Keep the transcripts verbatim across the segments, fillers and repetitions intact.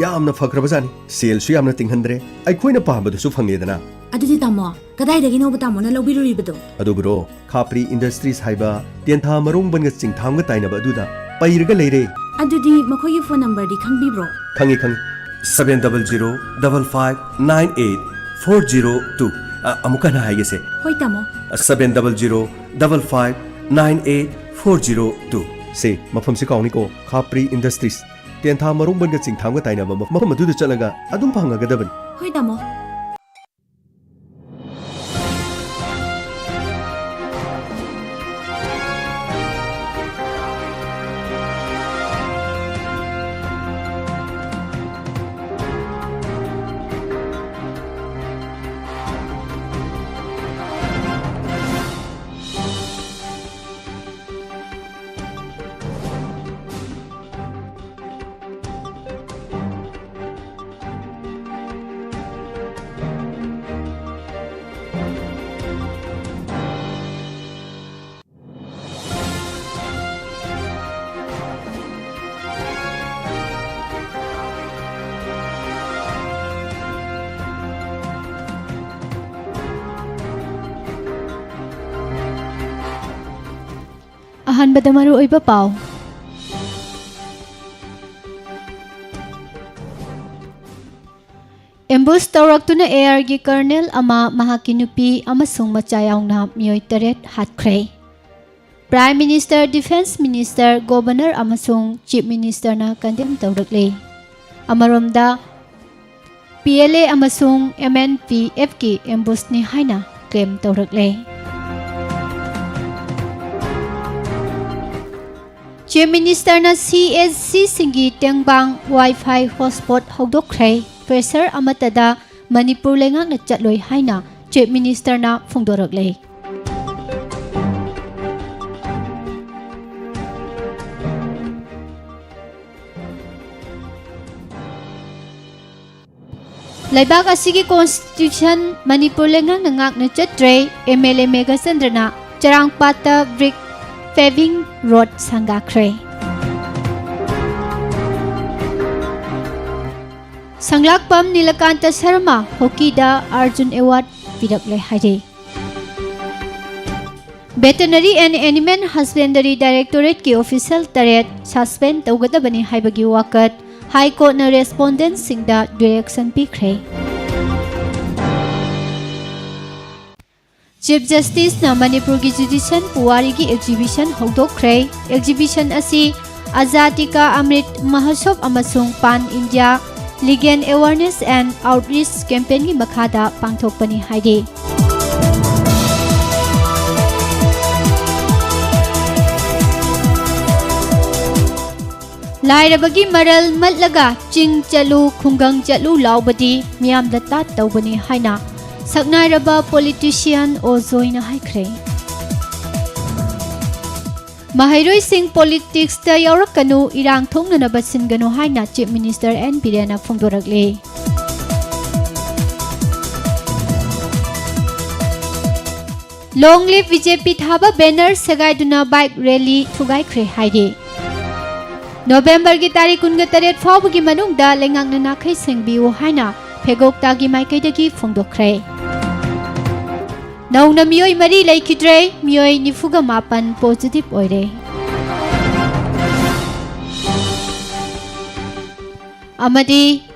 ꯌꯥꯝꯅ ꯐꯈ꯭ꯔꯕꯖꯥꯠꯅꯤ꯫ ꯁꯦꯜꯁꯨ ꯌꯥꯝꯅ ꯇꯤꯡꯍꯟꯗ꯭ꯔꯦ, ꯑꯩꯈꯣꯏꯅ ꯄꯥꯝꯕꯗꯨꯁꯨ ꯐꯪꯂꯦꯗꯅ꯫ ꯑꯗꯨꯗꯤ ꯇꯥꯃꯣ, ꯀꯗꯥꯏꯗꯒꯤꯅꯣꯕ ꯇꯥꯃꯣꯅ ꯂꯧꯕꯤꯔꯨꯔꯤꯕꯗꯣ? ꯑꯗꯨꯕꯨꯔꯣ, ꯈꯥꯄ꯭ꯔꯤ ꯏꯟꯗꯁꯇ꯭ꯔꯤꯁ ꯍꯥꯏꯕ ꯇꯦꯟꯊꯥ ꯃꯔꯣꯡꯕꯟꯒ ꯆꯤꯡꯊꯥꯝꯒ ꯇꯥꯏꯅꯕ ꯑꯗꯨꯗ ꯄꯩꯔꯒ ꯂꯩꯔꯦ꯫ ꯑꯗꯨꯗꯤ ꯃꯈꯣꯏꯒꯤ ꯐꯣꯟ ꯅꯝꯕꯔꯗꯤ ꯈꯪꯕꯤꯕ꯭ꯔꯣ? ꯈꯪꯉꯤ, ꯈꯪꯉꯤ꯫ Seven double zero double five nine eight four zero two꯫ ꯑ, ꯑꯃꯨꯛꯀ ꯍꯟꯅ ꯍꯥꯏꯒꯦꯁꯦ꯫ ꯍꯣꯏ, ꯇꯥꯃꯣ꯫ Seven double zero double five nine eight four zero two꯫ ꯁꯦ, ꯃꯐꯝꯁꯤ ꯀꯥꯎꯅꯤꯀꯣ, ꯈꯥꯄ꯭ꯔꯤ ꯏꯟꯗꯁꯇ꯭ꯔꯤꯁ, ꯇꯦꯟꯊꯥ ꯃꯔꯣꯡꯕꯟꯒ ꯆꯤꯡꯊꯥꯝꯒ ꯇꯥꯏꯅꯕ ꯃꯐꯝ ꯑꯗꯨꯗ ꯆꯠꯂꯒ ꯑꯗꯨꯝ ꯐꯪꯉꯒꯗꯕꯅꯤ꯫ ꯍꯣꯏ, ꯇꯥꯃꯣ꯫ ꯑꯍꯥꯟꯕꯗ ꯃꯔꯨꯑꯣꯏꯕ ꯄꯥꯎ꯫ ꯑꯦꯝꯕꯨꯁ ꯇꯧꯔꯛꯇꯨꯅ ꯑꯦ ꯑꯥꯔꯒꯤ ꯀꯔꯅꯦꯜ ꯑꯃ, ꯃꯍꯥꯛꯀꯤ ꯅꯨꯄꯤ ꯑꯃꯁꯨꯡ ꯃꯆꯥ ꯌꯥꯎꯅ ꯃꯤꯑꯣꯏ ꯇꯔꯦꯠ ꯍꯥꯠꯈ꯭ꯔꯦ꯫ Prime minister, defence minister, governor ꯑꯃꯁꯨꯡ ꯆꯤꯐ ꯃꯤꯅꯤꯁꯇꯔꯅ ꯀꯟꯗꯦꯝ ꯇꯧꯔꯛꯂꯦ꯫ ꯑꯃꯔꯣꯝꯗ, ꯄꯤ ꯑꯦꯜ ꯑꯦ ꯑꯃꯁꯨꯡ ꯑꯦꯝ ꯑꯦꯟ ꯄꯤ ꯑꯦꯐꯀꯤ ꯑꯦꯝꯕꯨꯁꯅꯤ ꯍꯥꯏꯅ ꯀ꯭ꯂꯦꯝ ꯇꯧꯔꯛꯂꯦ꯫ ꯆꯤꯐ ꯃꯤꯅꯤꯁꯇꯔꯅ ꯁꯤ ꯑꯦꯁ ꯁꯤꯁꯤꯡꯒꯤ ꯇꯦꯡꯕꯥꯡ ꯋꯥꯏ ꯐꯥꯏ ꯍꯣꯠꯁꯄꯣꯠ ꯍꯧꯗꯣꯛꯈ꯭ꯔꯦ꯫ ꯄ꯭ꯔꯦꯁꯔ ꯑꯃꯠꯇꯗ ꯃꯅꯤꯄꯨꯔ ꯂꯩꯉꯥꯛꯅ ꯆꯠꯂꯣꯏ ꯍꯥꯏꯅ ꯆꯤꯐ ꯃꯤꯅꯤꯁꯇꯔꯅ ꯐꯣꯡꯗꯣꯔꯛꯂꯦ꯫ ꯂꯩꯕꯥꯛ ꯑꯁꯤꯒꯤ ꯀꯣꯟꯁꯇꯤꯇ꯭ꯌꯨꯁꯟ ꯃꯅꯤꯄꯨꯔ ꯂꯩꯉꯥꯛꯅ ꯉꯥꯛꯅ ꯆꯠꯇ꯭ꯔꯦ, ꯑꯦꯝ ꯑꯦꯜ ꯑꯦ ꯃꯦꯘꯆꯟꯗ꯭ꯔꯅ ꯆꯔꯥꯡꯄꯥꯠꯇ ꯕ꯭ꯔꯤꯛ ꯄꯦꯚꯤꯡ ꯔꯣꯗ ꯁꯪꯒꯥꯈ꯭ꯔꯦ꯫ ꯁꯪꯂꯥꯛꯄꯝ ꯅꯤꯂꯀꯥꯟꯇ ꯁꯔꯃ ꯍꯣꯀꯤꯗ ꯑꯔꯖꯨꯟ ꯑꯦꯋꯥꯔꯗ ꯄꯤꯔꯛꯂꯦ ꯍꯥꯏꯔꯤ꯫ Veterinary and Animal Husbandry Directorateꯀꯤ official ꯇꯔꯦꯠ suspend ꯇꯧꯒꯗꯕꯅꯤ ꯍꯥꯏꯕꯒꯤ ꯋꯥꯀꯠ High Courtꯅ respondentꯁꯤꯡꯗ direction ꯄꯤꯈ꯭ꯔꯦ꯫ Chief Justiceꯅ ꯃꯅꯤꯄꯨꯔꯒꯤ judicial ꯄꯨꯋꯥꯔꯤꯒꯤ exhibition ꯍꯧꯗꯣꯛꯈ꯭ꯔꯦ꯫ Exhibition ꯑꯁꯤ Azadi Ka Amrit Mahotsav ꯑꯃꯁꯨꯡ Pan India Legal Awareness and Outreach Campaignꯒꯤ ꯃꯈꯥꯗ ꯄꯥꯡꯊꯣꯛꯄꯅꯤ ꯍꯥꯏꯔꯤ꯫ ꯂꯥꯏꯔꯕꯒꯤ ꯃꯔꯜ ꯃꯠꯂꯒ ꯆꯤꯡ ꯆꯠꯂꯨ, ꯈꯨꯡꯒꯪ ꯆꯠꯂꯨ ꯂꯥꯎꯕꯗꯤ ꯃꯤꯌꯥꯝꯗ ꯇꯥꯠ ꯇꯧꯕꯅꯤ ꯍꯥꯏꯅ ꯁꯛꯅꯥꯏꯔꯕ politician ꯑꯣ ꯖꯣꯏꯅ ꯍꯥꯏꯈ꯭ꯔꯦ꯫ ꯃꯍꯩꯔꯣꯏꯁꯤꯡ politicsꯇ ꯌꯥꯎꯔꯛꯀꯅꯨ, ꯏꯔꯥꯡ ꯊꯣꯛꯅꯅꯕ ꯁꯤꯟꯒꯅꯨ ꯍꯥꯏꯅ Chief Minister ꯑꯦꯟ ꯕꯤꯔꯦꯟꯅ ꯐꯣꯡꯗꯣꯔꯛꯂꯤ꯫ Long Live BJP ꯊꯥꯕ banner ꯁꯦꯒꯥꯏꯗꯨꯅ bike rally ꯊꯨꯒꯥꯏꯈ꯭ꯔꯦ ꯍꯥꯏꯔꯤ꯫ ꯅꯣꯕꯦꯝꯕꯔꯒꯤ ꯇꯥꯔꯤꯛ ꯀꯨꯟꯒ ꯇꯔꯦꯠ ꯐꯥꯎꯕꯒꯤ ꯃꯅꯨꯡꯗ ꯂꯩꯉꯥꯛꯅ ꯅꯥꯈꯩ ꯁꯦꯡꯕꯤꯌꯨ ꯍꯥꯏꯅ ꯐꯦꯒꯣꯛꯇꯥꯒꯤ ꯃꯥꯏꯀꯩꯗꯒꯤ ꯐꯣꯡꯗꯣꯛꯈ꯭ꯔꯦ꯫ ꯅꯧꯅ ꯃꯤꯑꯣꯏ ꯃꯔꯤ ꯂꯩꯈꯤꯗ꯭ꯔꯦ, ꯃꯤꯑꯣꯏ ꯅꯤꯐꯨꯒ ꯃꯥꯄꯟ positive ꯑꯣꯏꯔꯦ꯫ ꯑꯃꯗꯤ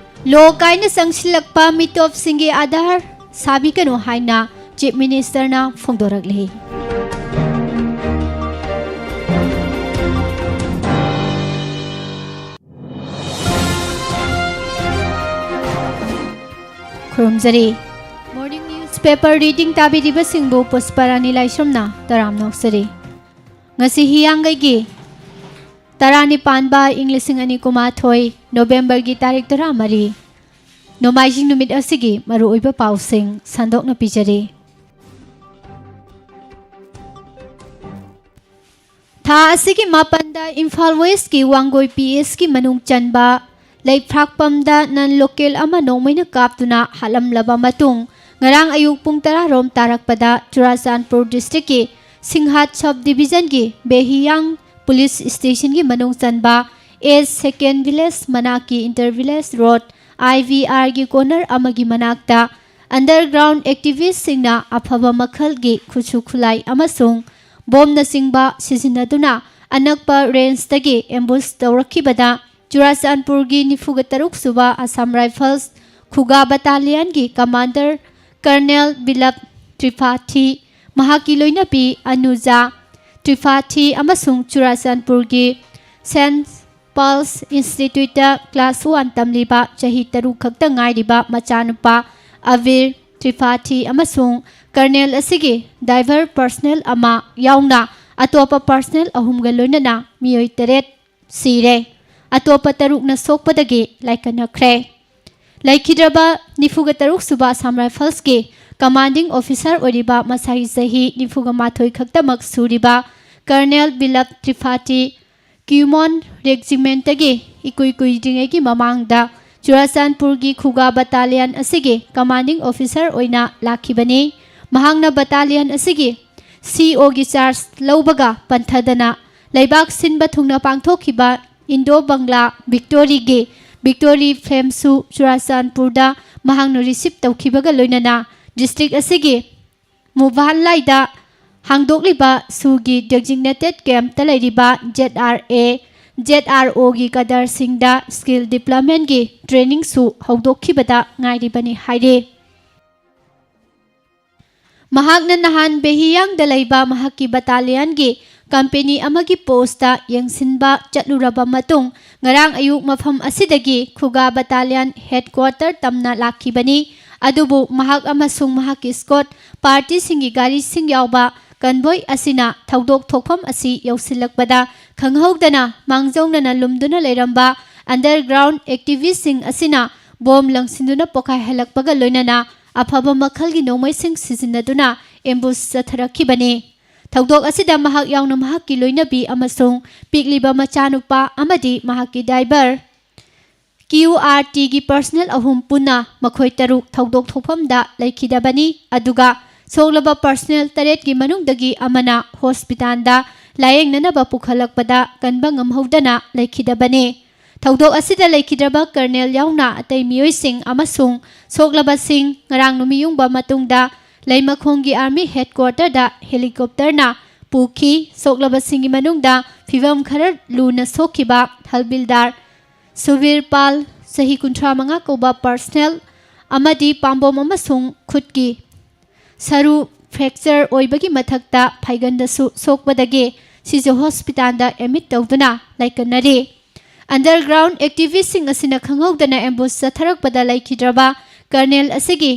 ꯂꯣ ꯀꯥꯏꯅ ꯆꯪꯁꯤꯜꯂꯛꯄ ꯃꯤꯇꯣꯞꯁꯤꯡꯒꯤ ꯑꯥꯙꯥꯔ ꯁꯥꯕꯤꯒꯅꯨ ꯍꯥꯏꯅ Chief Ministerꯅ ꯐꯣꯡꯗꯣꯔꯛꯂꯤ꯫ ꯈꯨꯔꯨꯝꯖꯔꯤ꯫ Morning newspaper reading ꯇꯥꯕꯤꯔꯤꯕꯁꯤꯡꯕꯨ ꯄꯨꯁꯄꯔꯥꯅꯤ ꯂꯥꯏꯁ꯭ꯔꯝꯅ ꯇꯔꯥꯝꯅ ꯑꯣꯛꯆꯔꯤ꯫ ꯉꯁꯤ ꯍꯤꯌꯥꯡꯒꯩꯒꯤ ꯇꯔꯥꯅꯤꯄꯥꯟꯕ ꯏꯪ ꯂꯤꯁꯤꯡ ꯑꯅꯤ ꯀꯨꯟꯃꯥꯊꯣꯏ ꯅꯣꯕꯦꯝꯕꯔꯒꯤ ꯇꯥꯔꯤꯛ ꯇꯔꯥꯃꯔꯤ, ꯅꯣꯡꯃꯥꯏꯖꯤꯡ ꯅꯨꯃꯤꯠ ꯑꯁꯤꯒꯤ ꯃꯔꯨꯑꯣꯏꯕ ꯄꯥꯎꯁꯤꯡ ꯁꯟꯗꯣꯛꯅ ꯄꯤꯖꯔꯤ꯫ ꯊꯥ ꯑꯁꯤꯒꯤ ꯃꯥꯄꯟꯗ ꯏꯝꯐꯥꯜ Westꯀꯤ ꯋꯥꯡꯒꯣꯏ PSꯀꯤ ꯃꯅꯨꯡ ꯆꯟꯕ ꯂꯩꯐ꯭ꯔꯥꯛꯄꯝꯗ non local ꯑꯃ ꯅꯣꯡꯃꯩꯅ ꯀꯥꯞꯇꯨꯅ ꯍꯥꯠꯂꯝꯂꯕ ꯃꯇꯨꯡ, ꯉꯔꯥꯡ ꯑꯌꯨꯛ ꯄꯨꯡ ꯇꯔꯥ ꯔꯣꯝ ꯇꯥꯔꯛꯄꯗ ꯆꯨꯔꯥꯆꯥꯟꯄꯨꯔ districtꯀꯤ ꯁꯤꯡꯍꯥꯠ sub divisionꯒꯤ ꯕꯦꯍꯤꯌꯥꯡ police stationꯒꯤ ꯃꯅꯨꯡ ꯆꯟꯕ S second village ꯃꯅꯥꯛꯀꯤ inter village road ꯑꯥꯏ ꯚꯤ ꯑꯥꯔꯒꯤ ꯀꯣꯅꯔ ꯑꯃꯒꯤ ꯃꯅꯥꯛꯇ ꯑꯟꯗꯔꯒ꯭ꯔꯥꯎꯟ ꯑꯦꯛꯇꯤꯚꯤꯁꯁꯤꯡꯅ ꯑꯐꯕ ꯃꯈꯜꯒꯤ ꯈꯨꯠꯁꯨ ꯈꯨꯠꯂꯥꯏ ꯑꯃꯁꯨꯡ ꯕꯣꯝꯅꯆꯤꯡꯕ ꯁꯤꯖꯤꯟꯅꯗꯨꯅ ꯑꯅꯛꯄ ꯔꯦꯟꯖꯇꯒꯤ ꯑꯦꯝꯕꯨꯁ ꯇꯧꯔꯛꯈꯤꯕꯗ ꯆꯨꯔꯥꯆꯥꯟꯄꯨꯔꯒꯤ ꯅꯤꯐꯨꯒ ꯇꯔꯨꯛ ꯁꯨꯕ ꯑꯁꯥꯝ ꯔꯥꯏꯐꯜꯁ ꯈꯨꯒꯥ ꯕꯇꯥꯂꯤꯌꯟꯒꯤ ꯀꯃꯥꯟꯗꯔ ꯀꯔꯅꯦꯜ ꯕꯤꯂꯞ ꯇ꯭ꯔꯤꯄꯥꯊꯤ, ꯃꯍꯥꯛꯀꯤ ꯂꯣꯏꯅꯕꯤ ꯑꯅꯨꯖꯥ ꯇ꯭ꯔꯤꯄꯥꯊꯤ ꯑꯃꯁꯨꯡ ꯆꯨꯔꯥꯆꯥꯟꯄꯨꯔꯒꯤ ꯁꯦꯟꯠ ꯄꯥꯜꯁ ꯏꯟꯁꯇꯤꯇ꯭ꯌꯨꯠꯇ ꯀ꯭ꯂꯥꯁ ꯋꯥꯟ ꯇꯝꯂꯤꯕ ꯆꯍꯤ ꯇꯔꯨꯛ ꯈꯛꯇ ꯉꯥꯏꯔꯤꯕ ꯃꯆꯥꯅꯨꯄꯥ ꯑꯕꯤꯔ ꯇ꯭ꯔꯤꯄꯥꯊꯤ ꯑꯃꯁꯨꯡ ꯀꯔꯅꯦꯜ ꯑꯁꯤꯒꯤ ꯗ꯭ꯔꯥꯏꯚꯔ ꯄꯔꯁꯅꯦꯜ ꯑꯃ ꯌꯥꯎꯅ ꯑꯇꯣꯞꯄ ꯄꯔꯁꯅꯦꯜ ꯑꯍꯨꯝꯒ ꯂꯣꯏꯅꯅ ꯃꯤꯑꯣꯏ ꯇꯔꯦꯠ ꯁꯤꯔꯦ꯫ ꯑꯇꯣꯞꯄ ꯇꯔꯨꯛꯅ ꯁꯣꯛꯄꯗꯒꯤ ꯂꯥꯏꯀꯠꯅꯈ꯭ꯔꯦ꯫ ꯂꯩꯈꯤꯗ꯭ꯔꯕ ꯅꯤꯐꯨꯒ ꯇꯔꯨꯛ ꯁꯨꯕ ꯑꯁꯥꯝ ꯔꯥꯏꯐꯜꯁꯀꯤ ꯀꯃꯥꯟꯗꯤꯡ ꯑꯣꯐꯤꯁꯥꯔ ꯑꯣꯏꯔꯤꯕ ꯃꯁꯥꯒꯤ ꯆꯍꯤ ꯅꯤꯐꯨꯒ ꯃꯥꯊꯣꯏ ꯈꯛꯇꯃꯛ ꯁꯨꯔꯤꯕ ꯀꯔꯅꯦꯜ ꯕꯤꯂꯞ ꯇ꯭ꯔꯤꯄꯥꯊꯤ ꯀ꯭ꯌꯨꯃꯣꯟ ꯔꯦꯖꯤꯃꯦꯟꯠꯇꯒꯤ ꯏꯀꯨꯏ ꯀꯨꯏꯗ꯭ꯔꯤꯉꯩꯒꯤ ꯃꯃꯥꯡꯗ ꯆꯨꯔꯥꯆꯥꯟꯄꯨꯔꯒꯤ ꯈꯨꯒꯥ ꯕꯇꯥꯂꯤꯌꯟ ꯑꯁꯤꯒꯤ ꯀꯃꯥꯟꯗꯤꯡ ꯑꯣꯐꯤꯁꯥꯔ ꯑꯣꯏꯅ ꯂꯥꯛꯈꯤꯕꯅꯤ꯫ ꯃꯍꯥꯛꯅ ꯕꯇꯥꯂꯤꯌꯟ ꯑꯁꯤꯒꯤ ꯁꯤ ꯏ ꯑꯣꯒꯤ ꯆꯥꯔꯖ ꯂꯧꯕꯒ ꯄꯟꯊꯗꯅ ꯂꯩꯕꯥꯛ ꯁꯤꯟꯕ ꯊꯨꯡꯅ ꯄꯥꯡꯊꯣꯛꯈꯤꯕ ꯏꯟꯗꯣ ꯕꯪꯒ꯭ꯂꯥ ꯚꯤꯛꯇꯣꯔꯤꯒꯤ ꯚꯤꯛꯇꯣꯔꯤ ꯐ꯭ꯂꯦꯝꯁꯨ ꯆꯨꯔꯥꯆꯥꯟꯄꯨꯔꯗ ꯃꯍꯥꯛꯅ ꯔꯤꯁꯤꯞ ꯇꯧꯈꯤꯕꯒ ꯂꯣꯏꯅꯅ ꯗꯤꯁꯇ꯭ꯔꯤꯛ ꯑꯁꯤꯒꯤ ꯃꯨꯚꯥꯟꯂꯥꯏꯗ ꯍꯥꯡꯗꯣꯛꯂꯤꯕ ꯁꯨꯒꯤ ꯗꯦꯖꯤꯒꯅꯦꯇꯦꯗ ꯀꯦꯝꯞꯇ ꯂꯩꯔꯤꯕ Z R A, Z R ꯑꯣꯒꯤ ꯀꯗꯔꯁꯤꯡꯗ ꯁ꯭ꯀꯤꯜ ꯗꯤꯕ꯭ꯂꯞꯃꯦꯟꯠꯀꯤ ꯇ꯭ꯔꯦꯅꯤꯡꯁꯨ ꯍꯧꯗꯣꯛꯈꯤꯕꯗ ꯉꯥꯏꯔꯤꯕꯅꯤ ꯍꯥꯏꯔꯤ꯫ ꯃꯍꯥꯛꯅ ꯅꯍꯥꯟ ꯕꯦꯍꯤꯌꯥꯡꯗ ꯂꯩꯕ ꯃꯍꯥꯛꯀꯤ ꯕꯇꯥꯂꯤꯌꯟꯒꯤ ꯀꯝꯄꯦꯅꯤ ꯑꯃꯒꯤ ꯄꯣꯁꯇ ꯌꯦꯡꯁꯤꯟꯕ ꯆꯠꯂꯨꯔꯕ ꯃꯇꯨꯡ, ꯉꯔꯥꯡ ꯑꯌꯨꯛ ꯃꯐꯝ ꯑꯁꯤꯗꯒꯤ ꯈꯨꯒꯥ ꯕꯇꯥꯂꯤꯌꯟ ꯍꯦꯗꯀ꯭ꯋꯥꯇꯔ ꯇꯝꯅ ꯂꯥꯛꯈꯤꯕꯅꯤ꯫ ꯑꯗꯨꯕꯨ ꯃꯍꯥꯛ ꯑꯃꯁꯨꯡ ꯃꯍꯥꯛꯀꯤ ꯁ꯭ꯀꯣꯠ ꯄꯥꯔꯇꯤꯁꯤꯡꯒꯤ ꯒꯥꯔꯤꯁꯤꯡ ꯌꯥꯎꯕ ꯀꯟꯚꯣꯏ ꯑꯁꯤꯅ ꯊꯧꯗꯣꯛ ꯊꯣꯛꯐꯝ ꯑꯁꯤ ꯌꯧꯁꯤꯜꯂꯛꯄꯗ ꯈꯪꯍꯧꯗꯅ ꯃꯥꯡꯖꯧꯅꯅ ꯂꯨꯝꯗꯨꯅ ꯂꯩꯔꯝꯕ ꯑꯟꯗꯔꯒ꯭ꯔꯥꯎꯟ ꯑꯦꯛꯇꯤꯚꯤꯁꯁꯤꯡ ꯑꯁꯤꯅ ꯕꯣꯝ ꯂꯪꯁꯤꯟꯗꯨꯅ ꯄꯣꯈꯥꯏꯍꯜꯂꯛꯄꯒ ꯂꯣꯏꯅꯅ ꯑꯐꯕ ꯃꯈꯜꯒꯤ ꯅꯣꯡꯃꯩꯁꯤꯡ ꯁꯤꯖꯤꯟꯅꯗꯨꯅ ꯑꯦꯝꯕꯨꯁ ꯆꯠꯊꯔꯛꯈꯤꯕꯅꯤ꯫ ꯊꯧꯗꯣꯛ ꯑꯁꯤꯗ ꯃꯍꯥꯛ ꯌꯥꯎꯅ ꯃꯍꯥꯛꯀꯤ ꯂꯣꯏꯅꯕꯤ ꯑꯃꯁꯨꯡ ꯄꯤꯛꯂꯤꯕ ꯃꯆꯥꯅꯨꯄꯥ ꯑꯃꯗꯤ ꯃꯍꯥꯛꯀꯤ ꯗ꯭ꯔꯥꯏꯚꯔ, ꯀ꯭ꯌꯨ ꯑꯥꯔ ꯇꯤꯒꯤ ꯄꯔꯁꯅꯦꯜ ꯑꯍꯨꯝ ꯄꯨꯟꯅ ꯃꯈꯣꯏ ꯇꯔꯨꯛ ꯊꯧꯗꯣꯛ ꯊꯣꯛꯐꯝꯗ ꯂꯩꯈꯤꯗꯕꯅꯤ꯫ ꯑꯗꯨꯒ ꯁꯣꯛꯂꯕ ꯄꯔꯁꯅꯦꯜ ꯇꯔꯦꯠꯀꯤ ꯃꯅꯨꯡꯗꯒꯤ ꯑꯃꯅ ꯍꯣꯁꯄꯤꯇꯥꯜꯗ ꯂꯥꯌꯦꯡꯅꯅꯕ ꯄꯨꯈꯠꯂꯛꯄꯗ ꯀꯟꯕ ꯉꯝꯍꯧꯗꯅ ꯂꯩꯈꯤꯗꯕꯅꯤ꯫ ꯊꯧꯗꯣꯛ ꯑꯁꯤꯗ ꯂꯩꯈꯤꯗ꯭ꯔꯕ ꯀꯔꯅꯦꯜ ꯌꯥꯎꯅ ꯑꯇꯩ ꯃꯤꯑꯣꯏꯁꯤꯡ ꯑꯃꯁꯨꯡ ꯁꯣꯛꯂꯕꯁꯤꯡ ꯉꯔꯥꯡ ꯅꯨꯃꯤꯠ ꯌꯨꯡꯕ ꯃꯇꯨꯡꯗ ꯂꯩꯃꯈꯣꯡꯒꯤ ꯑꯥꯔꯃꯤ ꯍꯦꯗꯀ꯭ꯋꯥꯇꯔꯗ ꯍꯦꯂꯤꯀꯣꯞꯇꯔꯅ ꯄꯨꯈꯤ꯫ ꯁꯣꯛꯂꯕꯁꯤꯡꯒꯤ ꯃꯅꯨꯡꯗ ꯐꯤꯚꯝ ꯈꯔ ꯂꯨꯅ ꯁꯣꯛꯈꯤꯕ ꯍꯜꯕꯤꯜꯗꯥꯔ ꯁꯨꯕꯤꯔ ꯄꯥꯜ, ꯆꯍꯤ ꯀꯨꯟꯊ꯭ꯔꯥ ꯃꯉꯥ ꯀꯧꯕ ꯄꯔꯁꯅꯦꯜ ꯑꯃꯗꯤ ꯄꯥꯝꯕꯣꯝ ꯑꯃꯁꯨꯡ ꯈꯨꯠꯀꯤ ꯁꯔꯨ ꯐ꯭ꯔꯦꯛꯆꯔ ꯑꯣꯏꯕꯒꯤ ꯃꯊꯛꯇ ꯐꯥꯏꯒꯟꯗꯁꯨ ꯁꯣꯛꯄꯗꯒꯤ ꯁꯤꯖ ꯍꯣꯁꯄꯤꯇꯥꯜꯗ ꯑꯦꯗꯃꯤꯠ ꯇꯧꯗꯨꯅ ꯂꯥꯏꯀꯠꯅꯔꯤ꯫ ꯑꯟꯗꯔꯒ꯭ꯔꯥꯎꯟ ꯑꯦꯛꯇꯤꯚꯤꯁꯁꯤꯡ ꯑꯁꯤꯅ ꯈꯪꯍꯧꯗꯅ ꯑꯦꯝꯕꯨꯁ ꯆꯠꯊꯔꯛꯄꯗ ꯂꯩꯈꯤꯗ꯭ꯔꯕ ꯀꯔꯅꯦꯜ ꯑꯁꯤꯒꯤ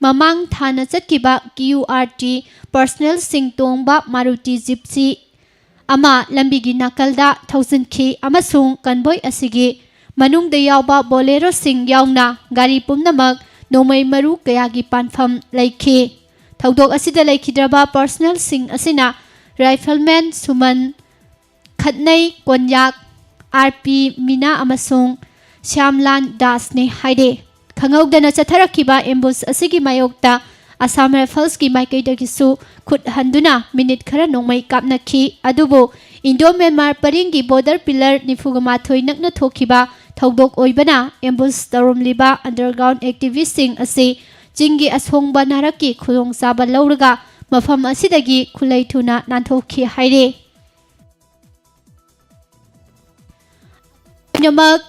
ꯃꯃꯥꯡ ꯊꯥꯅ ꯆꯠꯈꯤꯕ ꯀ꯭ꯌꯨ ꯑꯥꯔ ꯇꯤ ꯄꯔꯁꯅꯦꯜꯁꯤꯡ ꯇꯣꯡꯕ ꯃꯥꯔꯨꯇꯤ ꯖꯤꯞꯁꯤ ꯑꯃ ꯂꯝꯕꯤꯒꯤ ꯅꯥꯀꯜꯗ ꯊꯧꯖꯤꯟꯈꯤ ꯑꯃꯁꯨꯡ ꯀꯟꯚꯣꯏ ꯑꯁꯤꯒꯤ ꯃꯅꯨꯡꯗ ꯌꯥꯎꯕ ꯕꯣꯂꯦꯔꯣꯁꯤꯡ ꯌꯥꯎꯅ ꯒꯥꯔꯤ ꯄꯨꯝꯅꯃꯛ ꯅꯣꯡꯃꯩ ꯃꯔꯨ ꯀꯌꯥꯒꯤ ꯄꯥꯟꯐꯝ ꯂꯩꯈꯤ꯫ ꯊꯧꯗꯣꯛ ꯑꯁꯤꯗ ꯂꯩꯈꯤꯗ꯭ꯔꯕ ꯄꯔꯁꯅꯦꯜꯁꯤꯡ ꯑꯁꯤꯅ ꯔꯥꯏꯐꯜꯃꯦꯟ ꯁꯨꯃꯟ, ꯈꯠꯅꯩ ꯀꯣꯟꯌꯥꯛ, ꯑꯥꯔ ꯄꯤ ꯃꯤꯅꯥ ꯑꯃꯁꯨꯡ ꯁ꯭ꯌꯥꯝꯂꯥꯜ ꯗꯥꯁꯅꯤ ꯍꯥꯏꯔꯤ꯫ ꯈꯪꯍꯧꯗꯅ ꯆꯠꯊꯔꯛꯈꯤꯕ ꯑꯦꯝꯕꯨꯁ ꯑꯁꯤꯒꯤ ꯃꯥꯌꯣꯛꯇ ꯑꯁꯥꯝ ꯔꯥꯏꯐꯜꯁꯀꯤ ꯃꯥꯏꯀꯩꯗꯒꯤꯁꯨ ꯈꯨꯠ ꯍꯟꯗꯨꯅ ꯃꯤꯅꯤꯠ ꯈꯔ ꯅꯣꯡꯃꯩ ꯀꯥꯞꯅꯈꯤ꯫ ꯑꯗꯨꯕꯨ ꯏꯟꯗꯣ ꯃ꯭ꯌꯥꯟꯃꯥꯔ ꯄꯔꯤꯡꯒꯤ ꯕꯣꯔꯗꯔ ꯄꯤꯂꯔ ꯅꯤꯐꯨꯒ ꯃꯥꯊꯣꯏ ꯅꯛꯅ ꯊꯣꯛꯈꯤꯕ ꯊꯧꯗꯣꯛ ꯑꯣꯏꯕꯅ ꯑꯦꯝꯕꯨꯁ ꯇꯧꯔꯝꯂꯤꯕ ꯑꯟꯗꯔꯒ꯭ꯔꯥꯎꯟ ꯑꯦꯛꯇꯤꯚꯤꯁꯁꯤꯡ ꯑꯁꯤ ꯆꯤꯡꯒꯤ ꯑꯁꯣꯡꯕ ꯅꯥꯔꯛꯀꯤ ꯈꯨꯗꯣꯡꯆꯥꯕ ꯂꯧꯔꯒ ꯃꯐꯝ ꯑꯁꯤꯗꯒꯤ ꯈꯨꯠꯂꯩ ꯊꯨꯅ ꯅꯥꯟꯊꯣꯛꯈꯤ ꯍꯥꯏꯔꯤ꯫ ꯂꯣꯏꯅꯃꯛ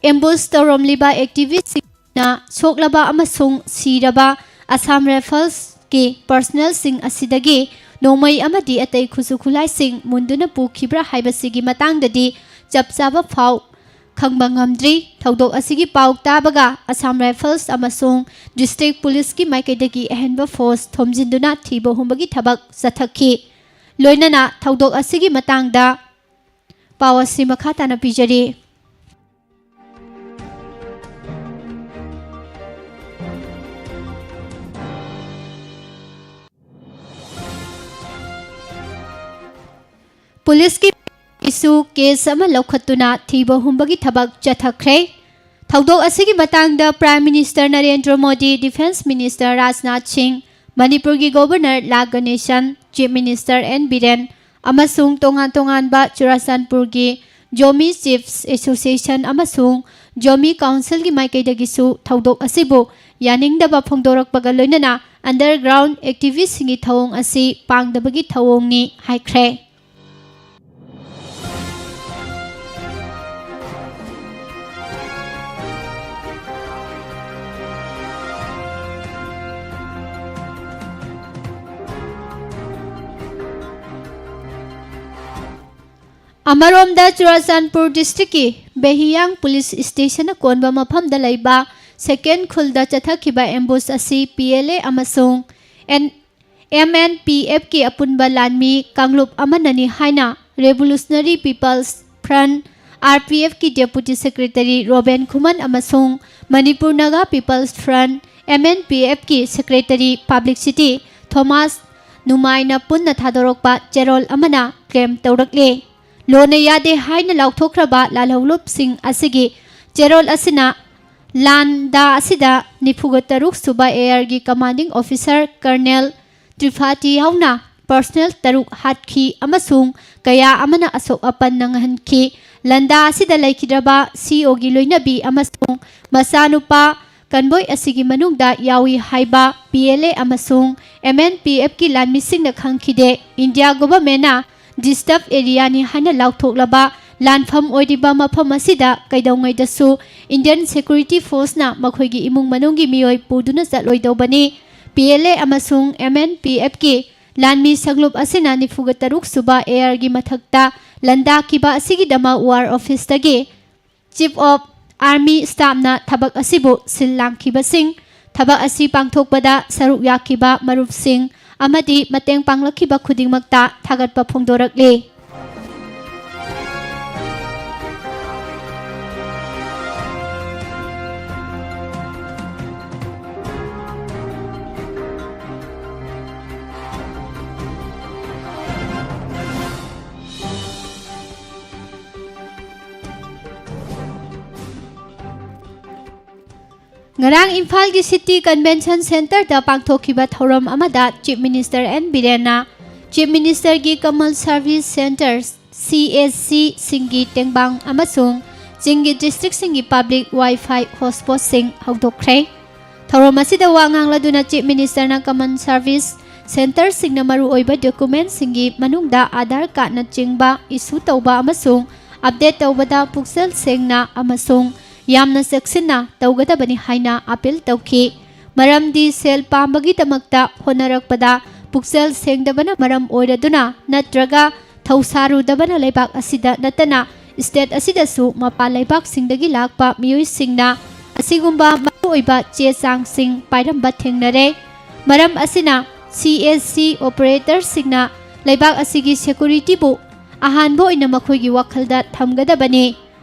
ꯑꯦꯝꯕꯨꯁ ꯇꯧꯔꯝꯂꯤꯕ ꯑꯦꯛꯇꯤꯚꯤꯁꯁꯤꯡꯅ ꯁꯣꯛꯂꯕ ꯑꯃꯁꯨꯡ ꯁꯤꯔꯕ ꯑꯁꯥꯝ ꯔꯥꯏꯐꯜꯁꯀꯤ ꯄꯔꯁꯅꯦꯜꯁꯤꯡ ꯑꯁꯤꯗꯒꯤ ꯅꯣꯡꯃꯩ ꯑꯃꯗꯤ ꯑꯇꯩ ꯈꯨꯠꯁꯨ ꯈꯨꯠꯂꯥꯏꯁꯤꯡ ꯃꯨꯟꯗꯨꯅ ꯄꯨꯈꯤꯕ꯭ꯔꯥ ꯍꯥꯏꯕꯁꯤꯒꯤ ꯃꯇꯥꯡꯗꯗꯤ ꯆꯞ ꯆꯥꯕ ꯐꯥꯎ ꯈꯪꯕ ꯉꯝꯗ꯭ꯔꯤ꯫ ꯊꯧꯗꯣꯛ ꯑꯁꯤꯒꯤ ꯄꯥꯎ ꯇꯥꯕꯒ ꯑꯁꯥꯝ ꯔꯥꯏꯐꯜꯁ ꯑꯃꯁꯨꯡ ꯗꯤꯁꯇ꯭ꯔꯤꯛ ꯄꯨꯂꯤꯁꯀꯤ ꯃꯥꯏꯀꯩꯗꯒꯤ ꯑꯍꯦꯟꯕ ꯐꯣꯔꯁ ꯊꯣꯝꯖꯤꯟꯗꯨꯅ ꯊꯤꯕ ꯍꯨꯝꯕꯒꯤ ꯊꯕꯛ ꯆꯠꯊꯈꯤ꯫ ꯂꯣꯏꯅꯅ ꯊꯧꯗꯣꯛ ꯑꯁꯤꯒꯤ ꯃꯇꯥꯡꯗ ꯄꯥꯎ ꯑꯁꯤ ꯃꯈꯥ ꯇꯥꯅ ꯄꯤꯖꯔꯤ꯫ ꯄꯨꯂꯤꯁꯀꯤ ꯏꯁꯨ ꯀꯦꯁ ꯑꯃ ꯂꯧꯈꯠꯇꯨꯅ ꯊꯤꯕ ꯍꯨꯝꯕꯒꯤ ꯊꯕꯛ ꯆꯠꯊꯈ꯭ꯔꯦ꯫ ꯊꯧꯗꯣꯛ ꯑꯁꯤꯒꯤ ꯃꯇꯥꯡꯗ prime minister Narendra Modi, defence minister Rajnath ꯁꯤꯡ, ꯃꯅꯤꯄꯨꯔꯒꯤ ꯒꯣꯚꯔꯅꯔ ꯂꯥ ꯒꯅꯦꯁꯟ, ꯆꯤꯐ ꯃꯤꯅꯤꯁꯇꯔ ꯑꯦꯟ ꯕꯤꯔꯦꯟ ꯑꯃꯁꯨꯡ ꯇꯣꯉꯥꯟ ꯇꯣꯉꯥꯟꯕ ꯆꯨꯔꯥꯆꯥꯟꯄꯨꯔꯒꯤ Zomi Chiefs Association ꯑꯃꯁꯨꯡ Zomi Councilꯒꯤ ꯃꯥꯏꯀꯩꯗꯒꯤꯁꯨ ꯊꯧꯗꯣꯛ ꯑꯁꯤꯕꯨ ꯌꯥꯅꯤꯡꯗꯕ ꯐꯣꯡꯗꯣꯔꯛꯄꯒ ꯂꯣꯏꯅꯅ underground activistꯁꯤꯡꯒꯤ ꯊꯧꯑꯣꯡ ꯑꯁꯤ ꯄꯥꯡꯗꯕꯒꯤ ꯊꯧꯑꯣꯡꯅꯤ ꯍꯥꯏꯈ꯭ꯔꯦ꯫ ꯑꯃꯔꯣꯝꯗ, ꯆꯨꯔꯥꯆꯥꯟꯄꯨꯔ districtꯀꯤ ꯕꯦꯍꯤꯌꯥꯡ police stationꯅ ꯀꯣꯟꯕ ꯃꯐꯝꯗ ꯂꯩꯕ second ꯈꯨꯜꯗ ꯆꯠꯊꯈꯤꯕ ambush ꯑꯁꯤ P L A ꯑꯃꯁꯨꯡ N-, M N P Fꯀꯤ ꯑꯄꯨꯟꯕ ꯂꯥꯟꯃꯤ ꯀꯥꯡꯂꯨꯞ ꯑꯃꯅꯅꯤ ꯍꯥꯏꯅ Revolutionary People's Front, R P Fꯀꯤ Deputy Secretary Roben Khuman ꯑꯃꯁꯨꯡ Manipur Naga People's Front, M N P Fꯀꯤ Secretary Publicity ꯊꯣꯃꯥꯁ ꯅꯨꯃꯥꯏꯅ ꯄꯨꯟꯅ ꯊꯥꯗꯣꯔꯛꯄ ꯆꯦꯔꯣꯜ ꯑꯃꯅ claim ꯇꯧꯔꯛꯂꯦ꯫ ꯂꯣꯟꯅ ꯌꯥꯗꯦ ꯍꯥꯏꯅ ꯂꯥꯎꯊꯣꯛꯈ꯭ꯔꯕ ꯂꯥꯜꯍꯧꯂꯨꯞꯁꯤꯡ ꯑꯁꯤꯒꯤ ꯆꯦꯔꯣꯜ ꯑꯁꯤꯅ ꯂꯥꯟꯗꯥ ꯑꯁꯤꯗ ꯅꯤꯐꯨꯒ ꯇꯔꯨꯛ ꯁꯨꯕ ARꯒꯤ commanding officer Colonel ꯇ꯭ꯔꯤꯐꯥꯇꯤ ꯍꯧꯅ personnel ꯇꯔꯨꯛ ꯍꯥꯠꯈꯤ ꯑꯃꯁꯨꯡ ꯀꯌꯥ ꯑꯃꯅ ꯑꯁꯣꯛ ꯑꯄꯟ ꯅꯪꯍꯟꯈꯤ꯫ ꯂꯥꯟꯗꯥ ꯑꯁꯤꯗ ꯂꯩꯈꯤꯗ꯭ꯔꯕ COꯒꯤ ꯂꯣꯏꯅꯕꯤ ꯑꯃꯁꯨꯡ ꯃꯆꯥꯅꯨꯄꯥ convoy ꯑꯁꯤꯒꯤ ꯃꯅꯨꯡꯗ ꯌꯥꯎꯏ ꯍꯥꯏꯕ P L A ꯑꯃꯁꯨꯡ M N P Fꯀꯤ ꯂꯥꯟꯃꯤꯁꯤꯡꯅ ꯈꯪꯈꯤꯗꯦ꯫ India governmentꯅ disturb areaꯅꯤ ꯍꯥꯏꯅ ꯂꯥꯎꯊꯣꯛꯂꯕ ꯂꯥꯟꯐꯝ ꯑꯣꯏꯔꯤꯕ ꯃꯐꯝ ꯑꯁꯤꯗ ꯀꯩꯗꯧꯉꯩꯗꯁꯨ Indian Security Forceꯅ ꯃꯈꯣꯏꯒꯤ ꯏꯃꯨꯡ ꯃꯅꯨꯡꯒꯤ ꯃꯤꯑꯣꯏ ꯄꯨꯗꯨꯅ ꯆꯠꯂꯣꯏꯗꯧꯕꯅꯤ꯫ P L A ꯑꯃꯁꯨꯡ M N P Fꯀꯤ ꯂꯥꯟꯃꯤ ꯁꯪꯂꯨꯞ ꯑꯁꯤꯅ ꯅꯤꯐꯨꯒ ꯇꯔꯨꯛ ꯁꯨꯕ ARꯒꯤ ꯃꯊꯛꯇ ꯂꯥꯟꯗꯥꯈꯤꯕ ꯑꯁꯤꯒꯤꯗꯃꯛ War Officeꯇꯒꯤ Chief of Army Staffꯅ ꯊꯕꯛ ꯑꯁꯤꯕꯨ ꯁꯤꯜ ꯂꯥꯡꯈꯤꯕꯁꯤꯡ, ꯊꯕꯛ ꯑꯁꯤ ꯄꯥꯡꯊꯣꯛꯄꯗ ꯁꯔꯨꯛ ꯌꯥꯈꯤꯕ ꯃꯔꯨꯞꯁꯤꯡ ꯑꯃꯗꯤ ꯃꯇꯦꯡ ꯄꯥꯡꯂꯛꯈꯤꯕ ꯈꯨꯗꯤꯡꯃꯛꯇ ꯊꯥꯒꯠꯄ ꯐꯣꯡꯗꯣꯔꯛꯂꯤ꯫ ꯉꯔꯥꯡ ꯏꯝꯐꯥꯜꯒꯤ City Convention Centreꯗ ꯄꯥꯡꯊꯣꯛꯈꯤꯕ ꯊꯧꯔꯝ ꯑꯃꯗ Chief Minister N ꯕꯤꯔꯦꯟꯅ Chief Ministerꯒꯤ Common Service Centres C S ꯁꯤꯁꯤꯡꯒꯤ ꯇꯦꯡꯕꯥꯡ ꯑꯃꯁꯨꯡ ꯆꯤꯡꯒꯤ ꯗꯤꯁꯇ꯭ꯔꯤꯛꯁꯤꯡꯒꯤ ꯄꯕ꯭ꯂꯤꯛ ꯋꯥꯏ ꯐꯥꯏ ꯍꯣꯠꯁ꯭ꯄꯣꯠꯁꯤꯡ ꯍꯧꯗꯣꯛꯈ꯭ꯔꯦ꯫ ꯊꯧꯔꯝ ꯑꯁꯤꯗ ꯋꯥ ꯉꯥꯡꯂꯗꯨꯅ ꯆꯤꯐ ꯃꯤꯅꯤꯁꯇꯔꯅ ꯀꯃꯟ ꯁꯔꯚꯤꯁ ꯁꯦꯟꯇꯔꯁꯤꯡꯅ ꯃꯔꯨꯑꯣꯏꯕ ꯗꯣꯀꯨꯃꯦꯟꯁꯤꯡꯒꯤ ꯃꯅꯨꯡꯗ ꯑꯥꯙꯥꯔ ꯀꯥꯔꯗꯅꯆꯤꯡꯕ ꯏꯁꯨ ꯇꯧꯕ ꯑꯃꯁꯨꯡ ꯑꯞꯗꯦꯠ ꯇꯧꯕꯗ ꯄꯨꯛꯆꯦꯜ ꯁꯦꯡꯅ ꯑꯃꯁꯨꯡ ꯌꯥꯝꯅ ꯆꯦꯛꯁꯤꯟꯅ ꯇꯧꯒꯗꯕꯅꯤ ꯍꯥꯏꯅ ꯑꯄꯤꯜ ꯇꯧꯈꯤ꯫ ꯃꯔꯝꯗꯤ ꯁꯦꯜ ꯄꯥꯝꯕꯒꯤꯗꯃꯛꯇ ꯍꯣꯠꯅꯔꯛꯄꯗ ꯄꯨꯛꯆꯦꯜ ꯁꯦꯡꯗꯕꯅ ꯃꯔꯝ ꯑꯣꯏꯔꯗꯨꯅ ꯅꯠꯇ꯭ꯔꯒ ꯊꯧꯁꯥꯔꯨꯗꯕꯅ ꯂꯩꯕꯥꯛ ꯑꯁꯤꯗ ꯅꯠꯇꯅ ꯁ꯭ꯇꯦꯠ ꯑꯁꯤꯗꯁꯨ ꯃꯄꯥꯟ ꯂꯩꯕꯥꯛꯁꯤꯡꯗꯒꯤ ꯂꯥꯛꯄ ꯃꯤꯑꯣꯏꯁꯤꯡꯅ ꯑꯁꯤꯒꯨꯝꯕ ꯃꯔꯨꯑꯣꯏꯕ ꯆꯦ ꯆꯥꯡꯁꯤꯡ ꯄꯥꯏꯔꯝꯕ ꯊꯦꯡꯅꯔꯦ꯫ ꯃꯔꯝ ꯑꯁꯤꯅ ꯁꯤ ꯑꯦꯁ ꯁꯤ ꯑꯣꯄꯔꯦꯇꯔꯁꯤꯡꯅ ꯂꯩꯕꯥꯛ ꯑꯁꯤꯒꯤ ꯁꯦꯀꯨꯔꯤꯇꯤꯕꯨ ꯑꯍꯥꯟꯕ ꯑꯣꯏꯅ ꯃꯈꯣꯏꯒꯤ ꯋꯥꯈꯜꯗ ꯊꯝꯒꯗꯕꯅꯤ꯫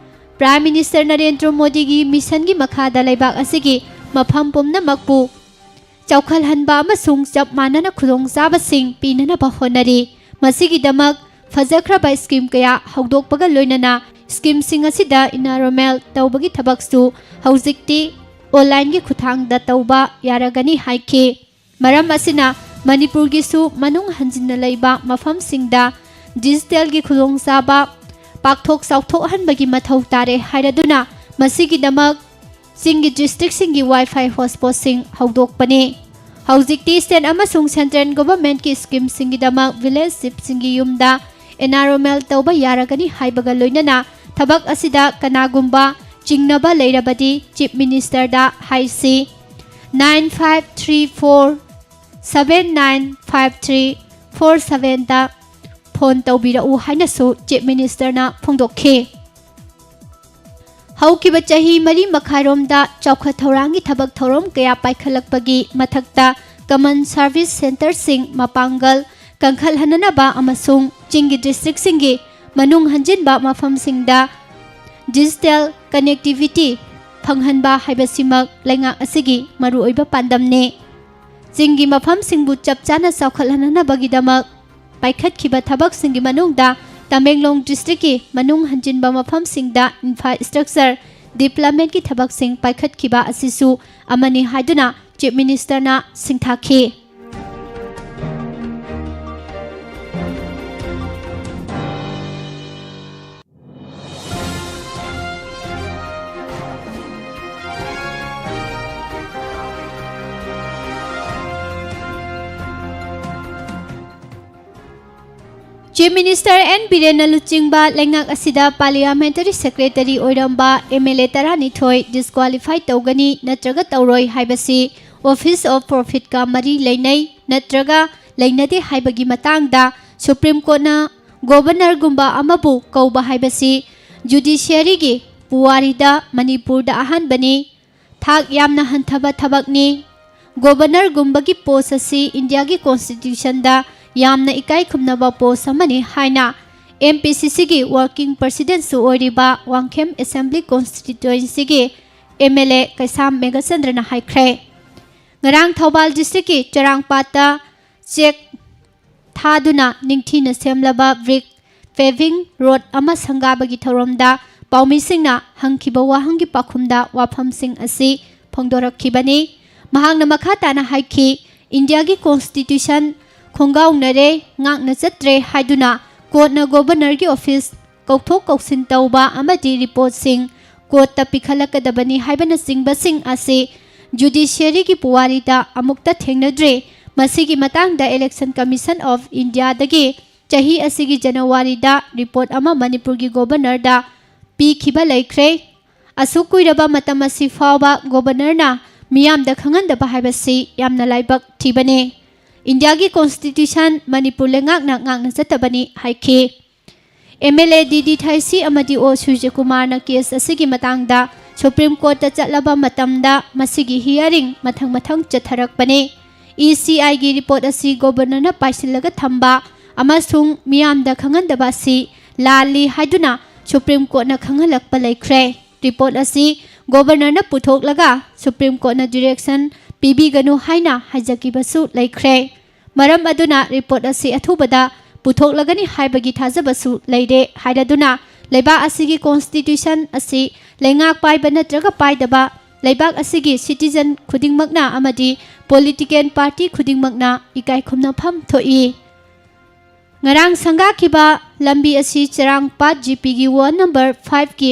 ꯄ꯭ꯔꯥꯏꯝ ꯃꯤꯅꯤꯁꯇꯔ ꯅꯔꯦꯟꯗ꯭ꯔ ꯃꯣꯗꯤꯒꯤ ꯃꯤꯁꯟꯒꯤ ꯃꯈꯥꯗ ꯂꯩꯕꯥꯛ ꯑꯁꯤꯒꯤ ꯃꯐꯝ ꯄꯨꯝꯅꯃꯛꯄꯨ ꯆꯥꯎꯈꯠꯍꯟꯕ ꯑꯃꯁꯨꯡ ꯆꯞ ꯃꯥꯟꯅꯅ ꯈꯨꯗꯣꯡꯆꯥꯕꯁꯤꯡ ꯄꯤꯅꯅꯕ ꯍꯣꯠꯅꯔꯤ꯫ ꯃꯁꯤꯒꯤꯗꯃꯛ ꯐꯖꯈ꯭ꯔꯕ ꯁ꯭ꯀꯤꯝ ꯀꯌꯥ ꯍꯧꯗꯣꯛꯄꯒ ꯂꯣꯏꯅꯅ ꯁ꯭ꯀꯤꯝꯁꯤꯡ ꯑꯁꯤꯗ ꯏꯟꯔꯣꯜꯃꯦꯟ ꯇꯧꯕꯒꯤ ꯊꯕꯛꯁꯨ ꯍꯧꯖꯤꯛꯇꯤ ꯑꯣꯟꯂꯥꯏꯟꯒꯤ ꯈꯨꯠꯊꯥꯡꯗ ꯇꯧꯕ ꯌꯥꯔꯒꯅꯤ ꯍꯥꯏꯈꯤ꯫ ꯃꯔꯝ ꯑꯁꯤꯅ ꯃꯅꯤꯄꯨꯔꯒꯤꯁꯨ ꯃꯅꯨꯡ ꯍꯟꯖꯤꯟꯅ ꯂꯩꯕ ꯃꯐꯝꯁꯤꯡꯗ ꯗꯤꯖꯤꯇꯦꯜꯒꯤ ꯈꯨꯗꯣꯡꯆꯥꯕ ꯄꯥꯛꯊꯣꯛ ꯆꯥꯎꯊꯣꯛꯍꯟꯕꯒꯤ ꯃꯊꯧ ꯇꯥꯔꯦ ꯍꯥꯏꯔꯗꯨꯅ ꯃꯁꯤꯒꯤꯗꯃꯛ ꯆꯤꯡꯒꯤ ꯗꯤꯁꯇ꯭ꯔꯤꯛꯁꯤꯡꯒꯤ ꯋꯥꯏ ꯐꯥꯏ ꯍꯣꯠꯁ꯭ꯄꯣꯠꯁꯤꯡ ꯍꯧꯗꯣꯛꯄꯅꯤ꯫ ꯍꯧꯖꯤꯛꯇꯤ ꯁ꯭ꯇꯦꯠ ꯑꯃꯁꯨꯡ ꯁꯦꯟꯇ꯭ꯔꯦꯜ ꯒꯣꯚꯔꯟꯃꯦꯟꯠꯀꯤ ꯁ꯭ꯀꯤꯝꯁꯤꯡꯒꯤꯗꯃꯛ ꯚꯤꯂꯦꯖ ꯆꯤꯐꯁꯤꯡꯒꯤ ꯌꯨꯝꯗ ꯏꯟꯔꯣꯜꯃꯦꯟ ꯇꯧꯕ ꯌꯥꯔꯒꯅꯤ ꯍꯥꯏꯕꯒ ꯂꯣꯏꯅꯅ ꯊꯕꯛ ꯑꯁꯤꯗ ꯀꯅꯥꯒꯨꯝꯕ ꯆꯤꯡꯅꯕ ꯂꯩꯔꯕꯗꯤ ꯆꯤꯐ ꯃꯤꯅꯤꯁꯇꯔꯗ ꯍꯥꯏꯁꯤ꯫ Nine five three four seven nine five three four ꯁꯚꯦꯟꯗ ꯐꯣꯟ ꯇꯧꯕꯤꯔꯛꯎ ꯍꯥꯏꯅꯁꯨ ꯆꯤꯐ ꯃꯤꯅꯤꯁꯇꯔꯅ ꯐꯣꯡꯗꯣꯛꯈꯤ꯫ ꯍꯧꯈꯤꯕ ꯆꯍꯤ ꯃꯔꯤ ꯃꯈꯥꯏꯔꯣꯝꯗ ꯆꯥꯎꯈꯠ ꯊꯧꯔꯥꯡꯒꯤ ꯊꯕꯛ ꯊꯧꯔꯝ ꯀꯌꯥ ꯄꯥꯏꯈꯠꯂꯛꯄꯒꯤ ꯃꯊꯛꯇ ꯀꯃꯟ ꯁꯔꯚꯤꯁ ꯁꯦꯟꯇꯔꯁꯤꯡ ꯃꯄꯥꯡꯒꯜ ꯀꯟꯈꯠꯍꯟꯅꯅꯕ ꯑꯃꯁꯨꯡ ꯆꯤꯡꯒꯤ ꯗꯤꯁꯇ꯭ꯔꯤꯛꯁꯤꯡꯒꯤ ꯃꯅꯨꯡ ꯍꯟꯖꯤꯟꯕ ꯃꯐꯝꯁꯤꯡꯗ ꯗꯤꯖꯤꯇꯦꯜ ꯀꯅꯦꯛꯇꯤꯚꯤꯇꯤ ꯐꯪꯍꯟꯕ ꯍꯥꯏꯕꯁꯤꯃꯛ ꯂꯩꯉꯥꯛ ꯑꯁꯤꯒꯤ ꯃꯔꯨꯑꯣꯏꯕ ꯄꯥꯟꯗꯝꯅꯤ꯫ ꯆꯤꯡꯒꯤ ꯃꯐꯝꯁꯤꯡꯕꯨ ꯆꯞ ꯆꯥꯅ ꯆꯥꯎꯈꯠꯍꯟꯅꯕꯒꯤꯗꯃꯛ ꯄꯥꯏꯈꯠꯈꯤꯕ ꯊꯕꯛꯁꯤꯡꯒꯤ ꯃꯅꯨꯡꯗ ꯇꯃꯦꯡꯂꯣꯡ ꯗꯤꯁꯇ꯭ꯔꯤꯛꯀꯤ ꯃꯅꯨꯡ ꯍꯟꯖꯤꯟꯕ ꯃꯐꯝꯁꯤꯡꯗ ꯏꯟꯐ꯭ꯔꯥꯁ꯭ꯇ꯭ꯔꯛꯆꯔ ꯗꯤꯕ꯭ꯂꯞꯃꯦꯟꯠꯀꯤ ꯊꯕꯛꯁꯤꯡ ꯄꯥꯏꯈꯠꯈꯤꯕ ꯑꯁꯤꯁꯨ ꯑꯃꯅꯤ ꯍꯥꯏꯗꯨꯅ chief ꯃꯤꯅꯤꯁꯇꯔꯅ ꯁꯤꯡꯊꯥꯈꯤ꯫ Chief Minister N Birenna ꯂꯨꯆꯤꯡꯕ ꯂꯩꯉꯥꯛ ꯑꯁꯤꯗ Parliamentary Secretary ꯑꯣꯏꯔꯝꯕ M L A ꯇꯔꯥꯅꯤꯊꯣꯏ disqualify ꯇꯧꯒꯅꯤ ꯅꯠꯇ꯭ꯔꯒ ꯇꯧꯔꯣꯏ ꯍꯥꯏꯕꯁꯤ Office of Profitꯀ ꯃꯔꯤ ꯂꯩꯅꯩ ꯅꯠꯇ꯭ꯔꯒ ꯂꯩꯅꯗꯦ ꯍꯥꯏꯕꯒꯤ ꯃꯇꯥꯡꯗ Supreme Courtꯅ Governorꯒꯨꯝꯕ ꯑꯃꯕꯨ ꯀꯧꯕ ꯍꯥꯏꯕꯁꯤ Judiciaryꯒꯤ ꯄꯨꯋꯥꯔꯤꯗ ꯃꯅꯤꯄꯨꯔꯗ ꯑꯍꯥꯟꯕꯅꯤ꯫ ꯊꯥꯛ ꯌꯥꯝꯅ ꯍꯟꯊꯕ ꯊꯕꯛꯅꯤ꯫ Governorꯒꯨꯝꯕꯒꯤ post ꯑꯁꯤ Indiaꯒꯤ Constitutionꯗ ꯌꯥꯝꯅ ꯏꯀꯥꯏ ꯈꯨꯝꯅꯕ post ꯑꯃꯅꯤ ꯍꯥꯏꯅ M P C Cꯒꯤ Working Presidentꯁꯨ ꯑꯣꯏꯔꯤꯕ Wangkhem Assembly Constituencyꯒꯤ M L A ꯀꯩꯁꯥꯝ ꯃꯦꯘꯆꯟꯗ꯭ꯔꯅ ꯍꯥꯏꯈ꯭ꯔꯦ꯫ ꯉꯔꯥꯡ ꯊꯧꯕꯥꯜ districtꯀꯤ ꯆꯔꯥꯡꯄꯥꯠꯇ ꯆꯦꯛ ꯊꯥꯗꯨꯅ ꯅꯤꯡꯊꯤꯅ ꯁꯦꯝꯂꯕ brick paving road ꯑꯃ ꯁꯪꯒꯥꯕꯒꯤ ꯊꯧꯔꯝꯗ ꯄꯥꯎꯃꯤꯁꯤꯡꯅ ꯍꯪꯈꯤꯕ ꯋꯥꯍꯪꯒꯤ ꯄꯥꯎꯈꯨꯝꯗ ꯋꯥꯐꯝꯁꯤꯡ ꯑꯁꯤ ꯐꯣꯡꯗꯣꯔꯛꯈꯤꯕꯅꯤ꯫ ꯃꯍꯥꯛꯅ ꯃꯈꯥ ꯇꯥꯅ ꯍꯥꯏꯈꯤ, Indiaꯒꯤ Constitution ꯈꯣꯡꯒꯥꯎꯅꯔꯦ, ꯉꯥꯛꯅ ꯆꯠꯇ꯭ꯔꯦ ꯍꯥꯏꯗꯨꯅ courtꯅ Governorꯒꯤ office ꯀꯧꯊꯣꯛ ꯀꯧꯁꯤꯟ ꯇꯧꯕ ꯑꯃꯗꯤ reportꯁꯤꯡ courtꯇ ꯄꯤꯈꯠꯂꯛꯀꯗꯕꯅꯤ ꯍꯥꯏꯕꯅꯆꯤꯡꯕꯁꯤꯡ ꯑꯁꯤ Judiciaryꯒꯤ ꯄꯨꯋꯥꯔꯤꯗ ꯑꯃꯨꯛꯇ ꯊꯦꯡꯅꯗ꯭ꯔꯤ꯫ ꯃꯁꯤꯒꯤ ꯃꯇꯥꯡꯗ Election Commission of Indiaꯗꯒꯤ ꯆꯍꯤ ꯑꯁꯤꯒꯤ Januaryꯗ report ꯑꯃ ꯃꯅꯤꯄꯨꯔꯒꯤ Governorꯗ ꯄꯤꯈꯤꯕ ꯂꯩꯈ꯭ꯔꯦ꯫ ꯑꯁꯨꯛ ꯀꯨꯏꯔꯕ ꯃꯇꯝ ꯑꯁꯤ ꯐꯥꯎꯕ Governorꯅ ꯃꯤꯌꯥꯝꯗ ꯈꯪꯍꯟꯗꯕ ꯍꯥꯏꯕꯁꯤ ꯌꯥꯝꯅ ꯂꯥꯏꯕꯛ ꯊꯤꯕꯅꯤ꯫ Indiaꯒꯤ Constitution ꯃꯅꯤꯄꯨꯔ ꯂꯩꯉꯥꯛꯅ ꯉꯥꯛꯅ ꯆꯠꯇꯕꯅꯤ ꯍꯥꯏꯈꯤ꯫ M L A D D ꯊꯥꯏꯁꯤ ꯑꯃꯗꯤ O ꯁꯨꯔꯖꯀꯨꯃꯥꯔꯅ case ꯑꯁꯤꯒꯤ ꯃꯇꯥꯡꯗ Supreme Courtꯇ ꯆꯠꯂꯕ ꯃꯇꯝꯗ ꯃꯁꯤꯒꯤ hearing ꯃꯊꯪ ꯃꯊꯪ ꯆꯠꯊꯔꯛꯄꯅꯤ꯫ E C Iꯒꯤ report ꯑꯁꯤ Governorꯅ ꯄꯥꯏꯁꯤꯜꯂꯒ ꯊꯝꯕ ꯑꯃꯁꯨꯡ ꯃꯤꯌꯥꯝꯗ ꯈꯪꯍꯟꯗꯕ ꯑꯁꯤ ꯂꯥꯜꯂꯤ ꯍꯥꯏꯗꯨꯅ Supreme Courtꯅ ꯈꯪꯍꯜꯂꯛꯄ ꯂꯩꯈ꯭ꯔꯦ꯫ Report ꯑꯁꯤ Governorꯅ ꯄꯨꯊꯣꯛꯂꯒ Supreme Courtꯅ direction ꯄꯤꯕꯤꯒꯅꯨ ꯍꯥꯏꯅ ꯍꯥꯏꯖꯈꯤꯕꯁꯨ ꯂꯩꯈ꯭ꯔꯦ꯫ ꯃꯔꯝ ꯑꯗꯨꯅ report ꯑꯁꯤ ꯑꯊꯨꯕꯗ ꯄꯨꯊꯣꯛꯂꯒꯅꯤ ꯍꯥꯏꯕꯒꯤ ꯊꯥꯖꯕꯁꯨ ꯂꯩꯔꯦ ꯍꯥꯏꯔꯗꯨꯅ ꯂꯩꯕꯥꯛ ꯑꯁꯤꯒꯤ Constitution ꯑꯁꯤ ꯂꯩꯉꯥꯛ ꯄꯥꯏꯕ ꯅꯠꯇ꯭ꯔꯒ ꯄꯥꯏꯗꯕ ꯂꯩꯕꯥꯛ ꯑꯁꯤꯒꯤ citizen ꯈꯨꯗꯤꯡꯃꯛꯅ ꯑꯃꯗꯤ political party ꯈꯨꯗꯤꯡꯃꯛꯅ ꯏꯀꯥꯏ ꯈꯨꯝꯅꯐꯝ ꯊꯣꯛꯏ꯫ ꯉꯔꯥꯡ ꯁꯪꯒꯥꯈꯤꯕ ꯂꯝꯕꯤ ꯑꯁꯤ ꯆꯔꯥꯡꯄꯥꯠ G Pꯒꯤ ward number fiveꯀꯤ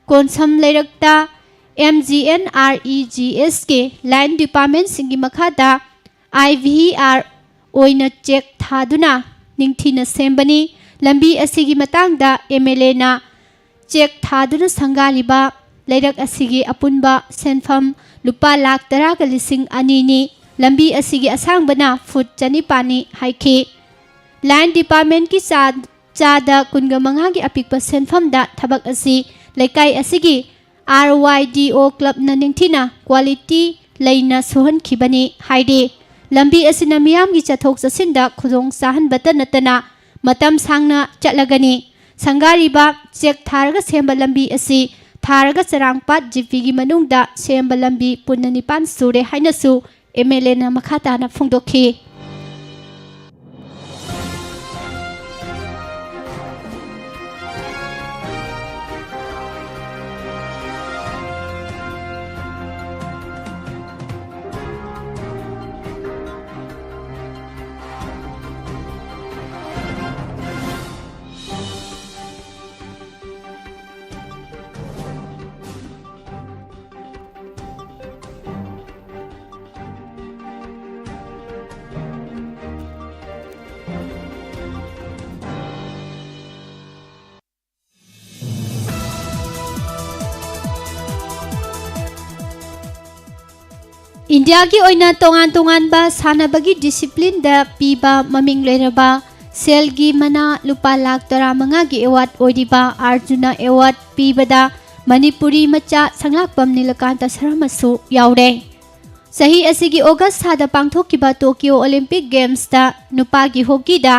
Konsam ꯂꯩꯔꯛꯇ M G N R E G Sꯀꯤ line departmentꯁꯤꯡꯒꯤ ꯃꯈꯥꯗ I V R ꯑꯣꯏꯅ ꯆꯦꯛ ꯊꯥꯗꯨꯅ ꯅꯤꯡꯊꯤꯅ ꯁꯦꯝꯕꯅꯤ꯫ ꯂꯝꯕꯤ ꯑꯁꯤꯒꯤ ꯃꯇꯥꯡꯗ ꯑꯦꯝ ꯑꯦꯜ ꯑꯦꯅ ꯆꯦꯛ ꯊꯥꯗꯨꯅ ꯁꯪꯒꯥꯔꯤꯕ ꯂꯩꯔꯛ ꯑꯁꯤꯒꯤ ꯑꯄꯨꯟꯕ ꯁꯦꯟꯐꯝ ꯂꯨꯄꯥ ꯂꯥꯈ ꯇꯔꯥꯒ ꯂꯤꯁꯤꯡ ꯑꯅꯤꯅꯤ꯫ ꯂꯝꯕꯤ ꯑꯁꯤꯒꯤ ꯑꯁꯥꯡꯕꯅ ꯐꯨꯠ ꯆꯅꯤꯄꯥꯟꯅꯤ ꯍꯥꯏꯈꯤ꯫ ꯂꯥꯏꯟ ꯗꯤꯄꯥꯔꯠꯃꯦꯟꯠꯀꯤ ꯆꯥ-, ꯆꯥꯗ ꯀꯨꯟꯒ ꯃꯉꯥꯒꯤ ꯑꯄꯤꯛꯄ ꯁꯦꯟꯐꯝꯗ ꯊꯕꯛ ꯑꯁꯤ ꯂꯩꯀꯥꯏ ꯑꯁꯤꯒꯤ ꯑꯥꯔ ꯋꯥꯏ ꯗꯤ ꯑꯣ ꯀ꯭ꯂꯕꯅ ꯅꯤꯡꯊꯤꯅ ꯀ꯭ꯋꯥꯂꯤꯇꯤ ꯂꯩꯅ ꯁꯨꯍꯟꯈꯤꯕꯅꯤ ꯍꯥꯏꯔꯤ꯫ ꯂꯝꯕꯤ ꯑꯁꯤꯅ ꯃꯤꯌꯥꯝꯒꯤ ꯆꯠꯊꯣꯛ ꯆꯠꯁꯤꯟꯗ ꯈꯨꯗꯣꯡ ꯆꯥꯍꯟꯕꯇ ꯅꯠꯇꯅ ꯃꯇꯝ ꯁꯥꯡꯅ ꯆꯠꯂꯒꯅꯤ꯫ ꯁꯪꯒꯥꯔꯤꯕ ꯆꯦꯛ ꯊꯥꯔꯒ ꯁꯦꯝꯕ ꯂꯝꯕꯤ ꯑꯁꯤ ꯊꯥꯔꯒ ꯆꯔꯥꯡꯄꯥꯠ ꯖꯤ ꯄꯤꯒꯤ ꯃꯅꯨꯡꯗ ꯁꯦꯝꯕ ꯂꯝꯕꯤ ꯄꯨꯟꯅ ꯅꯤꯄꯥꯟ ꯁꯨꯔꯦ ꯍꯥꯏꯅꯁꯨ ꯑꯦꯝ ꯑꯦꯜ ꯑꯦꯅ ꯃꯈꯥ ꯇꯥꯅ ꯐꯣꯡꯗꯣꯛꯈꯤ꯫ ꯏꯟꯗꯤꯌꯥꯒꯤ ꯑꯣꯏꯅ ꯇꯣꯉꯥꯟ ꯇꯣꯉꯥꯟꯕ ꯁꯥꯟꯅꯕꯒꯤ ꯗꯤꯁꯤꯄ꯭ꯂꯤꯟꯗ ꯄꯤꯕ ꯃꯃꯤꯡ ꯂꯩꯔꯕ ꯁꯦꯜꯒꯤ ꯃꯅꯥ ꯂꯨꯄꯥ ꯂꯥꯈ ꯇꯔꯥꯃꯉꯥꯒꯤ ꯑꯦꯋꯥꯔꯗ ꯑꯣꯏꯔꯤꯕ ꯑꯥꯔꯖꯨꯅ ꯑꯦꯋꯥꯔꯗ ꯄꯤꯕꯗ ꯃꯅꯤꯄꯨꯔꯤ ꯃꯆꯥ ꯁꯪꯂꯥꯛꯄꯝ ꯅꯤꯂꯀꯥꯟꯇ ꯁꯔꯃꯁꯨ ꯌꯥꯎꯔꯦ꯫ ꯆꯍꯤ ꯑꯁꯤꯒꯤ ꯑꯣꯒꯁ ꯊꯥꯗ ꯄꯥꯡꯊꯣꯛꯈꯤꯕ ꯇꯣꯀꯤꯌꯣ ꯑꯣꯂꯤꯝꯄꯤꯛ ꯒꯦꯝꯁꯇ ꯅꯨꯄꯥꯒꯤ ꯍꯣꯀꯤꯗ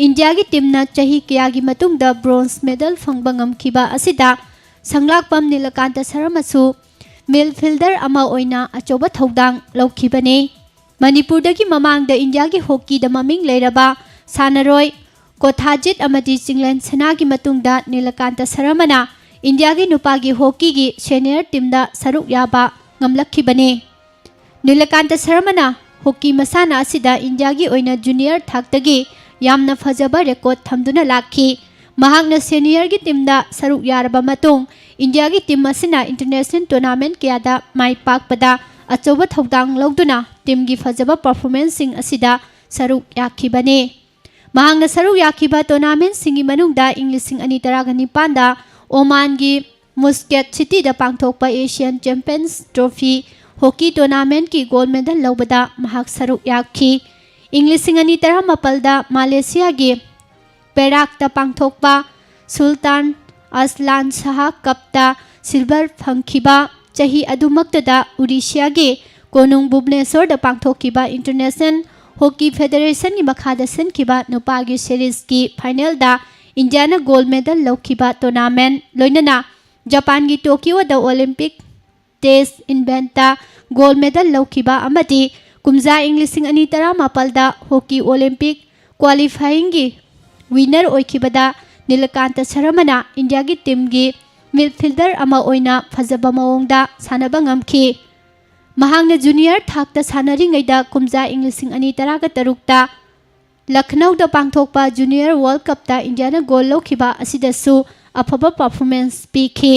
ꯏꯟꯗꯤꯌꯥꯒꯤ ꯇꯤꯝꯅ ꯆꯍꯤ ꯀꯌꯥꯒꯤ ꯃꯇꯨꯡꯗ ꯕ꯭ꯔꯣꯟꯖ ꯃꯦꯗꯜ ꯐꯪꯕ ꯉꯝꯈꯤꯕ ꯑꯁꯤꯗ ꯁꯪꯂꯥꯛꯄꯝ ꯅꯤꯂꯀꯥꯟꯇ ꯁꯔꯃꯁꯨ ꯃꯤꯗꯐꯤꯜꯗꯔ ꯑꯃ ꯑꯣꯏꯅ ꯑꯆꯧꯕ ꯊꯧꯗꯥꯡ ꯂꯧꯈꯤꯕꯅꯤ꯫ ꯃꯅꯤꯄꯨꯔꯗꯒꯤ ꯃꯃꯥꯡꯗ ꯏꯟꯗꯤꯌꯥꯒꯤ ꯍꯣꯀꯤꯗ ꯃꯃꯤꯡ ꯂꯩꯔꯕ ꯁꯥꯟꯅꯔꯣꯏ ꯀꯣꯊꯥꯖꯤꯠ ꯑꯃꯗꯤ ꯆꯤꯡꯂꯦꯟ ꯁꯅꯥꯒꯤ ꯃꯇꯨꯡꯗ ꯅꯤꯂꯀꯥꯟꯇ ꯁꯔꯃꯅ ꯏꯟꯗꯤꯌꯥꯒꯤ ꯅꯨꯄꯥꯒꯤ ꯍꯣꯀꯤꯒꯤ ꯁꯦꯅꯤꯌꯔ ꯇꯤꯝꯗ ꯁꯔꯨꯛ ꯌꯥꯕ ꯉꯝꯂꯛꯈꯤꯕꯅꯤ꯫ ꯅꯤꯂꯀꯥꯟꯇ ꯁꯔꯃꯅ ꯍꯣꯀꯤ ꯃꯁꯥꯟꯅ ꯑꯁꯤꯗ ꯏꯟꯗꯤꯌꯥꯒꯤ ꯑꯣꯏꯅ ꯖꯨꯅꯤꯌꯔ ꯊꯥꯛꯇꯒꯤ ꯌꯥꯝꯅ ꯐꯖꯕ ꯔꯦꯀꯣꯔꯗ ꯊꯝꯗꯨꯅ ꯂꯥꯛꯈꯤ꯫ ꯃꯍꯥꯛꯅ ꯁꯦꯅꯤꯌꯔꯒꯤ ꯇꯤꯝꯗ ꯁꯔꯨꯛ ꯌꯥꯔꯕ ꯃꯇꯨꯡ, ꯏꯟꯗꯤꯌꯥꯒꯤ ꯇꯤꯝ ꯑꯁꯤꯅ ꯏꯟꯇꯔꯅꯦꯁꯅꯦꯜ ꯇꯣꯔꯅꯥꯃꯦꯟꯠ ꯀꯌꯥꯗ ꯃꯥꯏ ꯄꯥꯛꯄꯗ ꯑꯆꯧꯕ ꯊꯧꯗꯥꯡ ꯂꯧꯗꯨꯅ ꯇꯤꯝꯒꯤ ꯐꯖꯕ ꯄꯔꯐꯣꯔꯃꯦꯟꯁꯁꯤꯡ ꯑꯁꯤꯗ ꯁꯔꯨꯛ ꯌꯥꯈꯤꯕꯅꯤ꯫ ꯃꯍꯥꯛꯅ ꯁꯔꯨꯛ ꯌꯥꯈꯤꯕ ꯇꯣꯔꯅꯥꯃꯦꯟꯁꯤꯡꯒꯤ ꯃꯅꯨꯡꯗ ꯏꯪ ꯂꯤꯁꯤꯡ ꯑꯅꯤ ꯇꯔꯥꯒ ꯅꯤꯄꯥꯟꯗ ꯑꯣꯃꯥꯟꯒꯤ ꯃꯨꯁꯀꯦꯠ ꯁꯤꯇꯤꯗ ꯄꯥꯡꯊꯣꯛꯄ ꯑꯦꯁꯤꯌꯥꯟ ꯆꯦꯝꯄꯤꯌꯟꯁ ꯇ꯭ꯔꯣꯐꯤ ꯍꯣꯀꯤ ꯇꯣꯔꯅꯥꯃꯦꯟꯒꯤ ꯒꯣꯜꯗ ꯃꯦꯗꯜ ꯂꯧꯕꯗ ꯃꯍꯥꯛ ꯁꯔꯨꯛ ꯌꯥꯈꯤ꯫ ꯏꯪ ꯂꯤꯁꯤꯡ ꯑꯅꯤ ꯇꯔꯥꯃꯥꯄꯜꯗ ꯃꯥꯂꯦꯁꯤꯌꯥꯒꯤ ꯄꯦꯔꯥꯛꯇ ꯄꯥꯡꯊꯣꯛꯄ ꯁꯨꯜꯇꯥꯟ ꯑꯁꯂꯥꯟ ꯁꯍꯥ ꯀꯞꯇ ꯁꯤꯜꯚꯔ ꯐꯪꯈꯤꯕ ꯆꯍꯤ ꯑꯗꯨꯃꯛꯇꯗ ꯎꯔꯤꯁꯤꯌꯥꯒꯤ ꯀꯣꯅꯨꯡ ꯚꯨꯕꯅꯦꯁꯣꯔꯗ ꯄꯥꯡꯊꯣꯛꯈꯤꯕ ꯏꯟꯇꯔꯅꯦꯁꯅꯦꯜ ꯍꯣꯀꯤ ꯐꯦꯗꯦꯔꯦꯁꯟꯒꯤ ꯃꯈꯥꯗ ꯁꯤꯟꯈꯤꯕ ꯅꯨꯄꯥꯒꯤ ꯁꯦꯔꯤꯁꯀꯤ ꯐꯥꯏꯅꯦꯜꯗ ꯏꯟꯗꯤꯌꯥꯅ ꯒꯣꯜꯗ ꯃꯦꯗꯜ ꯂꯧꯈꯤꯕ ꯇꯣꯔꯅꯥꯃꯦꯟ, ꯂꯣꯏꯅꯅ ꯖꯄꯥꯟꯒꯤ ꯇꯣꯀꯤꯌꯣꯗ ꯑꯣꯂꯤꯝꯄꯤꯛ ꯇꯦꯁ ꯏꯚꯦꯟꯠꯇ ꯒꯣꯜꯗ ꯃꯦꯗꯜ ꯂꯧꯈꯤꯕ ꯑꯃꯗꯤ ꯀꯨꯝꯖꯥ ꯏꯪ ꯂꯤꯁꯤꯡ ꯑꯅꯤ ꯇꯔꯥꯃꯥꯄꯜꯗ ꯍꯣꯀꯤ ꯑꯣꯂꯤꯝꯄꯤꯛ ꯀ꯭ꯋꯥꯂꯤꯐꯥꯏꯌꯤꯡꯒꯤ ꯋꯤꯅꯔ ꯑꯣꯏꯈꯤꯕꯗ ꯅꯤꯂꯀꯥꯟꯇ ꯁꯔꯃꯅ ꯏꯟꯗꯤꯌꯥꯒꯤ ꯇꯤꯝꯒꯤ ꯃꯤꯗꯐꯤꯜꯗꯔ ꯑꯃ ꯑꯣꯏꯅ ꯐꯖꯕ ꯃꯑꯣꯡꯗ ꯁꯥꯟꯅꯕ ꯉꯝꯈꯤ꯫ ꯃꯍꯥꯛꯅ ꯖꯨꯅꯤꯌꯔ ꯊꯥꯛꯇ ꯁꯥꯟꯅꯔꯤꯉꯩꯗ ꯀꯨꯝꯖꯥ ꯏꯪ ꯂꯤꯁꯤꯡ ꯑꯅꯤ ꯇꯔꯥꯒ ꯇꯔꯨꯛꯇ ꯂꯈꯅꯧꯗ ꯄꯥꯡꯊꯣꯛꯄ ꯖꯨꯅꯤꯌꯔ ꯋꯥꯔꯜꯗ ꯀꯞꯇ ꯏꯟꯗꯤꯌꯥꯅ ꯒꯣꯜ ꯂꯧꯈꯤꯕ ꯑꯁꯤꯗꯁꯨ ꯑꯐꯕ ꯄꯔꯐꯣꯔꯃꯦꯟꯁ ꯄꯤꯈꯤ꯫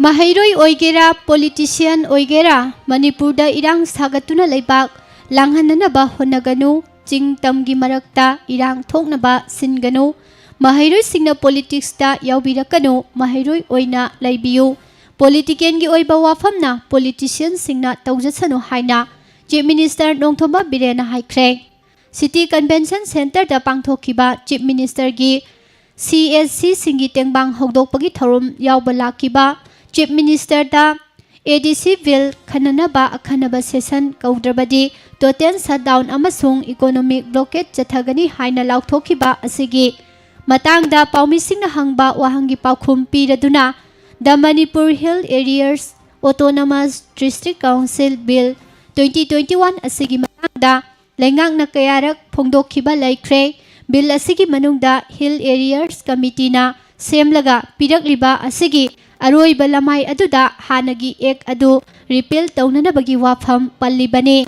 ꯃꯍꯩꯔꯣꯏ ꯑꯣꯏꯒꯦꯔꯥ, ꯄꯣꯂꯤꯇꯤꯁꯤꯌꯥꯟ ꯑꯣꯏꯒꯦꯔꯥ, ꯃꯅꯤꯄꯨꯔꯗ ꯏꯔꯥꯡ ꯁꯥꯒꯠꯇꯨꯅ ꯂꯩꯕꯥꯛ ꯂꯥꯡꯍꯟꯅꯅꯕ ꯍꯣꯠꯅꯒꯅꯨ꯫ ꯆꯤꯡ ꯇꯝꯒꯤ ꯃꯔꯛꯇ ꯏꯔꯥꯡ ꯊꯣꯛꯅꯕ ꯁꯤꯟꯒꯅꯨ꯫ ꯃꯍꯩꯔꯣꯏꯁꯤꯡꯅ ꯄꯣꯂꯤꯇꯤꯛꯁꯇ ꯌꯥꯎꯕꯤꯔꯛꯀꯅꯨ꯫ ꯃꯍꯩꯔꯣꯏ ꯑꯣꯏꯅ ꯂꯩꯕꯤꯌꯨ꯫ ꯄꯣꯂꯤꯇꯤꯀꯦꯜꯒꯤ ꯑꯣꯏꯕ ꯋꯥꯐꯝꯅ ꯄꯣꯂꯤꯇꯤꯁꯤꯌꯥꯟꯁꯤꯡꯅ ꯇꯧꯖꯁꯅꯨ ꯍꯥꯏꯅ ꯆꯤꯐ ꯃꯤꯅꯤꯁꯇꯔ ꯅꯣꯡꯊꯣꯝꯕꯝ ꯕꯤꯔꯦꯟꯅ ꯍꯥꯏꯈ꯭ꯔꯦ꯫ ꯁꯤꯇꯤ ꯀꯟꯚꯦꯟꯁꯟ ꯁꯦꯟꯇꯔꯗ ꯄꯥꯡꯊꯣꯛꯈꯤꯕ ꯆꯤꯐ ꯃꯤꯅꯤꯁꯇꯔꯒꯤ ꯁꯤ ꯑꯦꯁ ꯁꯤꯁꯤꯡꯒꯤ ꯇꯦꯡꯕꯥꯡ ꯍꯧꯗꯣꯛꯄꯒꯤ ꯊꯧꯔꯝ ꯌꯥꯎꯕ ꯂꯥꯛꯈꯤꯕ ꯆꯤꯐ ꯃꯤꯅꯤꯁꯇꯔꯗ ꯑꯦ ꯗꯤ ꯁꯤ ꯕꯤꯜ ꯈꯟꯅꯅꯕ ꯑꯈꯟꯅꯕ ꯁꯦꯁꯟ ꯀꯧꯗ꯭ꯔꯕꯗꯤ ꯇꯣꯇꯦꯜ ꯁꯠꯗꯥꯎꯟ ꯑꯃꯁꯨꯡ ꯏꯀꯣꯅꯣꯃꯤꯛ ꯕ꯭ꯂꯣꯀꯦꯠ ꯆꯠꯊꯒꯅꯤ ꯍꯥꯏꯅ ꯂꯥꯎꯊꯣꯛꯈꯤꯕ ꯑꯁꯤꯒꯤ ꯃꯇꯥꯡꯗ ꯄꯥꯎꯃꯤꯁꯤꯡꯅ ꯍꯪꯕ ꯋꯥꯍꯪꯒꯤ ꯄꯥꯎꯈꯨꯝ ꯄꯤꯔꯗꯨꯅ, The Manipur Hill Areas Autonomous District Council Bill twenty twenty-one ꯑꯁꯤꯒꯤ ꯃꯇꯥꯡꯗ ꯂꯩꯉꯥꯛꯅ ꯀꯌꯥꯔꯛ ꯐꯣꯡꯗꯣꯛꯈꯤꯕ ꯂꯩꯈ꯭ꯔꯦ꯫ ꯕꯤꯜ ꯑꯁꯤꯒꯤ ꯃꯅꯨꯡꯗ ꯍꯤꯜ ꯑꯦꯔꯤꯌꯥꯁ ꯀꯃꯤꯇꯤꯅ ꯁꯦꯝꯂꯒ ꯄꯤꯔꯛꯂꯤꯕ ꯑꯁꯤꯒꯤ ꯑꯔꯣꯏꯕ ꯂꯃꯥꯏ ꯑꯗꯨꯗ ꯍꯥꯟꯅꯒꯤ ꯑꯦꯛ ꯑꯗꯨ ꯔꯤꯄꯤꯜ ꯇꯧꯅꯅꯕꯒꯤ ꯋꯥꯐꯝ ꯄꯜꯂꯤꯕꯅꯤ꯫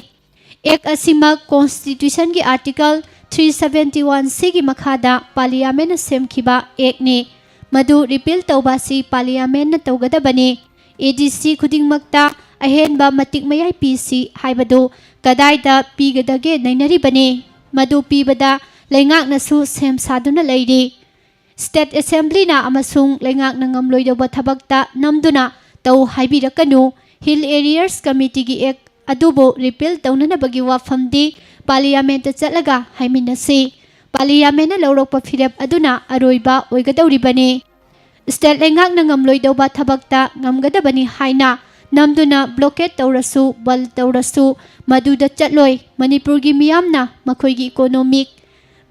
ꯑꯦꯛ ꯑꯁꯤꯃꯛ ꯀꯣꯟꯁꯇꯤꯇ꯭ꯌꯨꯁꯟꯒꯤ article three seventy one C ꯒꯤ ꯃꯈꯥꯗ Parliament ꯅ ꯁꯦꯝꯈꯤꯕ Act ꯅꯤ꯫ ꯃꯗꯨ repeal ꯇꯧꯕ ꯑꯁꯤ Parliament ꯅ ꯇꯧꯒꯗꯕꯅꯤ꯫ ADC ꯈꯨꯗꯤꯡꯃꯛꯇ ꯑꯍꯦꯟꯕ ꯃꯇꯤꯛ ꯃꯌꯥꯏ ꯄꯤꯁꯤ ꯍꯥꯏꯕꯗꯨ ꯀꯗꯥꯏꯗ ꯄꯤꯒꯗꯒꯦ ꯅꯩꯅꯔꯤꯕꯅꯤ꯫ ꯃꯗꯨ ꯄꯤꯕꯗ ꯂꯩꯉꯥꯛꯅꯁꯨ ꯁꯦꯝ ꯁꯥꯗꯨꯅ ꯂꯩꯔꯤ꯫ State Assembly ꯅ ꯑꯃꯁꯨꯡ ꯂꯩꯉꯥꯛꯅ ꯉꯝꯂꯣꯏꯗꯧꯕ ꯊꯕꯛꯇ ꯅꯝꯗꯨꯅ ꯇꯧ ꯍꯥꯏꯕꯤꯔꯛꯀꯅꯨ꯫ Hill Areas Committee ꯒꯤ Act ꯑꯗꯨꯕꯨ repeal ꯇꯧꯅꯅꯕꯒꯤ ꯋꯥꯐꯝꯗꯤ Parliament ꯇ ꯆꯠꯂꯒ ꯍꯥꯏꯃꯤꯟꯅꯁꯤ꯫ Parliament ꯅ ꯂꯧꯔꯛꯄ ꯐꯤꯔꯦꯞ ꯑꯗꯨꯅ ꯑꯔꯣꯏꯕ ꯑꯣꯏꯒꯗꯧꯔꯤꯕꯅꯤ꯫ State ꯂꯩꯉꯥꯛꯅ ꯉꯝꯂꯣꯏꯗꯧꯕ ꯊꯕꯛꯇ ꯉꯝꯒꯗꯕꯅꯤ ꯍꯥꯏꯅ ꯅꯝꯗꯨꯅ blockade ꯇꯧꯔꯁꯨ, ꯕꯟꯗ ꯇꯧꯔꯁꯨ, ꯃꯗꯨꯗ ꯆꯠꯂꯣꯏ꯫ ꯃꯅꯤꯄꯨꯔꯒꯤ ꯃꯤꯌꯥꯝꯅ ꯃꯈꯣꯏꯒꯤ economic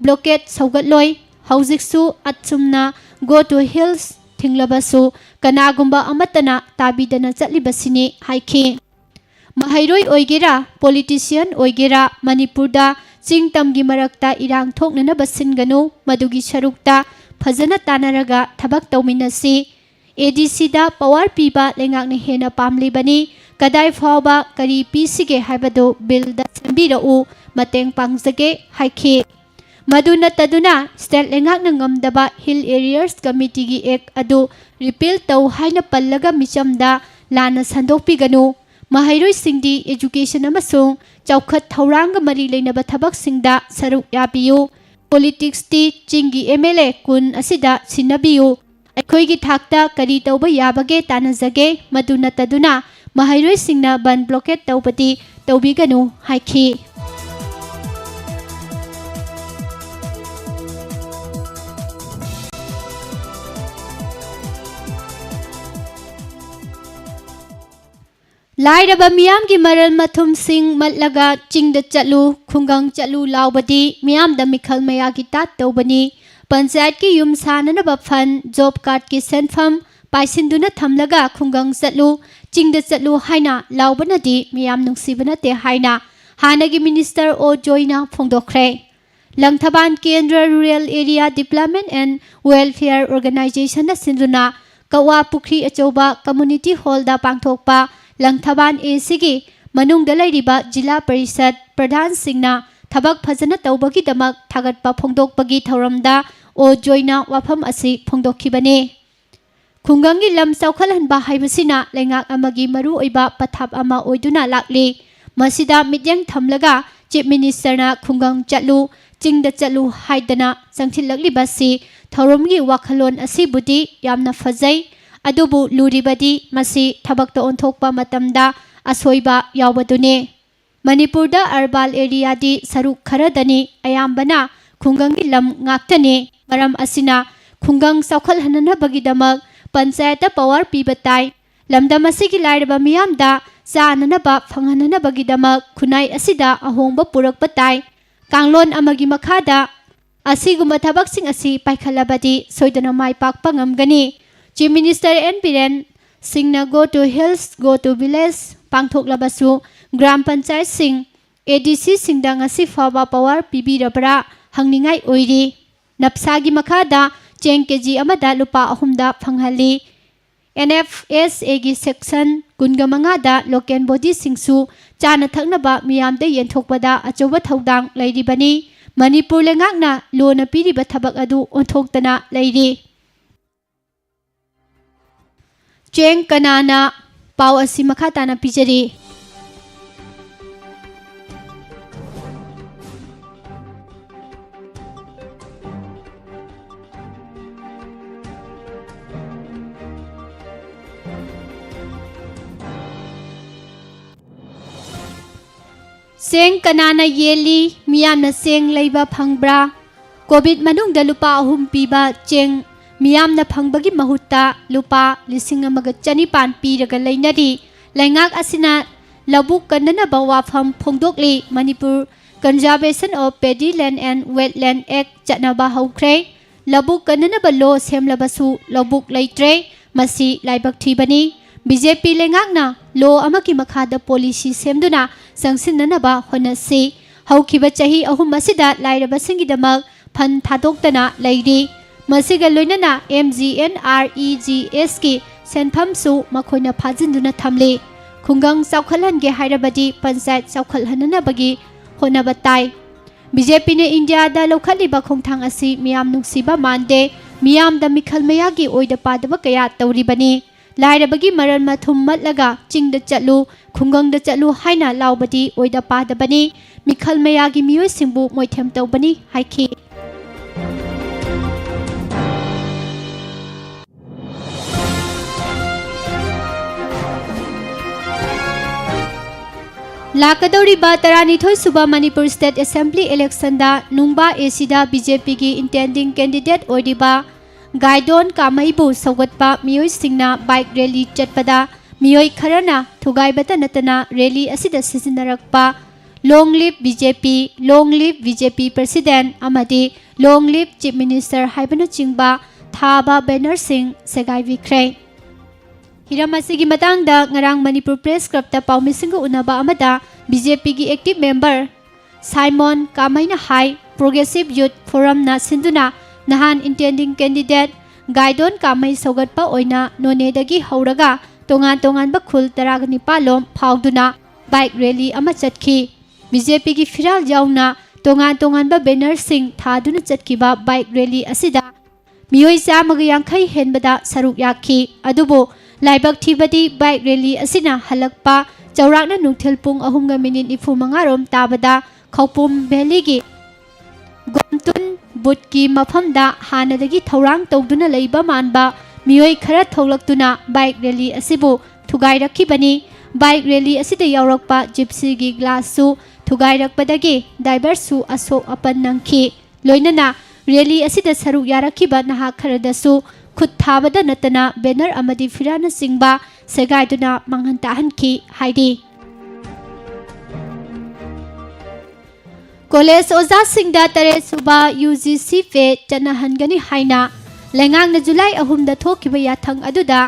blockade ꯁꯧꯒꯠꯂꯣꯏ꯫ ꯍꯧꯖꯤꯛꯁꯨ ꯑꯁꯨꯝꯅ go to hills ꯊꯤꯡꯂꯕꯁꯨ ꯀꯅꯥꯒꯨꯝꯕ ꯑꯃꯠꯇꯅ ꯇꯥꯕꯤꯗꯅ ꯆꯠꯂꯤꯕꯁꯤꯅꯤ ꯍꯥꯏꯈꯤ꯫ ꯃꯍꯩꯔꯣꯏ ꯑꯣꯏꯒꯦꯔꯥ, politician ꯑꯣꯏꯒꯦꯔꯥ, ꯃꯅꯤꯄꯨꯔꯗ ꯆꯤꯡ ꯇꯝꯒꯤ ꯃꯔꯛꯇ ꯏꯔꯥꯡ ꯊꯣꯛꯅꯅꯕ ꯁꯤꯟꯒꯅꯨ, ꯃꯗꯨꯒꯤ ꯁꯔꯨꯛꯇ ꯐꯖꯅ ꯇꯥꯟꯅꯔꯒ ꯊꯕꯛ ꯇꯧꯃꯤꯟꯅꯁꯤ꯫ ADC ꯗ power ꯄꯤꯕ ꯂꯩꯉꯥꯛꯅ ꯍꯦꯟꯅ ꯄꯥꯝꯂꯤꯕꯅꯤ꯫ ꯀꯗꯥꯏ ꯐꯥꯎꯕ ꯀꯔꯤ ꯄꯤꯁꯤꯒꯦ ꯍꯥꯏꯕꯗꯨ bill ꯗ ꯁꯦꯝꯕꯤꯔꯛꯎ, ꯃꯇꯦꯡ ꯄꯥꯡꯖꯒꯦ ꯍꯥꯏꯈꯤ꯫ ꯃꯗꯨ ꯅꯠꯇꯗꯨꯅ state ꯂꯩꯉꯥꯛꯅ ꯉꯝꯗꯕ Hill Areas Committee ꯒꯤ Act ꯑꯗꯨ repeal ꯇꯧ ꯍꯥꯏꯅ ꯄꯜꯂꯒ ꯃꯤꯆꯝꯗ ꯂꯥꯟꯅ ꯁꯟꯗꯣꯛꯄꯤꯒꯅꯨ꯫ ꯃꯍꯩꯔꯣꯏꯁꯤꯡꯗꯤ education ꯑꯃꯁꯨꯡ ꯆꯥꯎꯈꯠ ꯊꯧꯔꯥꯡꯒ ꯃꯔꯤ ꯂꯩꯅꯕ ꯊꯕꯛꯁꯤꯡꯗ ꯁꯔꯨꯛ ꯌꯥꯕꯤꯌꯨ꯫ Politics ꯇꯤ ꯆꯤꯡꯒꯤ MLA ꯀꯨꯟ ꯑꯁꯤꯗ ꯁꯤꯟꯅꯕꯤꯌꯨ꯫ ꯑꯩꯈꯣꯏꯒꯤ ꯊꯥꯛꯇ ꯀꯔꯤ ꯇꯧꯕ ꯌꯥꯕꯒꯦ ꯇꯥꯟꯅꯖꯒꯦ, ꯃꯗꯨ ꯅꯠꯇꯗꯨꯅ ꯃꯍꯩꯔꯣꯏꯁꯤꯡꯅ ꯕꯟꯗ blockade ꯇꯧꯕꯗꯤ ꯇꯧꯕꯤꯒꯅꯨ ꯍꯥꯏꯈꯤ꯫ ꯂꯥꯏꯔꯕ ꯃꯤꯌꯥꯝꯒꯤ ꯃꯔꯜ ꯃꯊꯨꯝꯁꯤꯡ ꯃꯠꯂꯒ ꯆꯤꯡꯗ ꯆꯠꯂꯨ, ꯈꯨꯡꯒꯪ ꯆꯠꯂꯨ ꯂꯥꯎꯕꯗꯤ ꯃꯤꯌꯥꯝꯗ ꯃꯤꯈꯜ ꯃꯌꯥꯒꯤ ꯇꯥꯠ ꯇꯧꯕꯅꯤ꯫ ꯄꯟꯆꯥꯌꯠꯀꯤ ꯌꯨꯝ ꯁꯥꯅꯅꯕ fund, job card ꯀꯤ ꯁꯦꯟꯐꯝ ꯄꯥꯏꯁꯤꯟꯗꯨꯅ ꯊꯝꯂꯒ ꯈꯨꯡꯒꯪ ꯆꯠꯂꯨ, ꯆꯤꯡꯗ ꯆꯠꯂꯨ ꯍꯥꯏꯅ ꯂꯥꯎꯕꯅꯗꯤ ꯃꯤꯌꯥꯝ ꯅꯨꯡꯁꯤꯕ ꯅꯠꯇꯦ ꯍꯥꯏꯅ ꯍꯥꯟꯅꯒꯤ minister ꯑꯣ ꯖꯣꯏꯅ ꯐꯣꯡꯗꯣꯛꯈ꯭ꯔꯦ꯫ ꯂꯪꯊꯕꯥꯜ ꯀꯦꯟꯗ꯭ꯔ Rural Area Development and Welfare Organisation ꯅ ꯁꯤꯟꯗꯨꯅ ꯀꯛꯋꯥ ꯄꯨꯈ꯭ꯔꯤ ꯑꯆꯧꯕ community hall ꯗ ꯄꯥꯡꯊꯣꯛꯄ ꯂꯪꯊꯕꯥꯜ AC ꯒꯤ ꯃꯅꯨꯡꯗ ꯂꯩꯔꯤꯕ ꯖꯤꯂꯥ ꯄꯔꯤꯁꯠ ꯄ꯭ꯔꯙꯥꯟꯁꯤꯡꯅ ꯊꯕꯛ ꯐꯖꯅ ꯇꯧꯕꯒꯤꯗꯃꯛ ꯊꯥꯒꯠꯄ ꯐꯣꯡꯗꯣꯛꯄꯒꯤ ꯊꯧꯔꯝꯗ ꯑꯣ ꯖꯣꯏꯅ ꯋꯥꯐꯝ ꯑꯁꯤ ꯐꯣꯡꯗꯣꯛꯈꯤꯕꯅꯤ꯫ ꯈꯨꯡꯒꯪꯒꯤ ꯂꯝ ꯆꯥꯎꯈꯠꯍꯟꯕ ꯍꯥꯏꯕꯁꯤꯅ ꯂꯩꯉꯥꯛ ꯑꯃꯒꯤ ꯃꯔꯨꯑꯣꯏꯕ ꯄꯊꯥꯞ ꯑꯃ ꯑꯣꯏꯗꯨꯅ ꯂꯥꯛꯂꯤ꯫ ꯃꯁꯤꯗ ꯃꯤꯠꯌꯦꯡ ꯊꯝꯂꯒ ꯆꯤꯐ ꯃꯤꯅꯤꯁꯇꯔꯅ "ꯈꯨꯡꯒꯪ ꯆꯠꯂꯨ, ꯆꯤꯡꯗ ꯆꯠꯂꯨ" ꯍꯥꯏꯗꯅ ꯆꯪꯁꯤꯜꯂꯛꯂꯤꯕꯁꯤ ꯊꯧꯔꯝꯒꯤ ꯋꯥꯈꯜꯂꯣꯟ ꯑꯁꯤꯕꯨꯗꯤ ꯌꯥꯝꯅ ꯐꯖꯩ, ꯑꯗꯨꯕꯨ ꯂꯨꯔꯤꯕꯗꯤ ꯃꯁꯤ ꯊꯕꯛꯇ ꯑꯣꯟꯊꯣꯛꯄ ꯃꯇꯝꯗ ꯑꯁꯣꯏꯕ ꯌꯥꯎꯕꯗꯨꯅꯤ꯫ ꯃꯅꯤꯄꯨꯔꯗ ꯑꯔꯕꯥꯟ ꯑꯦꯔꯤꯌꯥꯗꯤ ꯁꯔꯨꯛ ꯈꯔꯗꯅꯤ, ꯑꯌꯥꯝꯕꯅ ꯈꯨꯡꯒꯪꯒꯤ ꯂꯝ ꯉꯥꯛꯇꯅꯤ꯫ ꯃꯔꯝ ꯑꯁꯤꯅ ꯈꯨꯡꯒꯪ ꯆꯥꯎꯈꯠꯍꯟꯅꯅꯕꯒꯤꯗꯃꯛ ꯄꯟꯆꯥꯌꯠꯇ ꯄꯋꯥꯔ ꯄꯤꯕ ꯇꯥꯏ꯫ ꯂꯝꯗꯝ ꯑꯁꯤꯒꯤ ꯂꯥꯏꯔꯕ ꯃꯤꯌꯥꯝꯗ ꯆꯥꯅꯅꯕ ꯐꯪꯍꯟꯅꯅꯕꯒꯤꯗꯃꯛ ꯈꯨꯟꯅꯥꯏ ꯑꯁꯤꯗ ꯑꯍꯣꯡꯕ ꯄꯨꯔꯛꯄ ꯇꯥꯏ꯫ ꯀꯥꯡꯂꯣꯟ ꯑꯃꯒꯤ ꯃꯈꯥꯗ ꯑꯁꯤꯒꯨꯝꯕ ꯊꯕꯛꯁꯤꯡ ꯑꯁꯤ ꯄꯥꯏꯈꯠꯂꯕꯗꯤ ꯁꯣꯏꯗꯅ ꯃꯥꯏ ꯄꯥꯛꯄ ꯉꯝꯒꯅꯤ꯫ ꯆꯤꯐ ꯃꯤꯅꯤꯁꯇꯔ ꯑꯦꯟ ꯕꯤꯔꯦꯟ ꯁꯤꯡꯅ "Go to Hills, Go to Village" ꯄꯥꯡꯊꯣꯛꯂꯕꯁꯨ ꯒ꯭ꯔꯥꯝ ꯄꯟꯆꯥꯌꯠꯁꯤꯡ, ꯑꯦ ꯗꯤ ꯁꯤꯁꯤꯡꯗ ꯉꯁꯤ ꯐꯥꯎꯕ ꯄꯋꯥꯔ ꯄꯤꯕꯤꯔꯕ꯭ꯔꯥ ꯍꯪꯅꯤꯡꯉꯥꯏ ꯑꯣꯏꯔꯤ꯫ ꯅꯞꯁꯥꯒꯤ ꯃꯈꯥꯗ ꯆꯦꯡ ꯀꯦ ꯖꯤ ꯑꯃꯗ ꯂꯨꯄꯥ ꯑꯍꯨꯝꯗ ꯐꯪꯍꯜꯂꯤ꯫ ꯑꯦꯟ ꯑꯦꯐ ꯑꯦꯁ ꯑꯦꯒꯤ ꯁꯦꯛꯁꯟ ꯀꯨꯟꯒ ꯃꯉꯥꯗ ꯂꯣꯀꯦꯜ ꯕꯣꯗꯤꯁꯤꯡꯁꯨ ꯆꯥꯅ ꯊꯛꯅꯕ ꯃꯤꯌꯥꯝꯗ ꯌꯦꯟꯊꯣꯛꯄꯗ ꯑꯆꯧꯕ ꯊꯧꯗꯥꯡ ꯂꯩꯔꯤꯕꯅꯤ꯫ ꯃꯅꯤꯄꯨꯔ ꯂꯩꯉꯥꯛꯅ ꯂꯣꯅ ꯄꯤꯔꯤꯕ ꯊꯕꯛ ꯑꯗꯨ ꯑꯣꯟꯊꯣꯛꯇꯅ ꯂꯩꯔꯤ꯫ ꯆꯦꯡ ꯀꯅꯥꯅ? ꯄꯥꯎ ꯑꯁꯤ ꯃꯈꯥ ꯇꯥꯅ ꯄꯤꯖꯔꯤ꯫ ꯆꯦꯡ ꯀꯅꯥꯅ ꯌꯦꯜꯂꯤ? ꯃꯤꯌꯥꯝꯅ ꯆꯦꯡ ꯂꯩꯕ ꯐꯪꯕ꯭ꯔꯥ? ꯀꯣꯚꯤꯗ ꯃꯅꯨꯡꯗ ꯂꯨꯄꯥ ꯑꯍꯨꯝ ꯄꯤꯕ ꯆꯦꯡ ꯃꯤꯌꯥꯝꯅ ꯐꯪꯕꯒꯤ ꯃꯍꯨꯠꯇ ꯂꯨꯄꯥ ꯂꯤꯁꯤꯡ ꯑꯃꯒ ꯆꯅꯤꯄꯥꯟ ꯄꯤꯔꯒ ꯂꯩꯅꯔꯤ꯫ ꯂꯩꯉꯥꯛ ꯑꯁꯤꯅ ꯂꯧꯕꯨꯛ ꯀꯟꯅꯅꯕ ꯋꯥꯐꯝ ꯐꯣꯡꯗꯣꯛꯂꯤ꯫ Manipur Conservation of Paddy Land and Wetland Act ꯆꯠꯅꯕ ꯍꯧꯈ꯭ꯔꯦ꯫ ꯂꯧꯕꯨꯛ ꯀꯟꯅꯅꯕ ꯂꯣ ꯁꯦꯝꯂꯕꯁꯨ ꯂꯧꯕꯨꯛ ꯂꯩꯇ꯭ꯔꯦ꯫ ꯃꯁꯤ ꯂꯥꯏꯕꯛ ꯊꯤꯕꯅꯤ꯫ ꯕꯤ ꯖꯦ ꯄꯤ ꯂꯩꯉꯥꯛꯅ ꯂꯣ ꯑꯃꯒꯤ ꯃꯈꯥꯗ ꯄꯣꯂꯤꯁꯤ ꯁꯦꯝꯗꯨꯅ ꯆꯪꯁꯤꯟꯅꯅꯕ ꯍꯣꯠꯅꯁꯤ꯫ ꯍꯧꯈꯤꯕ ꯆꯍꯤ ꯑꯍꯨꯝ ꯑꯁꯤꯗ ꯂꯥꯏꯔꯕꯁꯤꯡꯒꯤꯗꯃꯛ ꯐꯟ ꯊꯥꯗꯣꯛꯇꯅ ꯂꯩꯔꯤ꯫ ꯃꯁꯤꯒ ꯂꯣꯏꯅꯅ M G N R E G ꯑꯦꯁꯀꯤ ꯁꯦꯟꯐꯝꯁꯨ ꯃꯈꯣꯏꯅ ꯐꯥꯖꯤꯟꯗꯨꯅ ꯊꯝꯂꯤ꯫ ꯈꯨꯡꯒꯪ ꯆꯥꯎꯈꯠꯍꯟꯒꯦ ꯍꯥꯏꯔꯕꯗꯤ ꯄꯟꯆꯥꯌꯠ ꯆꯥꯎꯈꯠꯍꯟꯅꯅꯕꯒꯤ ꯍꯣꯠꯅꯕ ꯇꯥꯏ꯫ ꯕꯤ ꯖꯦ ꯄꯤꯅ ꯏꯟꯗꯤꯌꯥꯗ ꯂꯧꯈꯠꯂꯤꯕ ꯈꯣꯡꯊꯥꯡ ꯑꯁꯤ ꯃꯤꯌꯥꯝ ꯅꯨꯡꯁꯤꯕ ꯃꯥꯟꯗꯦ꯫ ꯃꯤꯌꯥꯝꯗ ꯃꯤꯈꯜ ꯃꯌꯥꯒꯤ ꯑꯣꯏꯗ ꯄꯥꯗꯕ ꯀꯌꯥ ꯇꯧꯔꯤꯕꯅꯤ꯫ ꯂꯥꯏꯔꯕꯒꯤ ꯃꯔꯜ ꯃꯊꯨꯝ ꯃꯠꯂꯒ ꯆꯤꯡꯗ ꯆꯠꯂꯨ, ꯈꯨꯡꯒꯪꯗ ꯆꯠꯂꯨ ꯍꯥꯏꯅ ꯂꯥꯎꯕꯗꯤ ꯑꯣꯏꯗ ꯄꯥꯗꯕꯅꯤ꯫ ꯃꯤꯈꯜ ꯃꯌꯥꯒꯤ ꯃꯤꯑꯣꯏꯁꯤꯡꯕꯨ ꯃꯣꯏꯊꯦꯝ ꯇꯧꯕꯅꯤ ꯍꯥꯏꯈꯤ꯫ ꯂꯥꯛꯀꯗꯧꯔꯤꯕ ꯇꯔꯥꯅꯤꯊꯣꯏ ꯁꯨꯕ ꯃꯅꯤꯄꯨꯔ ꯁ꯭ꯇꯦꯠ ꯑꯦꯁꯦꯝꯕ꯭ꯂꯤ ꯏꯂꯦꯛꯁꯟꯗ ꯅꯨꯡꯕꯥ ꯑꯦ ꯁꯤꯗ ꯕꯤ ꯖꯦ ꯄꯤꯒꯤ ꯏꯟꯇꯦꯟꯗꯤꯡ ꯀꯦꯟꯗꯤꯗꯦꯠ ꯑꯣꯏꯔꯤꯕ ꯒꯥꯏꯗꯣꯟ ꯀꯥꯃꯩꯕꯨ ꯁꯧꯒꯠꯄ ꯃꯤꯑꯣꯏꯁꯤꯡꯅ ꯕꯥꯏꯛ ꯔꯦꯂꯤ ꯆꯠꯄꯗ ꯃꯤꯑꯣꯏ ꯈꯔꯅ ꯊꯨꯒꯥꯏꯕꯇ ꯅꯠꯇꯅ ꯔꯦꯂꯤ ꯑꯁꯤꯗ ꯁꯤꯖꯤꯟꯅꯔꯛꯄ "Long live B J P, long live B J P President" ꯑꯃꯗꯤ "Long live Chief Minister" ꯍꯥꯏꯕꯅꯆꯤꯡꯕ ꯊꯥꯕ ꯕꯦꯅꯔꯁꯤꯡ ꯁꯦꯒꯥꯏꯕꯤꯈ꯭ꯔꯦ꯫ ꯍꯤꯔꯝ ꯑꯁꯤꯒꯤ ꯃꯇꯥꯡꯗ ꯉꯔꯥꯡ ꯃꯅꯤꯄꯨꯔ ꯄ꯭ꯔꯦꯁ ꯀ꯭ꯂꯕꯇ ꯄꯥꯎꯃꯤꯁꯤꯡꯒ ꯎꯅꯕ ꯑꯃꯗ ꯕꯤ ꯖꯦ ꯄꯤꯒꯤ ꯑꯦꯛꯇꯤꯚ ꯃꯦꯝꯕꯔ ꯁꯥꯏꯃꯣꯟ ꯀꯥꯃꯩꯅ ꯍꯥꯏ, ꯄ꯭ꯔꯣꯒ꯭ꯔꯦꯁꯤꯚ ꯌꯨꯊ ꯐꯣꯔꯝꯅ ꯁꯤꯟꯗꯨꯅ ꯅꯍꯥꯟ ꯏꯟꯇꯦꯟꯗꯤꯡ ꯀꯦꯟꯗꯤꯗꯦꯠ ꯒꯥꯏꯗꯣꯟ ꯀꯥꯃꯩ ꯁꯧꯒꯠꯄ ꯑꯣꯏꯅ ꯅꯣꯅꯦꯗꯒꯤ ꯍꯧꯔꯒ ꯇꯣꯉꯥꯟ ꯇꯣꯉꯥꯟꯕ ꯈꯨꯜ ꯇꯔꯥꯒ ꯅꯤꯄꯥꯜ ꯂꯣꯝ ꯐꯥꯎꯗꯨꯅ ꯕꯥꯏꯛ ꯔꯦꯂꯤ ꯑꯃ ꯆꯠꯈꯤ꯫ ꯕꯤ ꯖꯦ ꯄꯤꯒꯤ ꯐꯤꯔꯥꯜ ꯌꯥꯎꯅ ꯇꯣꯉꯥꯟ ꯇꯣꯉꯥꯟꯕ ꯕꯦꯅꯔꯁꯤꯡ ꯊꯥꯗꯨꯅ ꯆꯠꯈꯤꯕ ꯕꯥꯏꯛ ꯔꯦꯂꯤ ꯑꯁꯤꯗ ꯃꯤꯑꯣꯏ ꯆꯥꯝꯃꯒ ꯌꯥꯡꯈꯩ ꯍꯦꯟꯕꯗ ꯁꯔꯨꯛ ꯌꯥꯈꯤ꯫ ꯑꯗꯨꯕꯨ ꯂꯥꯏꯕꯛ ꯊꯤꯕꯗꯤ ꯕꯥꯏꯛ ꯔꯦꯂꯤ ꯑꯁꯤꯅ ꯍꯜꯂꯛꯄ ꯆꯥꯎꯔꯥꯛꯅ ꯅꯨꯡꯊꯤꯜ ꯄꯨꯡ ꯑꯍꯨꯝꯒ ꯃꯤꯅꯤꯠ ꯅꯤꯐꯨ ꯃꯉꯥ ꯔꯣꯝ ꯇꯥꯕꯗ ꯈꯧꯄꯨꯝ ꯚꯦꯂꯤꯒꯤ ꯒꯣꯝꯇꯨꯟ ꯕꯨꯠꯀꯤ ꯃꯐꯝꯗ ꯍꯥꯟꯅꯗꯒꯤ ꯊꯧꯔꯥꯡ ꯇꯧꯗꯨꯅ ꯂꯩꯕ ꯃꯥꯟꯕ ꯃꯤꯑꯣꯏ ꯈꯔ ꯊꯣꯛꯂꯛꯇꯨꯅ ꯕꯥꯏꯛ ꯔꯦꯂꯤ ꯑꯁꯤꯕꯨ ꯊꯨꯒꯥꯏꯔꯛꯈꯤꯕꯅꯤ꯫ ꯕꯥꯏꯛ ꯔꯦꯂꯤ ꯑꯁꯤꯗ ꯌꯥꯎꯔꯛꯄ ꯖꯤꯞꯁꯤꯒꯤ ꯒ꯭ꯂꯥꯁꯁꯨ ꯊꯨꯒꯥꯏꯔꯛꯄꯗꯒꯤ ꯗ꯭ꯔꯥꯏꯚꯔꯁꯨ ꯑꯁꯣꯛ ꯑꯄꯟ ꯅꯪꯈꯤ꯫ ꯂꯣꯏꯅꯅ ꯔꯦꯂꯤ ꯑꯁꯤꯗ ꯁꯔꯨꯛ ꯌꯥꯔꯛꯈꯤꯕ ꯅꯍꯥ ꯈꯔꯗꯁꯨ ꯈꯨꯠ ꯊꯥꯕꯗ ꯅꯠꯇꯅ ꯕꯦꯅꯔ ꯑꯃꯗꯤ ꯐꯤꯔꯥꯜꯅꯆꯤꯡꯕ ꯁꯦꯒꯥꯏꯗꯨꯅ ꯃꯥꯡꯍꯟ ꯇꯥꯛꯍꯟꯈꯤ ꯍꯥꯏꯔꯤ꯫ ꯀꯣꯂꯦꯖ ꯑꯣꯖꯥꯁꯤꯡꯗ ꯇꯔꯦꯠ ꯁꯨꯕ ꯌꯨ ꯖꯤ ꯁꯤ ꯄꯦ ꯆꯠꯅꯍꯟꯒꯅꯤ ꯍꯥꯏꯅ ꯂꯩꯉꯥꯛꯅ ꯖꯨꯂꯥꯏ ꯑꯍꯨꯝꯗ ꯊꯣꯛꯈꯤꯕ ꯌꯥꯊꯪ ꯑꯗꯨꯗ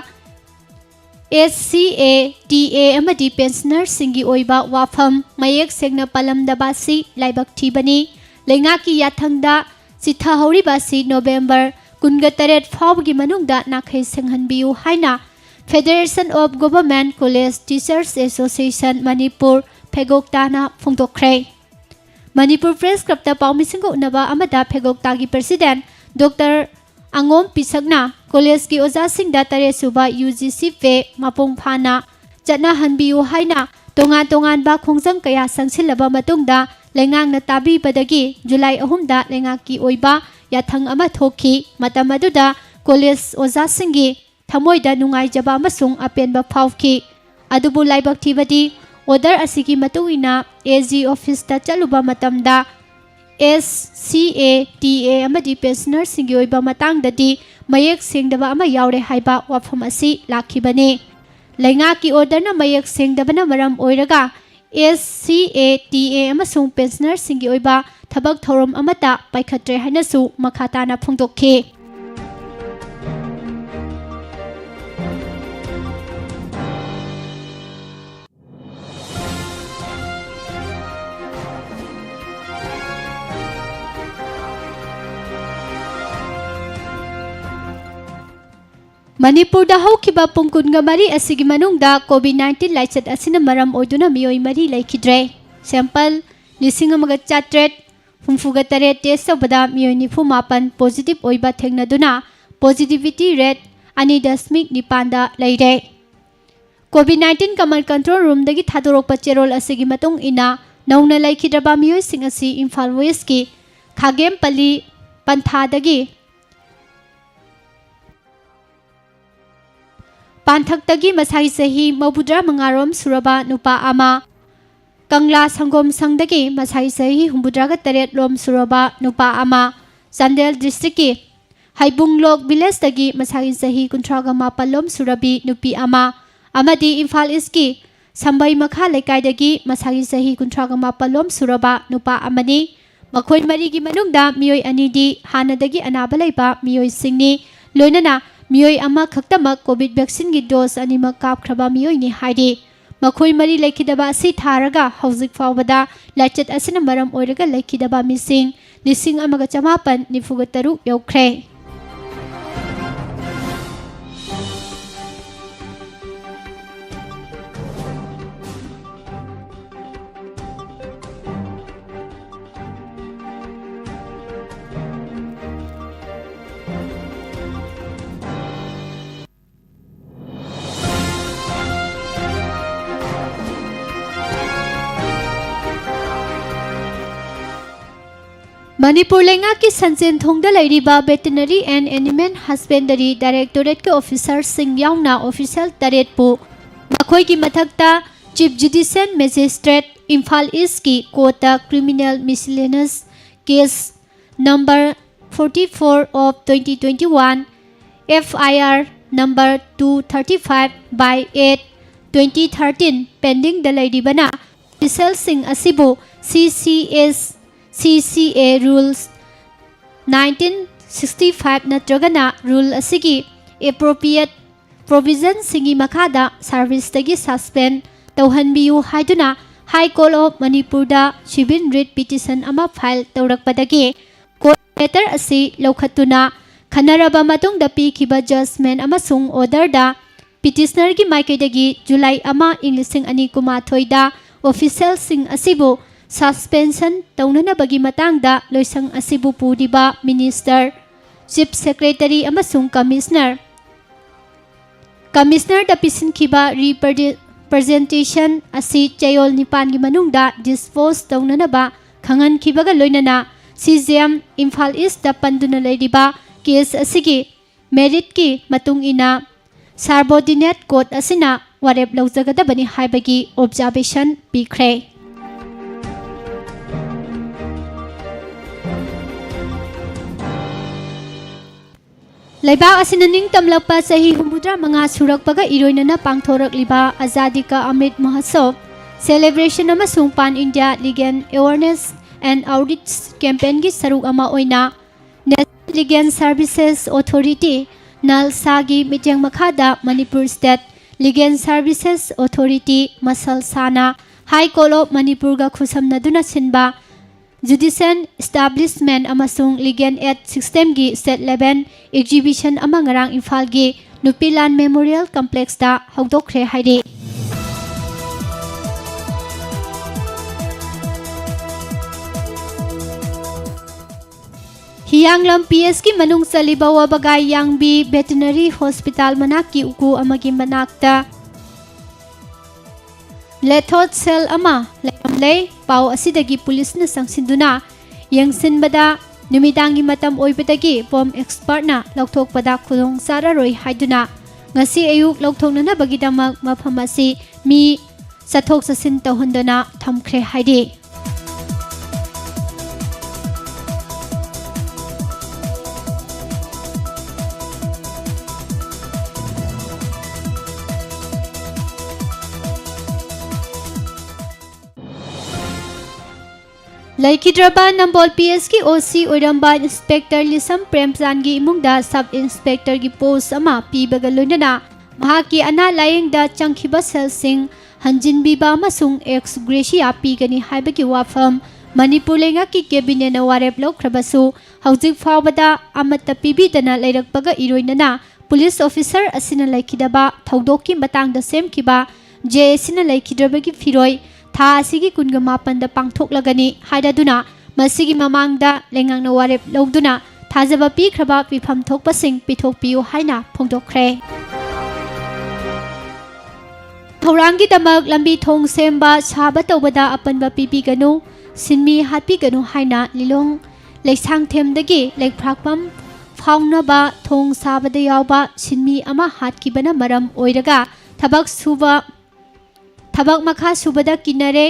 S C A, T A ꯑꯃꯗꯤ ꯄꯦꯟꯁꯅꯔꯁꯤꯡꯒꯤ ꯑꯣꯏꯕ ꯋꯥꯐꯝ ꯃꯌꯦꯛ ꯁꯦꯡꯅ ꯄꯜꯂꯝꯗꯕ ꯑꯁꯤ ꯂꯥꯏꯕꯛ ꯊꯤꯕꯅꯤ꯫ ꯂꯩꯉꯥꯛꯀꯤ ꯌꯥꯊꯪꯗ ꯆꯤꯊꯍꯧꯔꯤꯕ ꯑꯁꯤ ꯅꯣꯕꯦꯝꯕꯔ ꯀꯨꯟꯒ ꯇꯔꯦꯠ ꯐꯥꯎꯕꯒꯤ ꯃꯅꯨꯡꯗ ꯅꯥꯈꯩ ꯁꯦꯡꯍꯟꯕꯤꯌꯨ ꯍꯥꯏꯅ Federation of Government College Teachers Association Manipur, ꯐꯦꯒꯣꯛꯇꯥꯅ ꯐꯣꯡꯗꯣꯛꯈ꯭ꯔꯦ꯫ ꯃꯅꯤꯄꯨꯔ ꯄ꯭ꯔꯦꯁ ꯀ꯭ꯂꯕꯇ ꯄꯥꯎꯃꯤꯁꯤꯡꯒ ꯎꯅꯕ ꯑꯃꯗ ꯐꯦꯒꯣꯛꯇꯥꯒꯤ ꯄ꯭ꯔꯁꯤꯗꯦꯟꯠ ꯗꯣꯛꯇꯔ ꯑꯉꯣꯝ ꯄꯤꯁꯛꯅ ꯀꯣꯂꯦꯖꯀꯤ ꯑꯣꯖꯥꯁꯤꯡꯗ ꯇꯔꯦꯠ ꯁꯨꯕ ꯌꯨ ꯖꯤ ꯁꯤ ꯄꯦ ꯃꯄꯨꯡ ꯐꯥꯅ ꯆꯠꯅꯍꯟꯕꯤꯌꯨ ꯍꯥꯏꯅ ꯇꯣꯉꯥꯟ ꯇꯣꯉꯥꯟꯕ ꯈꯣꯡꯖꯪ ꯀꯌꯥ ꯆꯪꯁꯤꯜꯂꯕ ꯃꯇꯨꯡꯗ ꯂꯩꯉꯥꯛꯅ ꯇꯥꯕꯤꯕꯗꯒꯤ ꯖꯨꯂꯥꯏ ꯑꯍꯨꯝꯗ ꯂꯩꯉꯥꯛꯀꯤ ꯑꯣꯏꯕ ꯌꯥꯊꯪ ꯑꯃ ꯊꯣꯛꯈꯤ꯫ ꯃꯇꯝ ꯑꯗꯨꯗ ꯀꯣꯂꯦꯖ ꯑꯣꯖꯥꯁꯤꯡꯒꯤ ꯊꯃꯣꯏꯗ ꯅꯨꯡꯉꯥꯏꯖꯕ ꯑꯃꯁꯨꯡ ꯑꯄꯦꯟꯕ ꯐꯥꯎꯈꯤ꯫ ꯑꯗꯨꯕꯨ ꯂꯥꯏꯕꯛ ꯊꯤꯕꯗꯤ, ꯑꯣꯔꯗꯔ ꯑꯁꯤꯒꯤ ꯃꯇꯨꯡ ꯏꯟꯅ ꯑꯦ ꯖꯤ ꯑꯣꯐꯤꯁꯇ ꯆꯠꯂꯨꯕ ꯃꯇꯝꯗ, S C A T A ꯑꯃꯗꯤ ꯄꯦꯟꯁꯅꯔꯁꯤꯡꯒꯤ ꯑꯣꯏꯕ ꯃꯇꯥꯡꯗꯗꯤ ꯃꯌꯦꯛ ꯁꯦꯡꯗꯕ ꯑꯃ ꯌꯥꯎꯔꯦ ꯍꯥꯏꯕ ꯋꯥꯐꯝ ꯑꯁꯤ ꯂꯥꯛꯈꯤꯕꯅꯤ꯫ ꯂꯩꯉꯥꯛꯀꯤ ꯑꯣꯔꯗꯔꯅ ꯃꯌꯦꯛ ꯁꯦꯡꯗꯕꯅ ꯃꯔꯝ ꯑꯣꯏꯔꯒ S C A T A ꯑꯃꯁꯨꯡ ꯄꯦꯟꯁꯅꯔꯁꯤꯡꯒꯤ ꯑꯣꯏꯕ ꯊꯕꯛ ꯊꯧꯔꯝ ꯑꯃꯠꯇ ꯄꯥꯏꯈꯠꯇ꯭ꯔꯦ ꯍꯥꯏꯅꯁꯨ ꯃꯈꯥ ꯇꯥꯅ ꯐꯣꯡꯗꯣꯛꯈꯤ꯫ ꯃꯅꯤꯄꯨꯔꯗ ꯍꯧꯈꯤꯕ ꯄꯨꯡ ꯀꯨꯟꯒ ꯃꯔꯤ ꯑꯁꯤꯒꯤ ꯃꯅꯨꯡꯗ COVID nineteen ꯂꯥꯏꯆꯠ ꯑꯁꯤꯅ ꯃꯔꯝ ꯑꯣꯏꯗꯨꯅ ꯃꯤꯑꯣꯏ ꯃꯔꯤ ꯂꯩꯈꯤꯗ꯭ꯔꯦ꯫ ꯁꯦꯝꯄꯜ ꯂꯤꯁꯤꯡ ꯑꯃꯒ ꯆꯥꯇ꯭ꯔꯦꯠ ꯍꯨꯝꯐꯨꯒ ꯇꯔꯦꯠ ꯇꯦꯁ ꯇꯧꯕꯗ ꯃꯤꯑꯣꯏ ꯅꯤꯐꯨ ꯃꯥꯄꯟ ꯄꯣꯖꯤꯇꯤꯚ ꯑꯣꯏꯕ ꯊꯦꯡꯅꯗꯨꯅ ꯄꯣꯖꯤꯇꯤꯚꯤꯇꯤ ꯔꯦꯠ ꯑꯅꯤ ꯗꯁꯃꯤꯛ ꯅꯤꯄꯥꯟꯗ ꯂꯩꯔꯦ꯫ COVID nineteen ꯀꯃꯟ ꯀꯟꯇ꯭ꯔꯣꯜ ꯔꯨꯝꯗꯒꯤ ꯊꯥꯗꯣꯔꯛꯄ ꯆꯦꯔꯣꯜ ꯑꯁꯤꯒꯤ ꯃꯇꯨꯡ ꯏꯟꯅ ꯅꯧꯅ ꯂꯩꯈꯤꯗ꯭ꯔꯕ ꯃꯤꯑꯣꯏꯁꯤꯡ ꯑꯁꯤ ꯏꯝꯐꯥꯜ ꯋꯦꯁꯀꯤ ꯈꯥꯒꯦꯝꯄꯜꯂꯤ ꯄꯟꯊꯥꯗꯒꯤ ꯄꯥꯟꯊꯛꯇꯒꯤ ꯃꯁꯥꯒꯤ ꯆꯍꯤ ꯃꯧꯗ꯭ꯔꯥ ꯃꯉꯥꯔꯣꯝ ꯁꯨꯔꯕ ꯅꯨꯄꯥ ꯑꯃ, ꯀꯪꯂꯥ ꯁꯪꯒꯣꯝ ꯁꯪꯗꯒꯤ ꯃꯁꯥꯒꯤ ꯆꯍꯤ ꯍꯨꯝꯐꯨꯇꯔꯥꯒ ꯇꯔꯦꯠꯂꯣꯝ ꯁꯨꯔꯕ ꯅꯨꯄꯥ ꯑꯃ, ꯆꯥꯟꯗꯦꯜ ꯗꯤꯁꯇ꯭ꯔꯤꯛꯀꯤ ꯍꯩꯕꯨꯡꯂꯣꯛ ꯚꯤꯂꯦꯖꯇꯒꯤ ꯃꯁꯥꯒꯤ ꯆꯍꯤ ꯀꯨꯟꯊ꯭ꯔꯥꯒ ꯃꯥꯄꯜꯂꯣꯝ ꯁꯨꯔꯕꯤ ꯅꯨꯄꯤ ꯑꯃ, ꯑꯃꯗꯤ ꯏꯝꯐꯥꯜ ꯏꯁꯀꯤ ꯁꯝꯕꯩ ꯃꯈꯥ ꯂꯩꯀꯥꯏꯗꯒꯤ ꯃꯁꯥꯒꯤ ꯆꯍꯤ ꯀꯨꯟꯊ꯭ꯔꯥꯒ ꯃꯥꯄꯜꯂꯣꯝ ꯁꯨꯔꯕ ꯅꯨꯄꯥ ꯑꯃꯅꯤ꯫ ꯃꯈꯣꯏ ꯃꯔꯤꯒꯤ ꯃꯅꯨꯡꯗ ꯃꯤꯑꯣꯏ ꯑꯅꯤꯗꯤ ꯍꯥꯟꯅꯗꯒꯤ ꯑꯅꯥꯕ ꯂꯩꯕ ꯃꯤꯑꯣꯏꯁꯤꯡꯅꯤ꯫ ꯂꯣꯏꯅꯅ ꯃꯤꯑꯣꯏ ꯑꯃꯈꯛꯇꯃꯛ ꯀꯣꯚꯤꯗ ꯚꯦꯛꯁꯤꯟꯒꯤ ꯗꯣꯁ ꯑꯅꯤꯃꯛ ꯀꯥꯞꯈ꯭ꯔꯕ ꯃꯤꯑꯣꯏꯅꯤ ꯍꯥꯏꯔꯤ꯫ ꯃꯈꯣꯏ ꯃꯔꯤ ꯂꯩꯈꯤꯗꯕ ꯑꯁꯤ ꯊꯥꯔꯒ ꯍꯧꯖꯤꯛ ꯐꯥꯎꯕꯗ ꯂꯥꯏꯆꯠ ꯑꯁꯤꯅ ꯃꯔꯝ ꯑꯣꯏꯔꯒ ꯂꯩꯈꯤꯗꯕ ꯃꯤꯁꯤꯡ ꯂꯤꯁꯤꯡ ꯑꯃꯒ ꯆꯃꯥꯄꯟ ꯅꯤꯐꯨꯒ ꯇꯔꯨꯛ ꯌꯧꯈ꯭ꯔꯦ꯫ ꯃꯅꯤꯄꯨꯔ ꯂꯩꯉꯥꯛꯀꯤ ꯁꯟꯖꯦꯟ ꯊꯣꯡꯗ ꯂꯩꯔꯤꯕ Veterinary and Animal Husbandry Directorateꯀꯤ officerꯁꯤꯡ ꯌꯥꯎꯅ official ꯇꯔꯦꯠꯄꯨ, ꯃꯈꯣꯏꯒꯤ ꯃꯊꯛꯇ Chief Judicial Magistrate, Imphal Eastꯀꯤ courtꯇ criminal miscellaneous case number forty-four of twenty twenty-one, F I R number two thirty-five by eight, twenty thirteen pendingꯗ ꯂꯩꯔꯤꯕꯅ, officialꯁꯤꯡ ꯑꯁꯤꯕꯨ C C S, C C A rules nineteen sixty-five ꯅꯠꯇ꯭ꯔꯒꯅ rule ꯑꯁꯤꯒꯤ appropriate provisionꯁꯤꯡꯒꯤ ꯃꯈꯥꯗ serviceꯇꯒꯤ suspend ꯇꯧꯍꯟꯕꯤꯌꯨ ꯍꯥꯏꯗꯨꯅ High Court of ꯃꯅꯤꯄꯨꯔꯗ civil writ petition ꯑꯃ file ꯇꯧꯔꯛꯄꯗꯒꯤ court matter ꯑꯁꯤ ꯂꯧꯈꯠꯇꯨꯅ ꯈꯟꯅꯔꯕ ꯃꯇꯨꯡꯗ ꯄꯤꯈꯤꯕ judgment ꯑꯃꯁꯨꯡ orderꯗ petitionerꯒꯤ ꯃꯥꯏꯀꯩꯗꯒꯤ July ꯑꯃ, ꯏꯪ ꯂꯤꯁꯤꯡ ꯑꯅꯤ ꯀꯨꯟꯃꯥꯊꯣꯏꯗ officialꯁꯤꯡ ꯑꯁꯤꯕꯨ suspension ꯇꯧꯅꯅꯕꯒꯤ ꯃꯇꯥꯡꯗ ꯂꯣꯏꯁꯪ ꯑꯁꯤꯕꯨ ꯄꯨꯔꯤꯕ minister, chief secretary ꯑꯃꯁꯨꯡ commissioner, commissionerꯗ ꯄꯤꯁꯤꯟꯈꯤꯕ represent-, presentation ꯑꯁꯤ ꯆꯌꯣꯜ ꯅꯤꯄꯥꯟꯒꯤ ꯃꯅꯨꯡꯗ dispose ꯇꯧꯅꯅꯕ ꯈꯪꯍꯟꯈꯤꯕꯒ ꯂꯣꯏꯅꯅ C J M Imphal Eastꯇ ꯄꯟꯗꯨꯅ ꯂꯩꯔꯤꯕ case ꯑꯁꯤꯒꯤ meritꯀꯤ ꯃꯇꯨꯡ ꯏꯟꯅ subordinate court ꯑꯁꯤꯅ ꯋꯥꯔꯦꯞ ꯂꯧꯖꯒꯗꯕꯅꯤ ꯍꯥꯏꯕꯒꯤ observation ꯄꯤꯈ꯭ꯔꯦ꯫ ꯂꯩꯕꯥꯛ ꯑꯁꯤꯅ ꯅꯤꯡꯇꯝꯂꯛꯄ ꯆꯍꯤ ꯍꯨꯝꯐꯨꯇꯔꯥ ꯃꯉꯥ ꯁꯨꯔꯛꯄꯒ ꯏꯔꯣꯏꯅꯅ ꯄꯥꯡꯊꯣꯔꯛꯂꯤꯕ Azadi Ka Amrit Mahotsav celebration ꯑꯃꯁꯨꯡ Pan India Legal Awareness and Outreach campaignꯒꯤ ꯁꯔꯨꯛ ꯑꯃ ꯑꯣꯏꯅ National Legal Services Authority, NALSAꯒꯤ ꯃꯤꯠꯌꯦꯡ ꯃꯈꯥꯗ Manipur State Legal Services Authority, ꯃꯁꯜꯁꯥꯅ High Court of ꯃꯅꯤꯄꯨꯔꯒ ꯈꯨꯠꯁꯝꯅꯗꯨꯅ ꯁꯤꯟꯕ Judicial Establishment ꯑꯃꯁꯨꯡ Legal Aid Systemꯒꯤ State Level Exhibition ꯑꯃ ꯉꯔꯥꯡ ꯏꯝꯐꯥꯜꯒꯤ ꯅꯨꯄꯤꯂꯥꯟ Memorial Complexꯇ ꯍꯧꯗꯣꯛꯈ꯭ꯔꯦ ꯍꯥꯏꯔꯤ꯫ ꯍꯤꯌꯥꯡꯂꯝ P Sꯀꯤ ꯃꯅꯨꯡ ꯆꯜꯂꯤꯕ ꯋꯥꯕꯒꯥꯏ ꯌꯥꯡꯕꯤ Veterinary Hospital ꯃꯅꯥꯛꯀꯤ ꯎꯀꯨ ꯑꯃꯒꯤ ꯃꯅꯥꯛꯇ lethal cell ꯑꯃ ꯂꯩꯔꯝꯂꯦ꯫ ꯄꯥꯎ ꯑꯁꯤꯗꯒꯤ ꯄꯨꯂꯤꯁꯅ ꯆꯪꯁꯤꯟꯗꯨꯅ ꯌꯦꯡꯁꯤꯟꯕꯗ ꯅꯨꯃꯤꯗꯥꯡꯒꯤ ꯃꯇꯝ ꯑꯣꯏꯕꯗꯒꯤ ꯕꯣꯝ ꯑꯦꯛꯁꯄꯔꯠꯅ ꯂꯧꯊꯣꯛꯄꯗ ꯈꯨꯗꯣꯡ ꯆꯥꯔꯔꯣꯏ ꯍꯥꯏꯗꯨꯅ ꯉꯁꯤ ꯑꯌꯨꯛ ꯂꯧꯊꯣꯛꯅꯅꯕꯒꯤꯗꯃꯛ ꯃꯐꯝ ꯑꯁꯤ ꯃꯤ ꯆꯠꯊꯣꯛ ꯆꯠꯁꯤꯟ ꯇꯧꯍꯟꯗꯅ ꯊꯝꯈ꯭ꯔꯦ ꯍꯥꯏꯔꯤ꯫ ꯂꯩꯈꯤꯗ꯭ꯔꯕ ꯅꯝꯕꯣꯜ ꯄꯤ ꯑꯦꯁꯀꯤ ꯑꯣ ꯁꯤ ꯑꯣꯏꯔꯝꯕ ꯏꯟꯁꯄꯦꯛꯇꯔ ꯂꯤꯁꯝ ꯄ꯭ꯔꯦꯝꯆꯥꯟꯒꯤ ꯏꯃꯨꯡꯗ ꯁꯕ ꯏꯟꯁꯄꯦꯛꯇꯔꯒꯤ ꯄꯣꯁ ꯑꯃ ꯄꯤꯕꯒ ꯂꯣꯏꯅꯅ ꯃꯍꯥꯛꯀꯤ ꯑꯅꯥ ꯂꯥꯌꯦꯡꯗ ꯆꯪꯈꯤꯕ ꯁꯦꯜꯁꯤꯡ ꯍꯟꯖꯤꯟꯕꯤꯕ ꯑꯃꯁꯨꯡ ꯑꯦꯛꯁ ꯒ꯭ꯔꯦꯁꯤꯌꯥ ꯄꯤꯒꯅꯤ ꯍꯥꯏꯕꯒꯤ ꯋꯥꯐꯝ ꯃꯅꯤꯄꯨꯔ ꯂꯩꯉꯥꯛꯀꯤ ꯀꯦꯕꯤꯅꯦꯠꯅ ꯋꯥꯔꯦꯞ ꯂꯧꯈ꯭ꯔꯕꯁꯨ ꯍꯧꯖꯤꯛ ꯐꯥꯎꯕꯗ ꯑꯃꯠꯇ ꯄꯤꯕꯤꯗꯅ ꯂꯩꯔꯛꯄꯒ ꯏꯔꯣꯏꯅꯅ ꯄꯨꯂꯤꯁ ꯑꯣꯐꯤꯁꯔ ꯑꯁꯤꯅ ꯂꯩꯈꯤꯗꯕ ꯊꯧꯗꯣꯛꯀꯤ ꯃꯇꯥꯡꯗ ꯁꯦꯝꯈꯤꯕ ꯖꯦ ꯑꯦꯁꯤꯅ ꯂꯩꯈꯤꯗ꯭ꯔꯕꯒꯤ ꯐꯤꯔꯣꯏ ꯊꯥ ꯑꯁꯤꯒꯤ ꯀꯨꯟꯒ ꯃꯥꯄꯟꯗ ꯄꯥꯡꯊꯣꯛꯂꯒꯅꯤ ꯍꯥꯏꯔꯗꯨꯅ ꯃꯁꯤꯒꯤ ꯃꯃꯥꯡꯗ ꯂꯩꯉꯥꯛꯅ ꯋꯥꯔꯦꯞ ꯂꯧꯗꯨꯅ ꯊꯥꯖꯕ ꯄꯤꯈ꯭ꯔꯕ ꯄꯤꯐꯝ ꯊꯣꯛꯄꯁꯤꯡ ꯄꯤꯊꯣꯛꯄꯤꯌꯨ ꯍꯥꯏꯅ ꯐꯣꯡꯗꯣꯛꯈ꯭ꯔꯦ꯫ ꯊꯧꯔꯥꯡꯒꯤꯗꯃꯛ ꯂꯝꯕꯤ ꯊꯣꯡ ꯁꯦꯝꯕ ꯁꯥꯕ ꯇꯧꯕꯗ ꯑꯄꯟꯕ ꯄꯤꯕꯤꯒꯅꯨ, ꯁꯤꯟꯃꯤ ꯍꯥꯠꯄꯤꯒꯅꯨ ꯍꯥꯏꯅ ꯂꯤꯂꯣꯡ ꯂꯩꯁꯥꯡꯊꯦꯝꯗꯒꯤ ꯂꯩꯈ꯭ꯔꯥꯛꯄꯝ ꯐꯥꯎꯅꯕ ꯊꯣꯡ ꯁꯥꯕꯗ ꯌꯥꯎꯕ ꯁꯤꯟꯃꯤ ꯑꯃ ꯍꯥꯠꯈꯤꯕꯅ ꯃꯔꯝ ꯑꯣꯏꯔꯒ ꯊꯕꯛ ꯁꯨꯕ, ꯊꯕꯛ ꯃꯈꯥ ꯁꯨꯕꯗ ꯀꯤꯅꯔꯦ꯫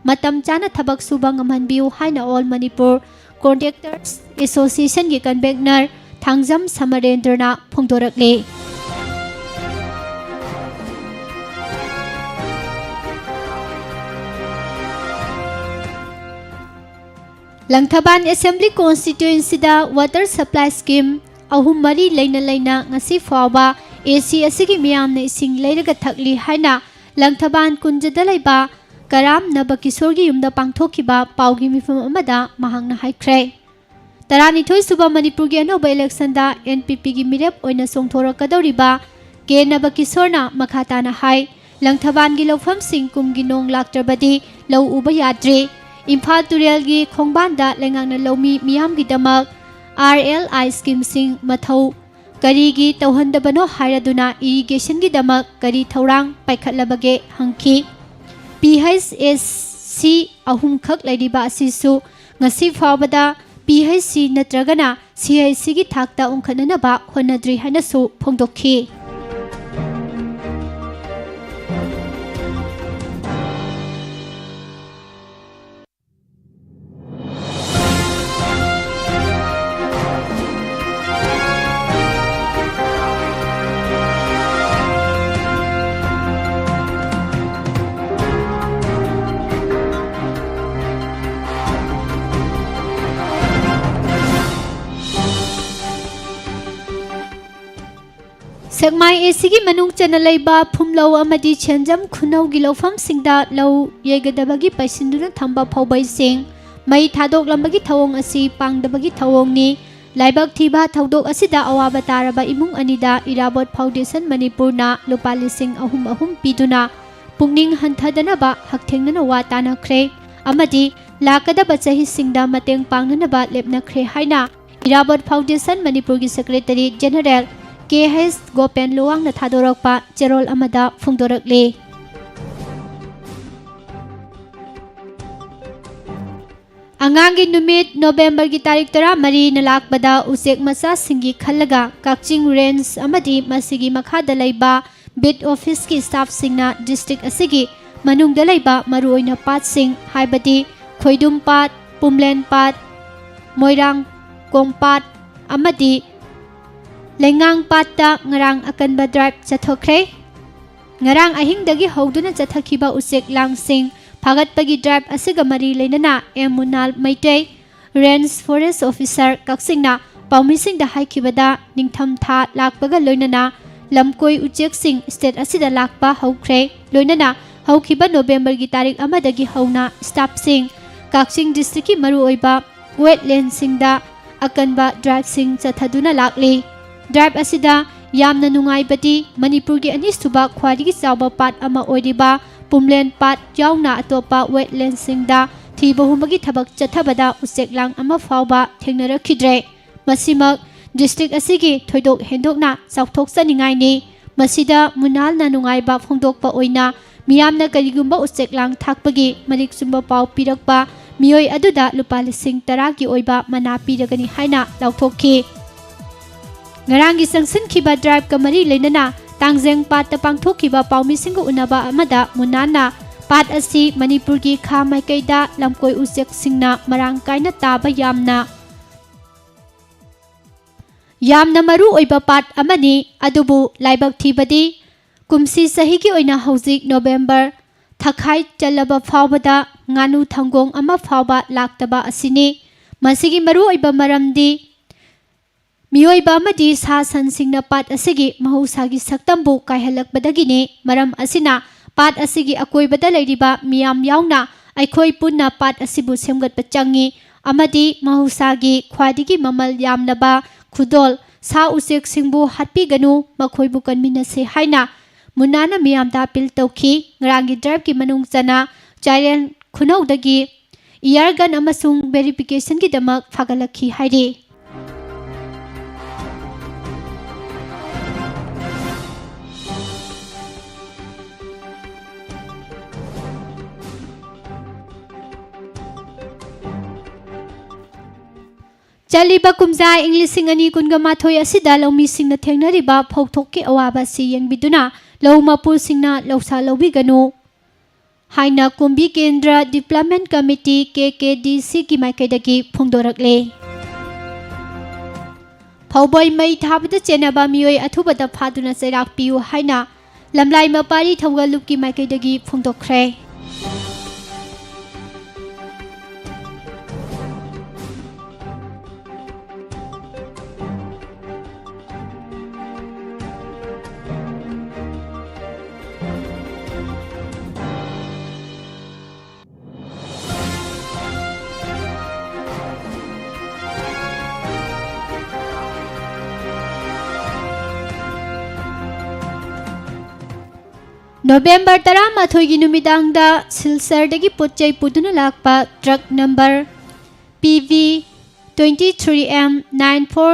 ꯃꯇꯝ ꯆꯥꯅ ꯊꯕꯛ ꯁꯨꯕ ꯉꯝꯍꯟꯕꯤꯌꯨ ꯍꯥꯏꯅ ꯑꯣꯜ ꯃꯅꯤꯄꯨꯔ ꯀꯣꯟꯇ꯭ꯔꯦꯛꯇꯔꯁ ꯑꯦꯁꯣꯁꯤꯌꯦꯁꯟꯒꯤ ꯀꯟꯚꯦꯅꯔ ꯊꯥꯡꯖꯝ ꯁꯃꯔꯦꯟꯗ꯭ꯔꯅ ꯐꯣꯡꯗꯣꯔꯛꯂꯤ꯫ ꯂꯪꯊꯕꯥꯜ ꯑꯦꯁꯦꯝꯕ꯭ꯂꯤ ꯀꯣꯟꯁꯇꯤꯇ꯭ꯋꯦꯟꯁꯤꯗ ꯋꯥꯇꯔ ꯁꯄ꯭ꯂꯥꯏ ꯁ꯭ꯀꯤꯝ ꯑꯍꯨꯝ ꯃꯔꯤ ꯂꯩꯅ ꯂꯩꯅ ꯉꯁꯤ ꯐꯥꯎꯕ ꯑꯦ ꯁꯤ ꯑꯁꯤꯒꯤ ꯃꯤꯌꯥꯝꯅ ꯏꯁꯤꯡ ꯂꯩꯔꯒ ꯊꯛꯂꯤ ꯍꯥꯏꯅ ꯂꯪꯊꯕꯥꯜ ꯀꯨꯟꯖꯗ ꯂꯩꯕ ꯀꯔꯥꯝ ꯅꯕꯀꯤꯁꯣꯔꯒꯤ ꯌꯨꯝꯗ ꯄꯥꯡꯊꯣꯛꯈꯤꯕ ꯄꯥꯎꯒꯤ ꯃꯤꯐꯝ ꯑꯃꯗ ꯃꯍꯥꯛꯅ ꯍꯥꯏꯈ꯭ꯔꯦ꯫ ꯇꯔꯥꯅꯤꯊꯣꯏ ꯁꯨꯕ ꯃꯅꯤꯄꯨꯔꯒꯤ ꯑꯅꯧꯕ ꯏꯂꯦꯛꯁꯟꯗ ꯑꯦꯟ ꯄꯤ ꯄꯤꯒꯤ ꯃꯤꯔꯦꯞ ꯑꯣꯏꯅ ꯆꯣꯡꯊꯣꯔꯛꯀꯗꯧꯔꯤꯕ ꯀꯦ ꯅꯕꯀꯤꯁꯣꯔꯅ ꯃꯈꯥ ꯇꯥꯅ ꯍꯥꯏ, ꯂꯪꯊꯕꯥꯜꯒꯤ ꯂꯧꯐꯝꯁꯤꯡ ꯀꯨꯝꯒꯤ ꯅꯣꯡ ꯂꯥꯛꯇ꯭ꯔꯕꯗꯤ ꯂꯧ ꯎꯕ ꯌꯥꯗ꯭ꯔꯦ꯫ ꯏꯝꯐꯥꯜ ꯇꯨꯔꯦꯜꯒꯤ ꯈꯣꯡꯕꯥꯟꯗ ꯂꯩꯉꯥꯛꯅ ꯂꯧꯃꯤ ꯃꯤꯌꯥꯝꯒꯤꯗꯃꯛ ꯑꯥꯔ ꯑꯦꯜ ꯑꯥꯏ ꯁ꯭ꯀꯤꯝꯁꯤꯡ ꯃꯊꯧ ꯀꯔꯤꯒꯤ ꯇꯧꯍꯟꯗꯕꯅꯣ ꯍꯥꯏꯔꯗꯨꯅ ꯏꯔꯤꯒꯦꯁꯟꯒꯤꯗꯃꯛ ꯀꯔꯤ ꯊꯧꯔꯥꯡ ꯄꯥꯏꯈꯠꯂꯕꯒꯦ ꯍꯪꯈꯤ꯫ ꯄꯤ ꯍꯩꯆ ꯑꯦꯁ ꯁꯤ ꯑꯍꯨꯝꯈꯛ ꯂꯩꯔꯤꯕ ꯑꯁꯤꯁꯨ ꯉꯁꯤ ꯐꯥꯎꯕꯗ ꯄꯤ ꯑꯩꯆ ꯁꯤ ꯅꯠꯇ꯭ꯔꯒꯅ ꯁꯤ ꯑꯩꯆ ꯁꯤꯒꯤ ꯊꯥꯛꯇ ꯎꯪꯈꯠꯅꯅꯕ ꯍꯣꯠꯅꯗ꯭ꯔꯤ ꯍꯥꯏꯅꯁꯨ ꯐꯣꯡꯗꯣꯛꯈꯤ꯫ ꯁꯦꯛꯃꯥꯏ ꯑꯦ ꯁꯤꯒꯤ ꯃꯅꯨꯡ ꯆꯟꯅ ꯂꯩꯕ ꯐꯨꯝꯂꯧ ꯑꯃꯗꯤ ꯁꯦꯟꯖꯝ ꯈꯨꯅꯧꯒꯤ ꯂꯧꯐꯝꯁꯤꯡꯗ ꯂꯧ ꯌꯩꯒꯗꯕꯒꯤ ꯄꯩꯁꯤꯟꯗꯨꯅ ꯊꯝꯕ ꯐꯧꯕꯩꯁꯤꯡ ꯃꯩ ꯊꯥꯗꯣꯛꯂꯝꯕꯒꯤ ꯊꯧꯑꯣꯡ ꯑꯁꯤ ꯄꯥꯡꯗꯕꯒꯤ ꯊꯧꯑꯣꯡꯅꯤ꯫ ꯂꯥꯏꯕꯛ ꯊꯤꯕ ꯊꯧꯗꯣꯛ ꯑꯁꯤꯗ ꯑꯋꯥꯕ ꯇꯥꯔꯕ ꯏꯃꯨꯡ ꯑꯅꯤꯗ ꯏꯔꯥꯕꯣꯠ ꯐꯥꯎꯟꯗꯦꯁꯟ ꯃꯅꯤꯄꯨꯔꯅ ꯂꯨꯄꯥ ꯂꯤꯁꯤꯡ ꯑꯍꯨꯝ ꯑꯍꯨꯝ ꯄꯤꯗꯨꯅ ꯄꯨꯛꯅꯤꯡ ꯍꯟꯊꯗꯅꯕ ꯍꯛꯊꯦꯡꯅꯅ ꯋꯥ ꯇꯥꯅꯈ꯭ꯔꯦ ꯑꯃꯗꯤ ꯂꯥꯛꯀꯗꯕ ꯆꯍꯤꯁꯤꯡꯗ ꯃꯇꯦꯡ ꯄꯥꯡꯅꯅꯕ ꯂꯦꯞꯅꯈ꯭ꯔꯦ ꯍꯥꯏꯅ ꯏꯔꯥꯕꯣꯠ ꯐꯥꯎꯟꯗꯦꯁꯟ ꯃꯅꯤꯄꯨꯔꯒꯤ ꯁꯦꯀ꯭ꯔꯦꯇꯔꯤ ꯖꯦꯅꯔꯦꯜ ꯀꯦ ꯍꯩꯁ ꯒꯣꯄꯦꯟ ꯂꯨꯋꯥꯡꯅ ꯊꯥꯗꯣꯔꯛꯄ ꯆꯦꯔꯣꯜ ꯑꯃꯗ ꯐꯣꯡꯗꯣꯔꯛꯂꯤ꯫ ꯑꯉꯥꯡꯒꯤ ꯅꯨꯃꯤꯠ ꯅꯣꯕꯦꯝꯕꯔꯒꯤ ꯇꯥꯔꯤꯛ ꯇꯔꯥꯃꯔꯤꯅ ꯂꯥꯛꯄꯗ ꯎꯆꯦꯛ ꯃꯆꯥꯁꯤꯡꯒꯤ ꯈꯜꯂꯒ ꯀꯛꯆꯤꯡ ꯔꯦꯟꯖ ꯑꯃꯗꯤ ꯃꯁꯤꯒꯤ ꯃꯈꯥꯗ ꯂꯩꯕ ꯕꯤꯠ ꯑꯣꯐꯤꯁꯀꯤ ꯁ꯭ꯇꯥꯐꯁꯤꯡꯅ ꯗꯤꯁꯇ꯭ꯔꯤꯛ ꯑꯁꯤꯒꯤ ꯃꯅꯨꯡꯗ ꯂꯩꯕ ꯃꯔꯨꯑꯣꯏꯅ ꯄꯥꯠꯁꯤꯡ, ꯍꯥꯏꯕꯗꯤ ꯈꯣꯏꯗꯨꯝ ꯄꯥꯠ, ꯄꯨꯝꯂꯦꯟ ꯄꯥꯠ, ꯃꯣꯏꯔꯥꯡ ꯀꯣꯝꯄꯥꯠ ꯑꯃꯗꯤ ꯂꯩꯉꯥꯡ ꯄꯥꯠꯇ ꯉꯔꯥꯡ ꯑꯀꯟꯕ ꯗ꯭ꯔꯥꯏꯚ ꯆꯠꯊꯣꯛꯈ꯭ꯔꯦ꯫ ꯉꯔꯥꯡ ꯑꯍꯤꯡꯗꯒꯤ ꯍꯧꯗꯨꯅ ꯆꯠꯊꯈꯤꯕ ꯎꯆꯦꯛ ꯂꯥꯡꯁꯤꯡ ꯐꯥꯒꯠꯄꯒꯤ ꯗ꯭ꯔꯥꯏꯚ ꯑꯁꯤꯒ ꯃꯔꯤ ꯂꯩꯅꯅ M Munal Meitei, range forest officer ꯀꯛꯆꯤꯡꯅ ꯄꯥꯎꯃꯤꯁꯤꯡꯗ ꯍꯥꯏꯈꯤꯕꯗ, ꯅꯤꯡꯊꯝ ꯊꯥ ꯂꯥꯛꯄꯒ ꯂꯣꯏꯅꯅ ꯂꯝꯀꯣꯏ ꯎꯆꯦꯛꯁꯤꯡ ꯁ꯭ꯇꯦꯠ ꯑꯁꯤꯗ ꯂꯥꯛꯄ ꯍꯧꯈ꯭ꯔꯦ꯫ ꯂꯣꯏꯅꯅ ꯍꯧꯈꯤꯕ ꯅꯣꯕꯦꯝꯕꯔꯒꯤ ꯇꯥꯔꯤꯛ ꯑꯃꯗꯒꯤ ꯍꯧꯅ ꯁ꯭ꯇꯥꯐꯁꯤꯡ ꯀꯛꯆꯤꯡ ꯗꯤꯁꯇ꯭ꯔꯤꯛꯀꯤ ꯃꯔꯨꯑꯣꯏꯕ ꯋꯦꯠꯂꯦꯟꯁꯤꯡꯗ ꯑꯀꯟꯕ ꯗ꯭ꯔꯥꯏꯚꯁꯤꯡ ꯆꯠꯊꯗꯨꯅ ꯂꯥꯛꯂꯤ꯫ ꯗ꯭ꯔꯥꯏꯚ ꯑꯁꯤꯗ ꯌꯥꯝꯅ ꯅꯨꯡꯉꯥꯏꯕꯗꯤ ꯃꯅꯤꯄꯨꯔꯒꯤ ꯑꯅꯤꯁꯨꯕ ꯈ꯭ꯋꯥꯏꯗꯒꯤ ꯆꯥꯎꯕ ꯄꯥꯠ ꯑꯃ ꯑꯣꯏꯔꯤꯕ ꯄꯨꯝꯂꯦꯟ ꯄꯥꯠ ꯌꯥꯎꯅ ꯑꯇꯣꯞꯄ ꯋꯦꯠꯂꯦꯟꯁꯤꯡꯗ ꯊꯤꯕ ꯍꯨꯝꯕꯒꯤ ꯊꯕꯛ ꯆꯠꯊꯕꯗ ꯎꯆꯦꯛ ꯂꯥꯡ ꯑꯃ ꯐꯥꯎꯕ ꯊꯦꯡꯅꯔꯛꯈꯤꯗ꯭ꯔꯦ꯫ ꯃꯁꯤꯃꯛ ꯗꯤꯁꯇ꯭ꯔꯤꯛ ꯑꯁꯤꯒꯤ ꯊꯣꯏꯗꯣꯛ ꯍꯦꯟꯗꯣꯛꯅ ꯆꯥꯎꯊꯣꯛꯆꯅꯤꯡꯉꯥꯏꯅꯤ꯫ ꯃꯁꯤꯗ ꯃꯨꯅꯥꯜꯅ ꯅꯨꯡꯉꯥꯏꯕ ꯐꯣꯡꯗꯣꯛꯄ ꯑꯣꯏꯅ ꯃꯤꯌꯥꯝꯅ ꯀꯔꯤꯒꯨꯝꯕ ꯎꯆꯦꯛ ꯂꯥꯡ ꯊꯥꯛꯄꯒꯤ ꯃꯔꯤꯛ ꯆꯨꯝꯕ ꯄꯥꯎ ꯄꯤꯔꯛꯄ ꯃꯤꯑꯣꯏ ꯑꯗꯨꯗ ꯂꯨꯄꯥ ꯂꯤꯁꯤꯡ ꯇꯔꯥꯒꯤ ꯑꯣꯏꯕ ꯃꯅꯥ ꯄꯤꯔꯒꯅꯤ ꯍꯥꯏꯅ ꯂꯥꯎꯊꯣꯛꯈꯤ꯫ ꯉꯔꯥꯡꯒꯤ ꯆꯪꯁꯤꯟꯈꯤꯕ driveꯀ ꯃꯔꯤ ꯂꯩꯅꯅ ꯇꯥꯡꯖꯦꯡ ꯄꯥꯠꯇ ꯄꯥꯡꯊꯣꯛꯈꯤꯕ ꯄꯥꯎꯃꯤꯁꯤꯡꯒ ꯎꯅꯕ ꯑꯃꯗ ꯃꯨꯅꯥꯟꯅ ꯄꯥꯠ ꯑꯁꯤ ꯃꯅꯤꯄꯨꯔꯒꯤ ꯈꯥ ꯃꯥꯏꯀꯩꯗ ꯂꯝꯀꯣꯏ ꯎꯆꯦꯛꯁꯤꯡꯅ ꯃꯔꯥꯡ ꯀꯥꯏꯅ ꯇꯥꯕ ꯌꯥꯝꯅ, ꯌꯥꯝꯅ ꯃꯔꯨ ꯑꯣꯏꯕ ꯄꯥꯠ ꯑꯃꯅꯤ, ꯑꯗꯨꯕꯨ ꯂꯥꯏꯕꯛ ꯊꯤꯕꯗꯤ ꯀꯨꯝꯁꯤ ꯆꯍꯤꯒꯤ ꯑꯣꯏꯅ ꯍꯧꯖꯤꯛ ꯅꯣꯕꯦꯝꯕꯔ ꯊꯥꯈꯥꯏ ꯆꯜꯂꯕ ꯐꯥꯎꯕꯗ ꯉꯥꯅꯨ ꯊꯪꯒꯣꯡ ꯑꯃ ꯐꯥꯎꯕ ꯂꯥꯛꯇꯕ ꯑꯁꯤꯅꯤ꯫ ꯃꯁꯤꯒꯤ ꯃꯔꯨꯑꯣꯏꯕ ꯃꯔꯝꯗꯤ ꯃꯤꯑꯣꯏꯕ ꯑꯃꯗꯤ ꯁꯥ ꯁꯟꯁꯤꯡꯅ ꯄꯥꯠ ꯑꯁꯤꯒꯤ ꯃꯍꯧꯁꯥꯒꯤ ꯁꯛꯇꯝꯕꯨ ꯀꯥꯏꯍꯜꯂꯛꯄꯗꯒꯤꯅꯤ꯫ ꯃꯔꯝ ꯑꯁꯤꯅ ꯄꯥꯠ ꯑꯁꯤꯒꯤ ꯑꯀꯣꯏꯕꯗ ꯂꯩꯔꯤꯕ ꯃꯤꯌꯥꯝ ꯌꯥꯎꯅ ꯑꯩꯈꯣꯏ ꯄꯨꯟꯅ ꯄꯥꯠ ꯑꯁꯤꯕꯨ ꯁꯦꯝꯒꯠꯄ ꯆꯪꯏ ꯑꯃꯗꯤ ꯃꯍꯧꯁꯥꯒꯤ ꯈ꯭ꯋꯥꯏꯗꯒꯤ ꯃꯃꯜ ꯌꯥꯝꯂꯕ ꯈꯨꯗꯣꯜ ꯁꯥ ꯎꯆꯦꯛꯁꯤꯡꯕꯨ ꯍꯥꯠꯄꯤꯒꯅꯨ, ꯃꯈꯣꯏꯕꯨ ꯀꯟꯃꯤꯟꯅꯁꯤ ꯍꯥꯏꯅ ꯃꯨꯟꯅꯥꯅ ꯃꯤꯌꯥꯝꯗ ꯑꯄꯤꯜ ꯇꯧꯈꯤ꯫ ꯉꯔꯥꯡꯒꯤ driveꯀꯤ ꯃꯅꯨꯡ ꯆꯟꯅ ꯆꯥꯏꯔꯦꯟ ꯈꯨꯅꯧꯗꯒꯤ air gun ꯑꯃꯁꯨꯡ verificationꯒꯤꯗꯃꯛ ꯐꯥꯒꯠꯂꯛꯈꯤ ꯍꯥꯏꯔꯤ꯫ ꯆꯠꯂꯤꯕ ꯀꯨꯝꯖꯥ ꯏꯪ ꯂꯤꯁꯤꯡ ꯑꯅꯤ ꯀꯨꯟꯒ ꯃꯥꯊꯣꯏ ꯑꯁꯤꯗ ꯂꯧꯃꯤꯁꯤꯡꯅ ꯊꯦꯡꯅꯔꯤꯕ ꯐꯧꯊꯣꯛꯀꯤ ꯑꯋꯥꯕ ꯑꯁꯤ ꯌꯦꯡꯕꯤꯗꯨꯅ ꯂꯧ ꯃꯄꯨꯁꯤꯡꯅ ꯂꯧꯁꯥ ꯂꯧꯕꯤꯒꯅꯨ ꯍꯥꯏꯅ ꯀꯨꯝꯕꯤ ꯀꯦꯟꯗ꯭ꯔ Development Committee, KKDCꯒꯤ ꯃꯥꯏꯀꯩꯗꯒꯤ ꯐꯣꯡꯗꯣꯔꯛꯂꯦ꯫ ꯐꯧꯕꯣꯏ ꯃꯩ ꯊꯥꯕꯗ ꯆꯦꯟꯅꯕ ꯃꯤꯑꯣꯏ ꯑꯊꯨꯕꯗ ꯐꯥꯗꯨꯅ ꯆꯩꯔꯥꯛ ꯄꯤꯌꯨ ꯍꯥꯏꯅ ꯂꯝꯂꯥꯏ ꯃꯄꯥꯔꯤ ꯊꯧꯒꯜꯂꯨꯞꯀꯤ ꯃꯥꯏꯀꯩꯗꯒꯤ ꯐꯣꯡꯗꯣꯛꯈ꯭ꯔꯦ꯫ ꯅꯣꯕꯦꯝꯕꯔ ꯇꯔꯥꯃꯥꯊꯣꯏꯒꯤ ꯅꯨꯃꯤꯗꯥꯡꯗ ꯁꯤꯜꯆꯔꯗꯒꯤ ꯄꯣꯠ ꯆꯩ ꯄꯨꯗꯨꯅ ꯂꯥꯛꯄ truck number PV twenty three M nine four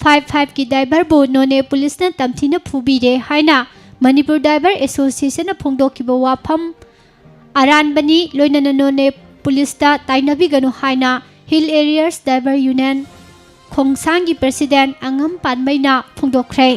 five fiveꯀꯤ driverꯕꯨ ꯅꯣꯅꯦ ꯄꯨꯂꯤꯁꯅ ꯇꯝꯊꯤꯅ ꯐꯨꯕꯤꯔꯦ ꯍꯥꯏꯅ ꯃꯅꯤꯄꯨꯔ Driver Associationꯅ ꯐꯣꯡꯗꯣꯛꯈꯤꯕ ꯋꯥꯐꯝ ꯑꯔꯥꯟꯕꯅꯤ꯫ ꯂꯣꯏꯅꯅ ꯅꯣꯅꯦ ꯄꯨꯂꯤꯁꯇ ꯇꯥꯏꯅꯕꯤꯒꯅꯨ ꯍꯥꯏꯅ Hill Areas Driver Union ꯈꯣꯡꯁꯥꯡꯒꯤ president ꯑꯉꯝ ꯄꯥꯟꯃꯩꯅ ꯐꯣꯡꯗꯣꯛꯈ꯭ꯔꯦ꯫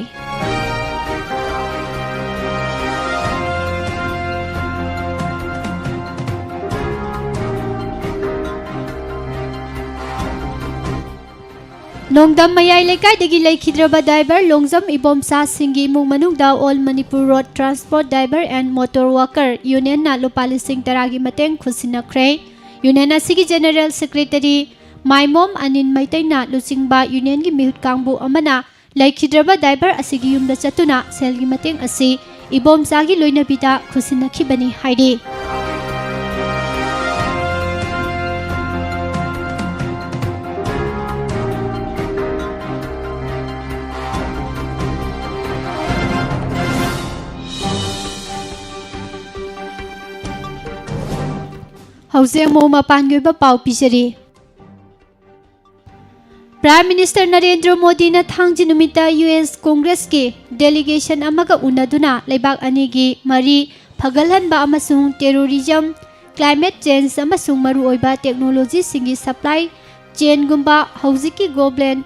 ꯅꯣꯡꯗꯝ ꯃꯌꯥꯏ ꯂꯩꯀꯥꯏꯗꯒꯤ ꯂꯩꯈꯤꯗ꯭ꯔꯕ driver ꯂꯣꯡꯖꯝ ꯏꯕꯣꯝꯆꯥꯁꯤꯡꯒꯤ ꯏꯃꯨꯡ ꯃꯅꯨꯡꯗ All Manipur Road Transport Driver and Motor Worker Unionꯅ ꯂꯨꯄꯥ ꯂꯤꯁꯤꯡ ꯇꯔꯥꯒꯤ ꯃꯇꯦꯡ ꯈꯨꯠꯁꯤꯟꯅꯈ꯭ꯔꯦ꯫ Union ꯑꯁꯤꯒꯤ general secretary ꯃꯥꯏꯃꯣꯝ ꯑꯅꯤꯟ ꯃꯩꯇꯩꯅ ꯂꯨꯆꯤꯡꯕ unionꯒꯤ ꯃꯤꯍꯨꯠ ꯀꯥꯡꯕꯨ ꯑꯃꯅ ꯂꯩꯈꯤꯗ꯭ꯔꯕ driver ꯑꯁꯤꯒꯤ ꯌꯨꯝꯗ ꯆꯠꯇꯨꯅ ꯁꯦꯜꯒꯤ ꯃꯇꯦꯡ ꯑꯁꯤ ꯏꯕꯣꯝꯆꯥꯒꯤ ꯂꯣꯏꯅꯕꯤꯗ ꯈꯨꯠꯁꯤꯟꯅꯈꯤꯕꯅꯤ ꯍꯥꯏꯔꯤ꯫ ꯍꯧꯖꯤꯛ ꯑꯃꯨꯛ ꯃꯄꯥꯟꯒꯤ ꯑꯣꯏꯕ ꯄꯥꯎ ꯄꯤꯖꯔꯤ꯫ Prime Minister ꯅꯔꯦꯟꯗ꯭ꯔ ꯃꯣꯗꯤꯅ ꯊꯥꯡꯖ ꯅꯨꯃꯤꯠꯇ U S Congressꯀꯤ delegation ꯑꯃꯒ ꯎꯅꯗꯨꯅ ꯂꯩꯕꯥꯛ ꯑꯅꯤꯒꯤ ꯃꯔꯤ ꯐꯒꯠꯍꯟꯕ ꯑꯃꯁꯨꯡ terrorism, climate change ꯑꯃꯁꯨꯡ ꯃꯔꯨꯑꯣꯏꯕ technologyꯁꯤꯡꯒꯤ supply chainꯒꯨꯝꯕ ꯍꯧꯖꯤꯛꯀꯤ global,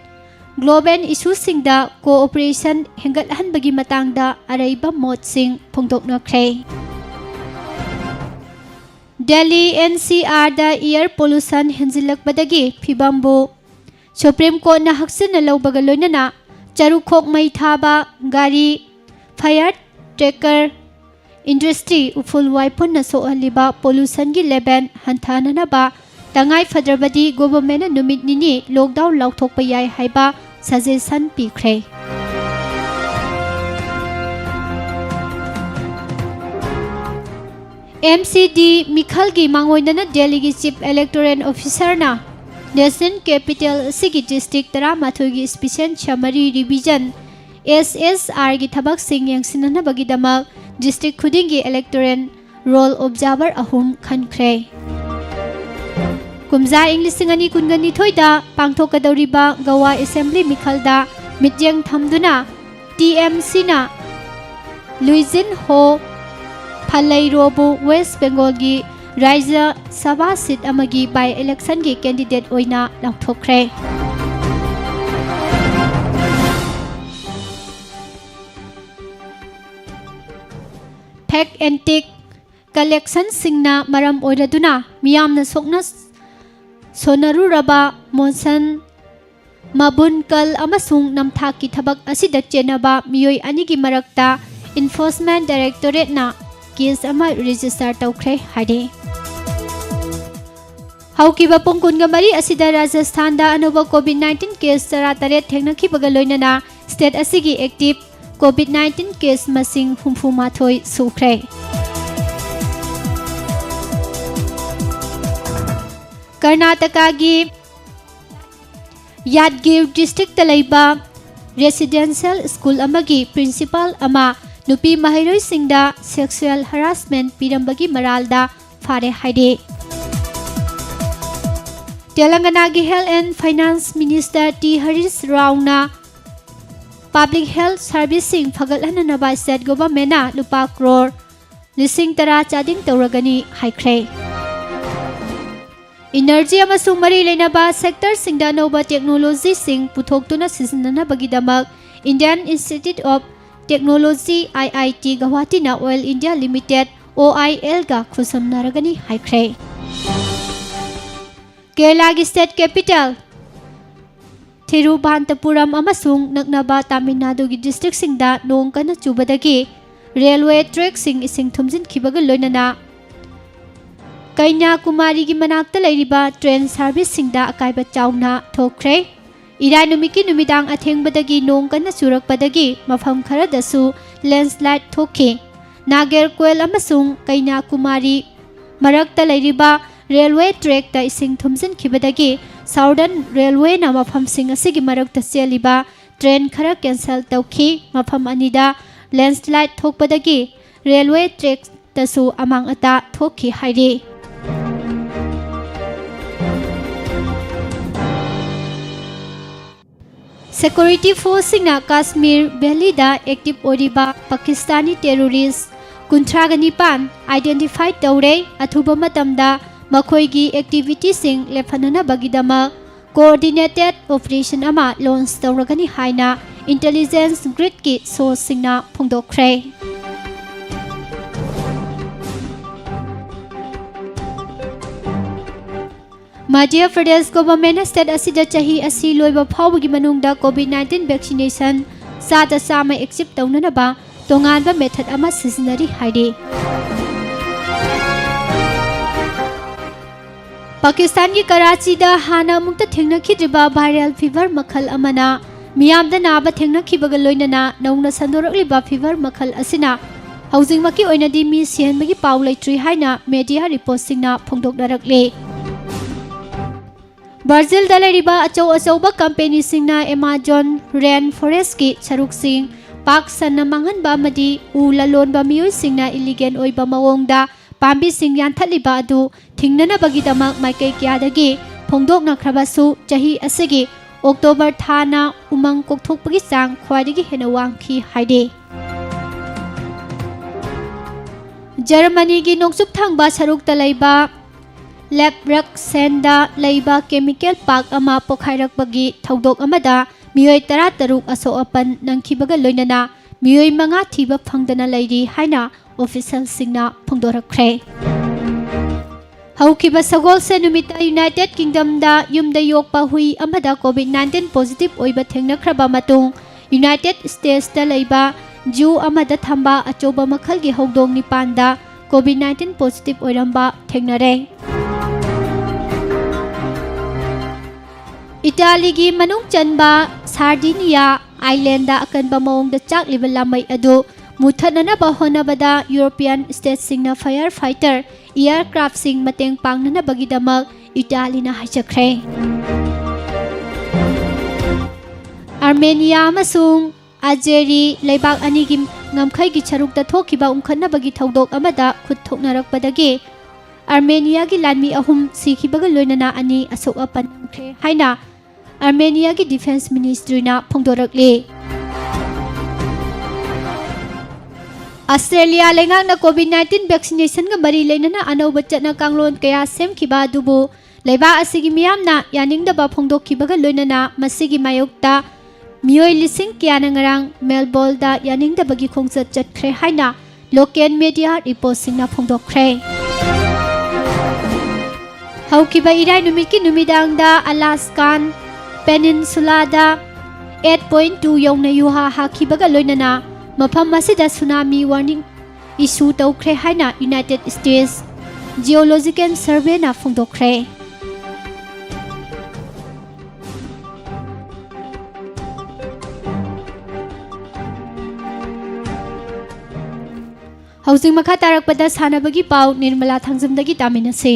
global issueꯁꯤꯡꯗ cooperation ꯍꯦꯟꯒꯠꯍꯟꯕꯒꯤ ꯃꯇꯥꯡꯗ ꯑꯔꯩꯕ ꯃꯣꯠꯁꯤꯡ ꯐꯣꯡꯗꯣꯛꯅꯈ꯭ꯔꯦ꯫ Delhi N C Rꯗ air pollution ꯍꯦꯟꯖꯤꯜꯂꯛꯄꯗꯒꯤ ꯐꯤꯕꯝꯕꯨ Supreme Courtꯅ ꯍꯛꯆꯤꯟꯅ ꯂꯧꯕꯒ ꯂꯣꯏꯅꯅ ꯆꯔꯨꯈꯣꯛ ꯃꯩ ꯊꯥꯕ, ꯒꯥꯔꯤ, fire trucker, industry, ꯎꯐꯨꯜ ꯋꯥꯏꯐꯨꯟꯅ ꯁꯣꯛꯍꯜꯂꯤꯕ pollutionꯒꯤ level ꯍꯟꯊꯍꯟꯅꯕ ꯇꯉꯥꯏ ꯐꯗ꯭ꯔꯕꯗꯤ governmentꯅ ꯅꯨꯃꯤꯠ ꯅꯤꯅꯤ lockdown ꯂꯥꯎꯊꯣꯛꯄ ꯌꯥꯏ ꯍꯥꯏꯕ suggestion ꯄꯤꯈ꯭ꯔꯦ꯫ M C D ꯃꯤꯈꯜꯒꯤ ꯃꯥꯡꯑꯣꯏꯅꯅ ꯗꯦꯜꯂꯤꯒꯤ Chief Electoral Officerꯅ National Capital ꯑꯁꯤꯒꯤ district ꯇꯔꯥꯃꯥꯊꯣꯏꯒꯤ special summary revision, S S Rꯒꯤ ꯊꯕꯛꯁꯤꯡ ꯌꯦꯡꯁꯤꯟꯅꯅꯕꯒꯤꯗꯃꯛ district ꯈꯨꯗꯤꯡꯒꯤ electoral roll observer ꯑꯍꯨꯝ ꯈꯟꯈ꯭ꯔꯦ꯫ ꯀꯨꯝꯖꯥ ꯏꯪ ꯂꯤꯁꯤꯡ ꯑꯅꯤ ꯀꯨꯟꯒ ꯅꯤꯊꯣꯏꯗ ꯄꯥꯡꯊꯣꯛꯀꯗꯧꯔꯤꯕ Goa Assembly ꯃꯤꯈꯜꯗ ꯃꯤꯠꯌꯦꯡ ꯊꯝꯗꯨꯅ T M Cꯅ ꯂꯨꯏꯖꯤꯟ ꯍꯣ ꯐꯂꯩꯔꯣꯕꯨ West Bengalꯒꯤ ꯔꯥꯖ꯭ꯌ ꯁꯚꯥ ꯁꯤꯠ ꯑꯃꯒꯤ by electionꯒꯤ candidate ꯑꯣꯏꯅ ꯂꯥꯎꯊꯣꯛꯈ꯭ꯔꯦ꯫ Fake antique collectionꯁꯤꯡꯅ ꯃꯔꯝ ꯑꯣꯏꯔꯗꯨꯅ ꯃꯤꯌꯥꯝꯅ ꯁꯣꯛꯅ ꯁꯣꯟꯅꯔꯨꯔꯕ ꯃꯣꯟꯁꯟ ꯃꯕꯨꯟꯀꯜ ꯑꯃꯁꯨꯡ ꯅꯝꯊꯥꯛꯀꯤ ꯊꯕꯛ ꯑꯁꯤꯗ ꯆꯦꯟꯅꯕ ꯃꯤꯑꯣꯏ ꯑꯅꯤꯒꯤ ꯃꯔꯛꯇ Enforcement Directorateꯅ case ꯑꯃ register ꯇꯧꯈ꯭ꯔꯦ ꯍꯥꯏꯔꯤ꯫ ꯍꯧꯈꯤꯕ ꯄꯨꯡ ꯀꯨꯟꯒ ꯃꯔꯤ ꯑꯁꯤꯗ ꯔꯥꯖꯁꯊꯥꯟꯗ ꯑꯅꯧꯕ COVID nineteen case ꯇꯔꯥꯇꯔꯦꯠ ꯊꯦꯡꯅꯈꯤꯕꯒ ꯂꯣꯏꯅꯅ state ꯑꯁꯤꯒꯤ active COVID nineteen case ꯃꯁꯤꯡ ꯍꯨꯝꯐꯨ ꯃꯥꯊꯣꯏ ꯁꯨꯈ꯭ꯔꯦ꯫ ꯀꯔꯅꯥꯇꯀꯥꯒꯤ ꯌꯥꯗꯒꯤꯔ districtꯇ ꯂꯩꯕ residential school ꯑꯃꯒꯤ principal ꯑꯃ ꯅꯨꯄꯤ ꯃꯍꯩꯔꯣꯏꯁꯤꯡꯗ sexual harassment ꯄꯤꯔꯝꯕꯒꯤ ꯃꯔꯥꯜꯗ ꯐꯥꯔꯦ ꯍꯥꯏꯔꯤ꯫ ꯇꯦꯂꯪꯒꯅꯥꯒꯤ Health and Finance Minister T Harish ꯔꯥꯎꯅ public health serviceꯁꯤꯡ ꯐꯒꯠꯍꯟꯅꯅꯕ state governmentꯅ ꯂꯨꯄꯥ ꯀ꯭ꯔꯣꯔ ꯂꯤꯁꯤꯡ ꯇꯔꯥ ꯆꯥꯗꯤꯡ ꯇꯧꯔꯒꯅꯤ ꯍꯥꯏꯈ꯭ꯔꯦ꯫ Energy ꯑꯃꯁꯨꯡ ꯃꯔꯤ ꯂꯩꯅꯕ sectorꯁꯤꯡꯗ ꯑꯅꯧꯕ technologyꯁꯤꯡ ꯄꯨꯊꯣꯛꯇꯨꯅ ꯁꯤꯖꯤꯟꯅꯅꯕꯒꯤꯗꯃꯛ Indian Institute of Technology, I I T, ꯒꯧꯍꯥꯇꯤꯅ Oil India Limited, O I L, ꯒ ꯈꯨꯠꯁꯝꯅꯔꯒꯅꯤ ꯍꯥꯏꯈ꯭ꯔꯦ꯫ ꯀꯦꯔꯂꯥꯒꯤ state capital ꯊꯤꯔꯨꯚꯥꯟꯇꯄꯨꯔꯝ ꯑꯃꯁꯨꯡ ꯅꯛꯅꯕ ꯇꯥꯃꯤꯜ ꯅꯥꯗꯨꯒꯤ districtꯁꯤꯡꯗ ꯅꯣꯡ ꯀꯟꯅ ꯆꯨꯕꯗꯒꯤ railway trackꯁꯤꯡ ꯏꯁꯤꯡ ꯊꯨꯝꯖꯤꯟꯈꯤꯕꯒ ꯂꯣꯏꯅꯅ ꯀꯩꯅ꯭ꯌꯥꯀꯨꯃꯥꯔꯤꯒꯤ ꯃꯅꯥꯛꯇ ꯂꯩꯔꯤꯕ train serviceꯁꯤꯡꯗ ꯑꯀꯥꯏꯕ ꯆꯥꯎꯅ ꯊꯣꯛꯈ꯭ꯔꯦ꯫ ꯏꯔꯥꯏ ꯅꯨꯃꯤꯠꯀꯤ ꯅꯨꯃꯤꯗꯥꯡ ꯑꯊꯦꯡꯕꯗꯒꯤ ꯅꯣꯡ ꯀꯟꯅ ꯆꯨꯔꯛꯄꯗꯒꯤ ꯃꯐꯝ ꯈꯔꯗꯁꯨ landslide ꯊꯣꯛꯈꯤ꯫ ꯅꯥꯒꯦꯔꯀꯣꯏꯜ ꯑꯃꯁꯨꯡ ꯀꯩꯅ꯭ꯌꯥꯀꯨꯃꯥꯔꯤ ꯃꯔꯛꯇ ꯂꯩꯔꯤꯕ railway trackꯇ ꯏꯁꯤꯡ ꯊꯨꯝꯖꯤꯟꯈꯤꯕꯗꯒꯤ Southern Railwayꯅ ꯃꯐꯝꯁꯤꯡ ꯑꯁꯤꯒꯤ ꯃꯔꯛꯇ ꯆꯦꯜꯂꯤꯕ train ꯈꯔ cancel ꯇꯧꯈꯤ꯫ ꯃꯐꯝ ꯑꯅꯤꯗ landslide ꯊꯣꯛꯄꯗꯒꯤ railway trackꯇꯁꯨ ꯑꯃꯥꯡ ꯑꯇꯥ ꯊꯣꯛꯈꯤ ꯍꯥꯏꯔꯤ꯫ Security forceꯁꯤꯡꯅ ꯀꯥꯁꯃꯤꯔ valleyꯗ active ꯑꯣꯏꯔꯤꯕ ꯄꯥꯀꯤꯁꯇꯥꯅꯤ terrorist ꯀꯨꯟꯊ꯭ꯔꯥꯒ ꯅꯤꯄꯥꯟ identify ꯇꯧꯔꯦ꯫ ꯑꯊꯨꯕ ꯃꯇꯝꯗ ꯃꯈꯣꯏꯒꯤ activityꯁꯤꯡ ꯂꯦꯞꯍꯟꯅꯅꯕꯒꯤꯗꯃꯛ coordinated operation ꯑꯃ launch ꯇꯧꯔꯒꯅꯤ ꯍꯥꯏꯅ intelligence gridꯀꯤ sourceꯁꯤꯡꯅ ꯐꯣꯡꯗꯣꯛꯈ꯭ꯔꯦ꯫ ꯃꯙ꯭ꯌ ꯄ꯭ꯔꯗꯦꯁ governmentꯅ state ꯑꯁꯤꯗ ꯆꯍꯤ ꯑꯁꯤ ꯂꯣꯏꯕ ꯐꯥꯎꯕꯒꯤ ꯃꯅꯨꯡꯗ COVID nineteen vaccination ꯆꯥꯗ ꯆꯥꯝꯃ achieve ꯇꯧꯅꯅꯕ ꯇꯣꯉꯥꯟꯕ method ꯑꯃ ꯁꯤꯖꯤꯟꯅꯔꯤ ꯍꯥꯏꯔꯤ꯫ ꯄꯥꯀꯤꯁꯇꯥꯟꯒꯤ ꯀꯔꯥꯆꯤꯗ ꯍꯥꯟꯅ ꯑꯃꯨꯛꯇ ꯊꯦꯡꯅꯈꯤꯗ꯭ꯔꯤꯕ viral fever ꯃꯈꯜ ꯑꯃꯅ ꯃꯤꯌꯥꯝꯗ ꯅꯥꯕ ꯊꯦꯡꯅꯈꯤꯕꯒ ꯂꯣꯏꯅꯅ ꯅꯧꯅ ꯁꯟꯗꯣꯔꯛꯂꯤꯕ fever ꯃꯈꯜ ꯑꯁꯤꯅ ꯍꯧꯖꯤꯛꯃꯛꯀꯤ ꯑꯣꯏꯅꯗꯤ ꯃꯤ ꯁꯤꯍꯟꯕꯒꯤ ꯄꯥꯎ ꯂꯩꯇ꯭ꯔꯤ ꯍꯥꯏꯅ media reportꯁꯤꯡꯅ ꯐꯣꯡꯗꯣꯛꯅꯔꯛꯂꯤ꯫ ꯕ꯭ꯔꯥꯖꯤꯜꯗ ꯂꯩꯔꯤꯕ ꯑꯆꯧ ꯑꯆꯧꯕ companyꯁꯤꯡꯅ Amazon rain forestꯀꯤ ꯁꯔꯨꯛꯁꯤꯡ ꯄꯥꯛ ꯁꯟꯅ ꯃꯥꯡꯍꯟꯕ ꯑꯃꯗꯤ ꯎ ꯂꯂꯣꯟꯕ ꯃꯤꯑꯣꯏꯁꯤꯡꯅ illegal ꯑꯣꯏꯕ ꯃꯑꯣꯡꯗ ꯄꯥꯝꯕꯤꯁꯤꯡ ꯌꯥꯟꯊꯠꯂꯤꯕ ꯑꯗꯨ ꯊꯤꯡꯅꯅꯕꯒꯤꯗꯃꯛ ꯃꯥꯏꯀꯩ ꯀꯌꯥꯗꯒꯤ ꯐꯣꯡꯗꯣꯛꯅꯈ꯭ꯔꯕꯁꯨ, ꯆꯍꯤ ꯑꯁꯤꯒꯤ October ꯊꯥꯅ ꯎꯃꯪ ꯀꯣꯛꯊꯣꯛꯄꯒꯤ ꯆꯥꯡ ꯈ꯭ꯋꯥꯏꯗꯒꯤ ꯍꯦꯟꯅ ꯋꯥꯡꯈꯤ ꯍꯥꯏꯔꯤ꯫ ꯖꯔꯃꯅꯤꯒꯤ ꯅꯣꯡꯆꯨꯞ ꯊꯪꯕ ꯁꯔꯨꯛꯇ ꯂꯩꯕ ꯂꯦꯞꯕ꯭ꯔꯛꯁꯦꯟꯗ ꯂꯩꯕ chemical park ꯑꯃ ꯄꯣꯈꯥꯏꯔꯛꯄꯒꯤ ꯊꯧꯗꯣꯛ ꯑꯃꯗ ꯃꯤꯑꯣꯏ ꯇꯔꯥꯇꯔꯨꯛ ꯑꯁꯣꯛ ꯑꯄꯟ ꯅꯪꯈꯤꯕꯒ ꯂꯣꯏꯅꯅ ꯃꯤꯑꯣꯏ ꯃꯉꯥ ꯊꯤꯕ ꯐꯪꯗꯅ ꯂꯩꯔꯤ ꯍꯥꯏꯅ officialꯁꯤꯡꯅ ꯐꯣꯡꯗꯣꯔꯛꯈ꯭ꯔꯦ꯫ ꯍꯧꯈꯤꯕ ꯁꯒꯣꯜꯁꯦꯟ ꯅꯨꯃꯤꯠꯇ United Kingdomꯗ ꯌꯨꯝꯗ ꯌꯣꯛꯄ ꯍꯨꯏ ꯑꯃꯗ COVID nineteen positive ꯑꯣꯏꯕ ꯊꯦꯡꯅꯈ꯭ꯔꯕ ꯃꯇꯨꯡ, United Statesꯇ ꯂꯩꯕ zoo ꯑꯃꯗ ꯊꯝꯕ ꯑꯆꯧꯕ ꯃꯈꯜꯒꯤ ꯍꯧꯗꯣꯡ ꯅꯤꯄꯥꯟꯗ COVID nineteen positive ꯑꯣꯏꯔꯝꯕ ꯊꯦꯡꯅꯔꯦ꯫ ꯏꯇꯥꯂꯤꯒꯤ ꯃꯅꯨꯡ ꯆꯟꯕ ꯁꯥꯔꯗꯤꯅꯤꯌꯥ ꯑꯥꯏꯂꯦꯟꯗ ꯑꯀꯟꯕ ꯃꯑꯣꯡꯗ ꯆꯥꯛꯂꯤꯕ ꯂꯥꯃꯩ ꯑꯗꯨ ꯃꯨꯊꯠꯅꯅꯕ ꯍꯣꯠꯅꯕꯗ European stateꯁꯤꯡꯅ fire fighter aircraftꯁꯤꯡ ꯃꯇꯦꯡ ꯄꯥꯡꯅꯅꯕꯒꯤꯗꯃꯛ ꯏꯇꯥꯂꯤꯅ ꯍꯥꯏꯖꯈ꯭ꯔꯦ꯫ ꯑꯥꯔꯃꯦꯅꯤꯌꯥ ꯑꯃꯁꯨꯡ ꯑꯖꯦꯔꯤ ꯂꯩꯕꯥꯛ ꯑꯅꯤꯒꯤ ꯉꯝꯈꯩꯒꯤ ꯁꯔꯨꯛꯇ ꯊꯣꯛꯈꯤꯕ ꯎꯪꯈꯠꯅꯕꯒꯤ ꯊꯧꯗꯣꯛ ꯑꯃꯗ ꯈꯨꯠ ꯊꯣꯛꯅꯔꯛꯄꯗꯒꯤ ꯑꯥꯔꯃꯦꯅꯤꯌꯥꯒꯤ ꯂꯥꯟꯃꯤ ꯑꯍꯨꯝ ꯁꯤꯈꯤꯕꯒ ꯂꯣꯏꯅꯅ ꯑꯅꯤ ꯑꯁꯣꯛ ꯑꯄꯟ ꯅꯪꯈ꯭ꯔꯦ ꯍꯥꯏꯅ ꯑꯥꯔꯃꯦꯅꯤꯌꯥꯒꯤ defence ministryꯅ ꯐꯣꯡꯗꯣꯔꯛꯂꯤ꯫ ꯑꯁꯇ꯭ꯔꯦꯂꯤꯌꯥ ꯂꯩꯉꯥꯛꯅ COVID nineteen vaccinationꯒ ꯃꯔꯤ ꯂꯩꯅꯅ ꯑꯅꯧꯕ ꯆꯠꯅ ꯀꯥꯡꯂꯣꯟ ꯀꯌꯥ ꯁꯦꯝꯈꯤꯕ ꯑꯗꯨꯕꯨ ꯂꯩꯕꯥꯛ ꯑꯁꯤꯒꯤ ꯃꯤꯌꯥꯝꯅ ꯌꯥꯅꯤꯡꯗꯕ ꯐꯣꯡꯗꯣꯛꯈꯤꯕꯒ ꯂꯣꯏꯅꯅ ꯃꯁꯤꯒꯤ ꯃꯥꯌꯣꯛꯇ ꯃꯤꯑꯣꯏ ꯂꯤꯁꯤꯡ ꯀꯌꯥꯅ ꯉꯔꯥꯡ ꯃꯦꯜꯕꯣꯜꯗ ꯌꯥꯅꯤꯡꯗꯕꯒꯤ ꯈꯣꯡꯆꯠ ꯆꯠꯈ꯭ꯔꯦ ꯍꯥꯏꯅ local media reportꯁꯤꯡꯅ ꯐꯣꯡꯗꯣꯛꯈ꯭ꯔꯦ꯫ ꯍꯧꯈꯤꯕ ꯏꯔꯥꯏ ꯅꯨꯃꯤꯠꯀꯤ ꯅꯨꯃꯤꯗꯥꯡꯗ Alaskan Peninsulada eight point two ꯌꯧꯅ ꯌꯨꯍꯥ ꯍꯥꯈꯤꯕꯒ ꯂꯣꯏꯅꯅ ꯃꯐꯝ ꯑꯁꯤꯗ tsunami warning issue ꯇꯧꯈ꯭ꯔꯦ ꯍꯥꯏꯅ United States Geological Surveyꯅ ꯐꯣꯡꯗꯣꯛꯈ꯭ꯔꯦ꯫ ꯍꯧꯖꯤꯛ ꯃꯈꯥ ꯇꯥꯔꯛꯄꯗ ꯁꯥꯟꯅꯕꯒꯤ ꯄꯥꯎ ꯅꯤꯔꯃꯂꯥ ꯊꯥꯡꯖꯝꯗꯒꯤ ꯇꯥꯃꯤꯟꯅꯁꯤ꯫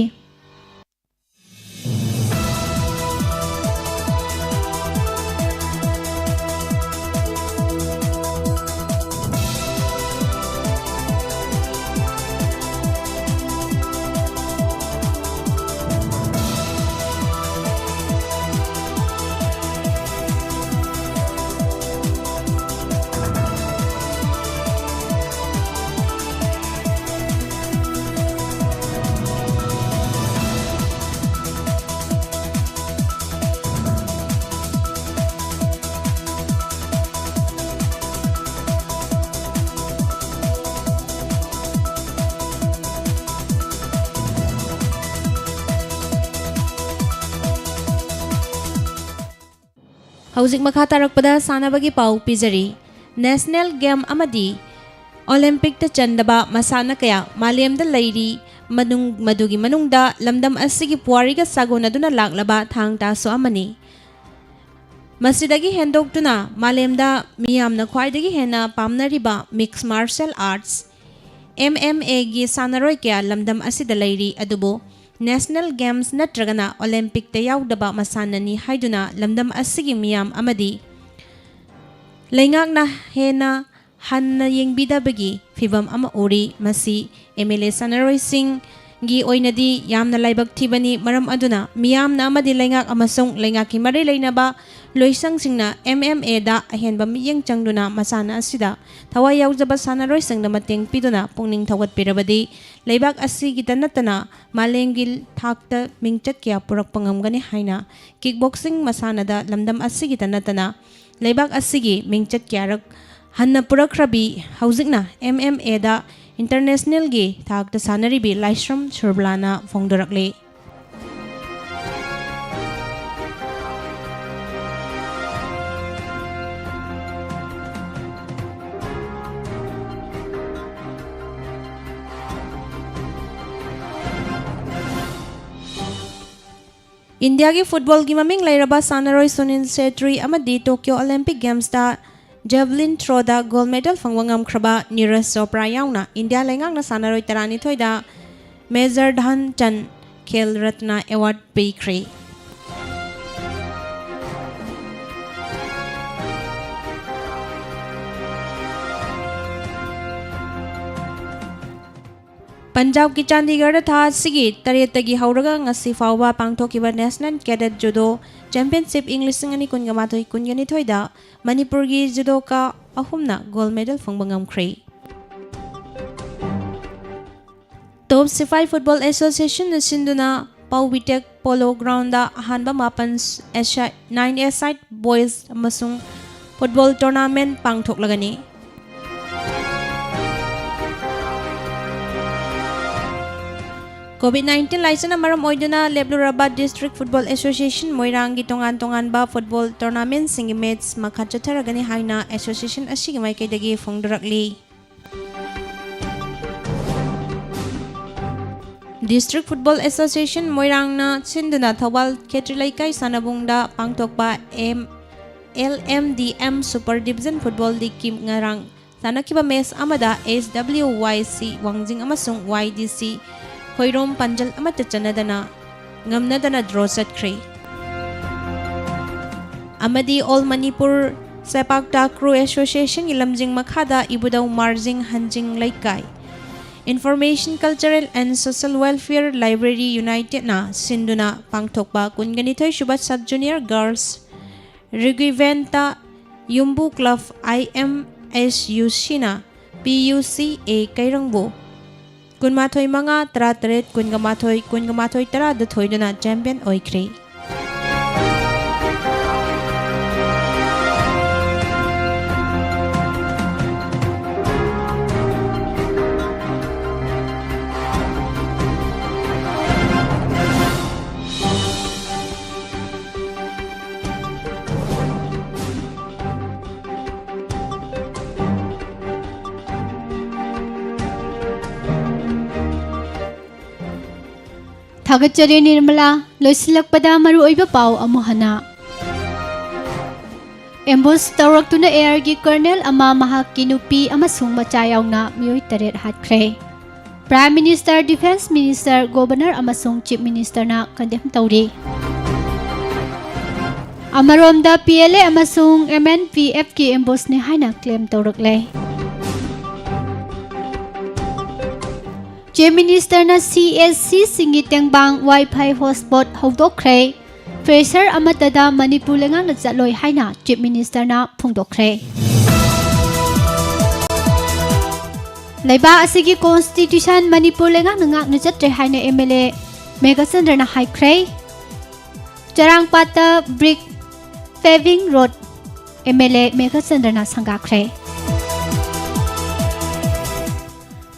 ꯍꯧꯖꯤꯛ ꯃꯈꯥ ꯇꯥꯔꯛꯄꯗ ꯁꯥꯟꯅꯕꯒꯤ ꯄꯥꯎ ꯄꯤꯖꯔꯤ꯫ National Game ꯑꯃꯗꯤ Olympicꯇ ꯆꯟꯗꯕ ꯃꯁꯥꯟꯅ ꯀꯌꯥ ꯃꯥꯂꯦꯝꯗ ꯂꯩꯔꯤ꯫ ꯃꯅꯨꯡ-, ꯃꯗꯨꯒꯤ ꯃꯅꯨꯡꯗ ꯂꯝꯗꯝ ꯑꯁꯤꯒꯤ ꯄꯨꯋꯥꯔꯤꯒ ꯁꯥꯒꯣꯟꯅꯗꯨꯅ ꯂꯥꯛꯂꯕ ꯊꯥꯡ ꯇꯥꯁꯨ ꯑꯃꯅꯤ꯫ ꯃꯁꯤꯗꯒꯤ ꯍꯦꯟꯗꯣꯛꯇꯨꯅ ꯃꯥꯂꯦꯝꯗ ꯃꯤꯌꯥꯝꯅ ꯈ꯭ꯋꯥꯏꯗꯒꯤ ꯍꯦꯟꯅ ꯄꯥꯝꯅꯔꯤꯕ Mixed Martial Arts, MMAꯒꯤ ꯁꯥꯟꯅꯔꯣꯏ ꯀꯌꯥ ꯂꯝꯗꯝ ꯑꯁꯤꯗ ꯂꯩꯔꯤ꯫ ꯑꯗꯨꯕꯨ National Games ꯅꯠꯇ꯭ꯔꯒꯅ Olympicꯇ ꯌꯥꯎꯗꯕ ꯃꯁꯥꯟꯅꯅꯤ ꯍꯥꯏꯗꯨꯅ ꯂꯝꯗꯝ ꯑꯁꯤꯒꯤ ꯃꯤꯌꯥꯝ ꯑꯃꯗꯤ ꯂꯩꯉꯥꯛꯅ ꯍꯦꯟꯅ ꯍꯟꯅ ꯌꯦꯡꯕꯤꯗꯕꯒꯤ ꯐꯤꯚꯝ ꯑꯃ ꯎꯔꯤ꯫ ꯃꯁꯤ MLA ꯁꯥꯟꯅꯔꯣꯏꯁꯤꯡ, ꯒꯤ ꯑꯣꯏꯅꯗꯤ ꯌꯥꯝꯅ ꯂꯥꯏꯕꯛ ꯊꯤꯕꯅꯤ꯫ ꯃꯔꯝ ꯑꯗꯨꯅ ꯃꯤꯌꯥꯝꯅ ꯑꯃꯗꯤ ꯂꯩꯉꯥꯛ ꯑꯃꯁꯨꯡ ꯂꯩꯉꯥꯛꯀꯤ ꯃꯔꯤ ꯂꯩꯅꯕ ꯂꯣꯏꯁꯪꯁꯤꯡꯅ M M Aꯗ ꯑꯍꯦꯟꯕ ꯃꯤꯠꯌꯦꯡ ꯆꯪꯗꯨꯅ ꯃꯁꯥꯟꯅ ꯑꯁꯤꯗ ꯊꯋꯥꯏ ꯌꯥꯎꯖꯕ ꯁꯥꯟꯅꯔꯣꯏꯁꯤꯡꯗ ꯃꯇꯦꯡ ꯄꯤꯗꯨꯅ ꯄꯨꯛꯅꯤꯡ ꯊꯧꯒꯠꯄꯤꯔꯕꯗꯤ ꯂꯩꯕꯥꯛ ꯑꯁꯤꯒꯤꯇ ꯅꯠꯇꯅ ꯃꯥꯂꯦꯝꯒꯤ ꯊꯥꯛꯇ ꯃꯤꯡꯆꯠ ꯀꯌꯥ ꯄꯨꯔꯛꯄ ꯉꯝꯒꯅꯤ ꯍꯥꯏꯅ kickboxing ꯃꯁꯥꯟꯅꯗ ꯂꯝꯗꯝ ꯑꯁꯤꯒꯤꯇ ꯅꯠꯇꯅ ꯂꯩꯕꯥꯛ ꯑꯁꯤꯒꯤ ꯃꯤꯡꯆꯠ ꯀꯌꯥꯔꯛ ꯍꯟꯅ ꯄꯨꯔꯛꯈ꯭ꯔꯕꯤ, ꯍꯧꯖꯤꯛꯅ M M Aꯗ internationalꯒꯤ ꯊꯥꯛꯇ ꯁꯥꯟꯅꯔꯤꯕꯤ ꯂꯥꯏꯁ꯭ꯔꯝ ꯁꯨꯔꯕꯂꯥꯅ ꯐꯣꯡꯗꯣꯔꯛꯂꯤ꯫ ꯏꯟꯗꯤꯌꯥꯒꯤ ꯐꯨꯠꯕꯣꯜꯒꯤ ꯃꯃꯤꯡ ꯂꯩꯔꯕ ꯁꯥꯟꯅꯔꯣꯏ ꯁꯨꯅꯤꯜ ꯁꯦꯇ꯭ꯔꯤ ꯑꯃꯗꯤ Tokyo Olympic Gamesꯇ javelin throwꯗ gold medal ꯐꯪꯕ ꯉꯝꯈ꯭ꯔꯕ ꯅꯤꯔꯖ ꯆꯣꯄ꯭ꯔꯥ ꯌꯥꯎꯅ ꯏꯟꯗꯤꯌꯥ ꯂꯩꯉꯥꯛꯅ ꯁꯥꯟꯅꯔꯣꯏ ꯇꯔꯥꯅꯤꯊꯣꯏꯗ Major Dhyan Chand Khel Ratna Award ꯄꯤꯈ꯭ꯔꯦ꯫ ꯄꯟꯖꯥꯕꯀꯤ ꯆꯥꯟꯗꯤꯒꯔꯗ ꯊꯥ ꯑꯁꯤꯒꯤ ꯇꯔꯦꯠꯇꯒꯤ ꯍꯧꯔꯒ ꯉꯁꯤ ꯐꯥꯎꯕ ꯄꯥꯡꯊꯣꯛꯈꯤꯕ National Cadet Judo Championship ꯏꯪ ꯂꯤꯁꯤꯡ ꯑꯅꯤ ꯀꯨꯟꯒ ꯃꯥꯊꯣꯏ ꯀꯨꯟꯒ ꯅꯤꯊꯣꯏꯗ ꯃꯅꯤꯄꯨꯔꯒꯤ judoka ꯑꯍꯨꯝꯅ gold medal ꯐꯪꯕ ꯉꯝꯈ꯭ꯔꯦ꯫ Top Sifai Football Associationꯅ ꯁꯤꯟꯗꯨꯅ ꯄꯥꯎ ꯕꯤꯇꯦꯛ Polo Groundꯗ ꯑꯍꯥꯟꯕ ꯃꯥꯄꯟ ꯑꯦꯁꯥꯏ-, nine-a-side boys ꯑꯃꯁꯨꯡ football tournament ꯄꯥꯡꯊꯣꯛꯂꯒꯅꯤ꯫ COVID nineteen ꯂꯥꯏꯆꯠꯅ ꯃꯔꯝ ꯑꯣꯏꯗꯨꯅ ꯂꯦꯞꯂꯨꯔꯕ District Football Association ꯃꯣꯏꯔꯥꯡꯒꯤ ꯇꯣꯉꯥꯟ ꯇꯣꯉꯥꯟꯕ football tournamentꯁꯤꯡꯒꯤ match ꯃꯈꯥ ꯆꯠꯊꯔꯒꯅꯤ ꯍꯥꯏꯅ association ꯑꯁꯤꯒꯤ ꯃꯥꯏꯀꯩꯗꯒꯤ ꯐꯣꯡꯗꯣꯔꯛꯂꯤ꯫ District Football Association ꯃꯣꯏꯔꯥꯡꯅ ꯁꯤꯟꯗꯨꯅ ꯊꯧꯕꯥꯜ ꯈꯦꯇ꯭ꯔꯤ ꯂꯩꯀꯥꯏ ꯁꯥꯟꯅꯕꯨꯡꯗ ꯄꯥꯡꯊꯣꯛꯄ M-, L M D M Super Division Football Leagueꯀꯤ ꯉꯔꯥꯡ ꯁꯥꯟꯅꯈꯤꯕ match ꯑꯃꯗ S W Y C ꯋꯥꯡꯖꯤꯡ ꯑꯃꯁꯨꯡ Y D C ꯈꯣꯏꯔꯣꯝ ꯄꯥꯟꯖꯜ ꯑꯃꯠꯇ ꯆꯟꯅꯗꯅ ꯉꯝꯅꯗꯅ draw ꯆꯠꯈ꯭ꯔꯦ꯫ ꯑꯃꯗꯤ All Manipur Sepak Takraw Associationꯒꯤ ꯂꯝꯖꯤꯡ ꯃꯈꯥꯗ ꯏꯕꯨꯙꯧ ꯃꯥꯔꯖꯤꯡ ꯍꯟꯖꯤꯡ ꯂꯩꯀꯥꯏ Information Cultural and Social Welfare Library Unitedꯅ ꯁꯤꯟꯗꯨꯅ ꯄꯥꯡꯊꯣꯛꯄ ꯀꯨꯟꯒ ꯅꯤꯊꯣꯏ ꯁꯨꯕ Sub Junior Girls Rigiventa Yumbu Club I M S U Cꯅ P U C A ꯀꯩꯔꯪꯕꯨ ꯀꯨꯟꯃꯥꯊꯣꯏ ꯃꯉꯥ, ꯇꯔꯥꯇꯔꯦꯠ, ꯀꯨꯟꯒ ꯃꯥꯊꯣꯏ, ꯀꯨꯟꯒ ꯃꯥꯊꯣꯏ, ꯇꯔꯥꯗ ꯊꯣꯏꯗꯨꯅ champion ꯑꯣꯏꯈ꯭ꯔꯦ꯫ ꯊꯥꯒꯠꯆꯔꯤ ꯅꯤꯔꯃꯂꯥ꯫ ꯂꯣꯏꯁꯤꯜꯂꯛꯄꯗ ꯃꯔꯨꯑꯣꯏꯕ ꯄꯥꯎ ꯑꯃꯨꯛ ꯍꯟꯅ꯫ Ambush ꯇꯧꯔꯛꯇꯨꯅ airꯒꯤ colonel ꯑꯃ, ꯃꯍꯥꯛꯀꯤ ꯅꯨꯄꯤ ꯑꯃꯁꯨꯡ ꯃꯆꯥ ꯌꯥꯎꯅ ꯃꯤꯑꯣꯏ ꯇꯔꯦꯠ ꯍꯥꯠꯈ꯭ꯔꯦ꯫ Prime Minister, Defence Minister, Governor ꯑꯃꯁꯨꯡ Chief Ministerꯅ condemn ꯇꯧꯔꯤ꯫ ꯑꯃꯔꯣꯝꯗ, P L A ꯑꯃꯁꯨꯡ M N P Fꯀꯤ ambushꯅꯤ ꯍꯥꯏꯅ claim ꯇꯧꯔꯛꯂꯦ꯫ Chief Ministerꯅ C S Cꯁꯤꯡꯒꯤ ꯇꯦꯡꯕꯥꯡ Wi-Fi hotspot ꯍꯧꯗꯣꯛꯈ꯭ꯔꯦ꯫ Fresher ꯑꯃꯠꯇꯗ ꯃꯅꯤꯄꯨꯔ ꯂꯩꯉꯥꯛꯅ ꯆꯠꯂꯣꯏ ꯍꯥꯏꯅ Chief Ministerꯅ ꯐꯣꯡꯗꯣꯛꯈ꯭ꯔꯦ꯫ ꯂꯩꯕꯥꯛ ꯑꯁꯤꯒꯤ constitution ꯃꯅꯤꯄꯨꯔ ꯂꯩꯉꯥꯛꯅ ꯉꯥꯛꯅ ꯆꯠꯇ꯭ꯔꯦ ꯍꯥꯏꯅ M L A ꯃꯦꯘꯆꯟꯗ꯭ꯔꯅ ꯍꯥꯏꯈ꯭ꯔꯦ꯫ ꯆꯔꯥꯡꯄꯥꯠꯇ brick paving road M L A ꯃꯦꯘꯆꯟꯗ꯭ꯔꯅ ꯁꯪꯒꯥꯈ꯭ꯔꯦ꯫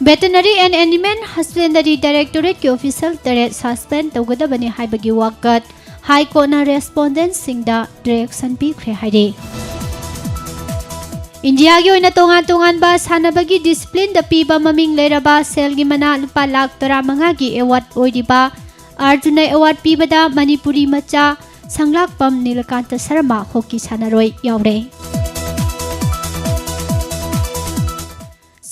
Veterinary and Animal Husbandry Directorateꯀꯤ official ꯇꯔꯦꯠ suspend ꯇꯧꯒꯗꯕꯅꯤ ꯍꯥꯏꯕꯒꯤ ꯋꯥꯀꯠ High Courtꯅ respondentꯁꯤꯡꯗ direction ꯄꯤꯈ꯭ꯔꯦ ꯍꯥꯏꯔꯤ꯫ ꯏꯟꯗꯤꯌꯥꯒꯤ ꯑꯣꯏꯅ ꯇꯣꯉꯥꯟ ꯇꯣꯉꯥꯟꯕ ꯁꯥꯟꯅꯕꯒꯤ disciplineꯗ ꯄꯤꯕ ꯃꯃꯤꯡ ꯂꯩꯔꯕ ꯁꯦꯜꯒꯤ ꯃꯅꯥ ꯂꯨꯄꯥ ꯂꯥꯈ ꯇꯔꯥꯃꯉꯥꯒꯤ award ꯑꯣꯏꯔꯤꯕ ꯑꯔꯖꯨꯅ award ꯄꯤꯕꯗ ꯃꯅꯤꯄꯨꯔꯤ ꯃꯆꯥ ꯁꯪꯂꯥꯛꯄꯝ ꯅꯤꯂꯀꯥꯟꯇ ꯁꯔꯃ hockey ꯁꯥꯟꯅꯔꯣꯏ ꯌꯥꯎꯔꯦ꯫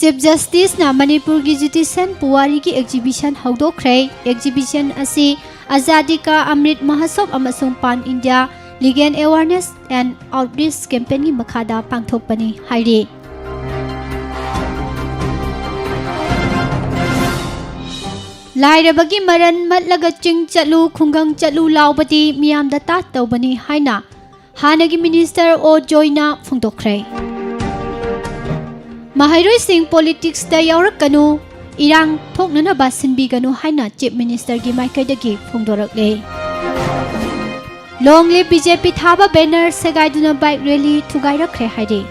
Chief Justiceꯅ ꯃꯅꯤꯄꯨꯔꯒꯤ judicial ꯄꯨꯋꯥꯔꯤꯒꯤ exhibition ꯍꯧꯗꯣꯛꯈ꯭ꯔꯦ꯫ Exhibition ꯑꯁꯤ Azadi Ka Amrit Mahotsav ꯑꯃꯁꯨꯡ Pan India Legal Awareness and Outreach Campaignꯒꯤ ꯃꯈꯥꯗ ꯄꯥꯡꯊꯣꯛꯄꯅꯤ ꯍꯥꯏꯔꯤ꯫ ꯂꯥꯏꯔꯕꯒꯤ ꯃꯔꯟ ꯃꯠꯂꯒ ꯆꯤꯡ ꯆꯠꯂꯨ, ꯈꯨꯡꯒꯪ ꯆꯠꯂꯨ ꯂꯥꯎꯕꯗꯤ ꯃꯤꯌꯥꯝꯗ ꯇꯥꯠꯇꯧꯕꯅꯤ ꯍꯥꯏꯅ ꯍꯥꯟꯅꯒꯤ ꯃꯤꯅꯤꯁꯇꯔ ꯑꯣ ꯖꯣꯏꯅ ꯐꯣꯡꯗꯣꯛꯈ꯭ꯔꯦ꯫ ꯃꯍꯩꯔꯣꯏꯁꯤꯡ ꯄꯣꯂꯤꯇꯤꯛꯁꯇ ꯌꯥꯎꯔꯛꯀꯅꯨ, ꯏꯔꯥꯡ ꯊꯣꯛꯅꯅꯕ ꯁꯤꯟꯕꯤꯒꯅꯨ ꯍꯥꯏꯅ ꯆꯤꯐ ꯃꯤꯅꯤꯁꯇꯔꯒꯤ ꯃꯥꯏꯀꯩꯗꯒꯤ ꯐꯣꯡꯗꯣꯔꯛꯂꯦ꯫ ꯂꯣꯡꯂꯤ ꯕꯤ ꯖꯦ ꯄꯤ ꯊꯥꯕ ꯕꯦꯅꯔ ꯁꯦꯒꯥꯏꯗꯨꯅ ꯕꯥꯏꯛ ꯔꯦꯂꯤ ꯊꯨꯒꯥꯏꯔꯛꯈ꯭ꯔꯦ ꯍꯥꯏꯔꯤ꯫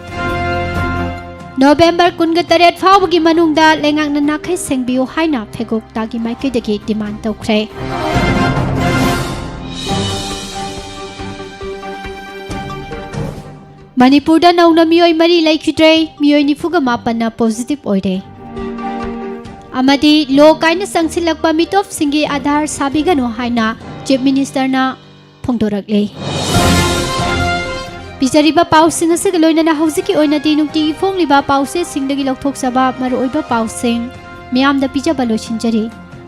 ꯅꯣꯕꯦꯝꯕꯔ ꯀꯨꯟꯒ ꯇꯔꯦꯠ ꯐꯥꯎꯕꯒꯤ ꯃꯅꯨꯡꯗ ꯂꯩꯉꯥꯛꯅ ꯅꯥꯈꯩ ꯁꯦꯡꯕꯤꯌꯨ ꯍꯥꯏꯅ ꯐꯦꯒꯣꯛꯇꯥꯒꯤ ꯃꯥꯏꯀꯩꯗꯒꯤ ꯗꯤꯃꯥꯟ ꯇꯧꯈ꯭ꯔꯦ꯫ ꯃꯅꯤꯄꯨꯔꯗ ꯅꯧꯅ ꯃꯤꯑꯣꯏ ꯃꯔꯤ ꯂꯩꯈꯤꯗ꯭ꯔꯦ, ꯃꯤꯑꯣꯏ ꯅꯤꯐꯨꯒ ꯃꯥꯄꯟꯅ ꯄꯣꯖꯤꯇꯤꯚ ꯑꯣꯏꯔꯦ꯫ ꯑꯃꯗꯤ ꯂꯣ ꯀꯥꯏꯅ ꯆꯪꯁꯤꯜꯂꯛꯄ ꯃꯤꯇꯣꯞꯁꯤꯡꯒꯤ ꯑꯥꯙꯥꯔ ꯁꯥꯕꯤꯒꯅꯨ ꯍꯥꯏꯅ ꯆꯤꯐ ꯃꯤꯅꯤꯁꯇꯔꯅ ꯐꯣꯡꯗꯣꯔꯛꯂꯤ꯫ ꯄꯤꯖꯔꯤꯕ ꯄꯥꯎꯁꯤꯡ ꯑꯁꯤꯒ ꯂꯣꯏꯅꯅ ꯍꯧꯖꯤꯛꯀꯤ ꯑꯣꯏꯅꯗꯤ ꯅꯨꯡꯇꯤꯒꯤ ꯐꯣꯡꯂꯤꯕ ꯄꯥꯎꯆꯦꯁꯤꯡꯗꯒꯤ ꯂꯧꯊꯣꯛꯆꯕ ꯃꯔꯨꯑꯣꯏꯕ ꯄꯥꯎꯁꯤꯡ ꯃꯤꯌꯥꯝꯗ ꯄꯤꯖꯕ ꯂꯣꯏꯁꯤꯟꯖꯔꯤ꯫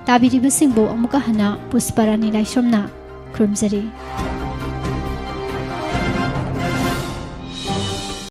ꯇꯥꯕꯤꯔꯤꯕꯁꯤꯡꯕꯨ ꯑꯃꯨꯛꯀ ꯍꯟꯅ ꯄꯨꯁꯄꯔꯥꯅꯤ ꯂꯥꯏꯁ꯭ꯔꯝꯅ ꯈꯨꯔꯨꯝꯖꯔꯤ꯫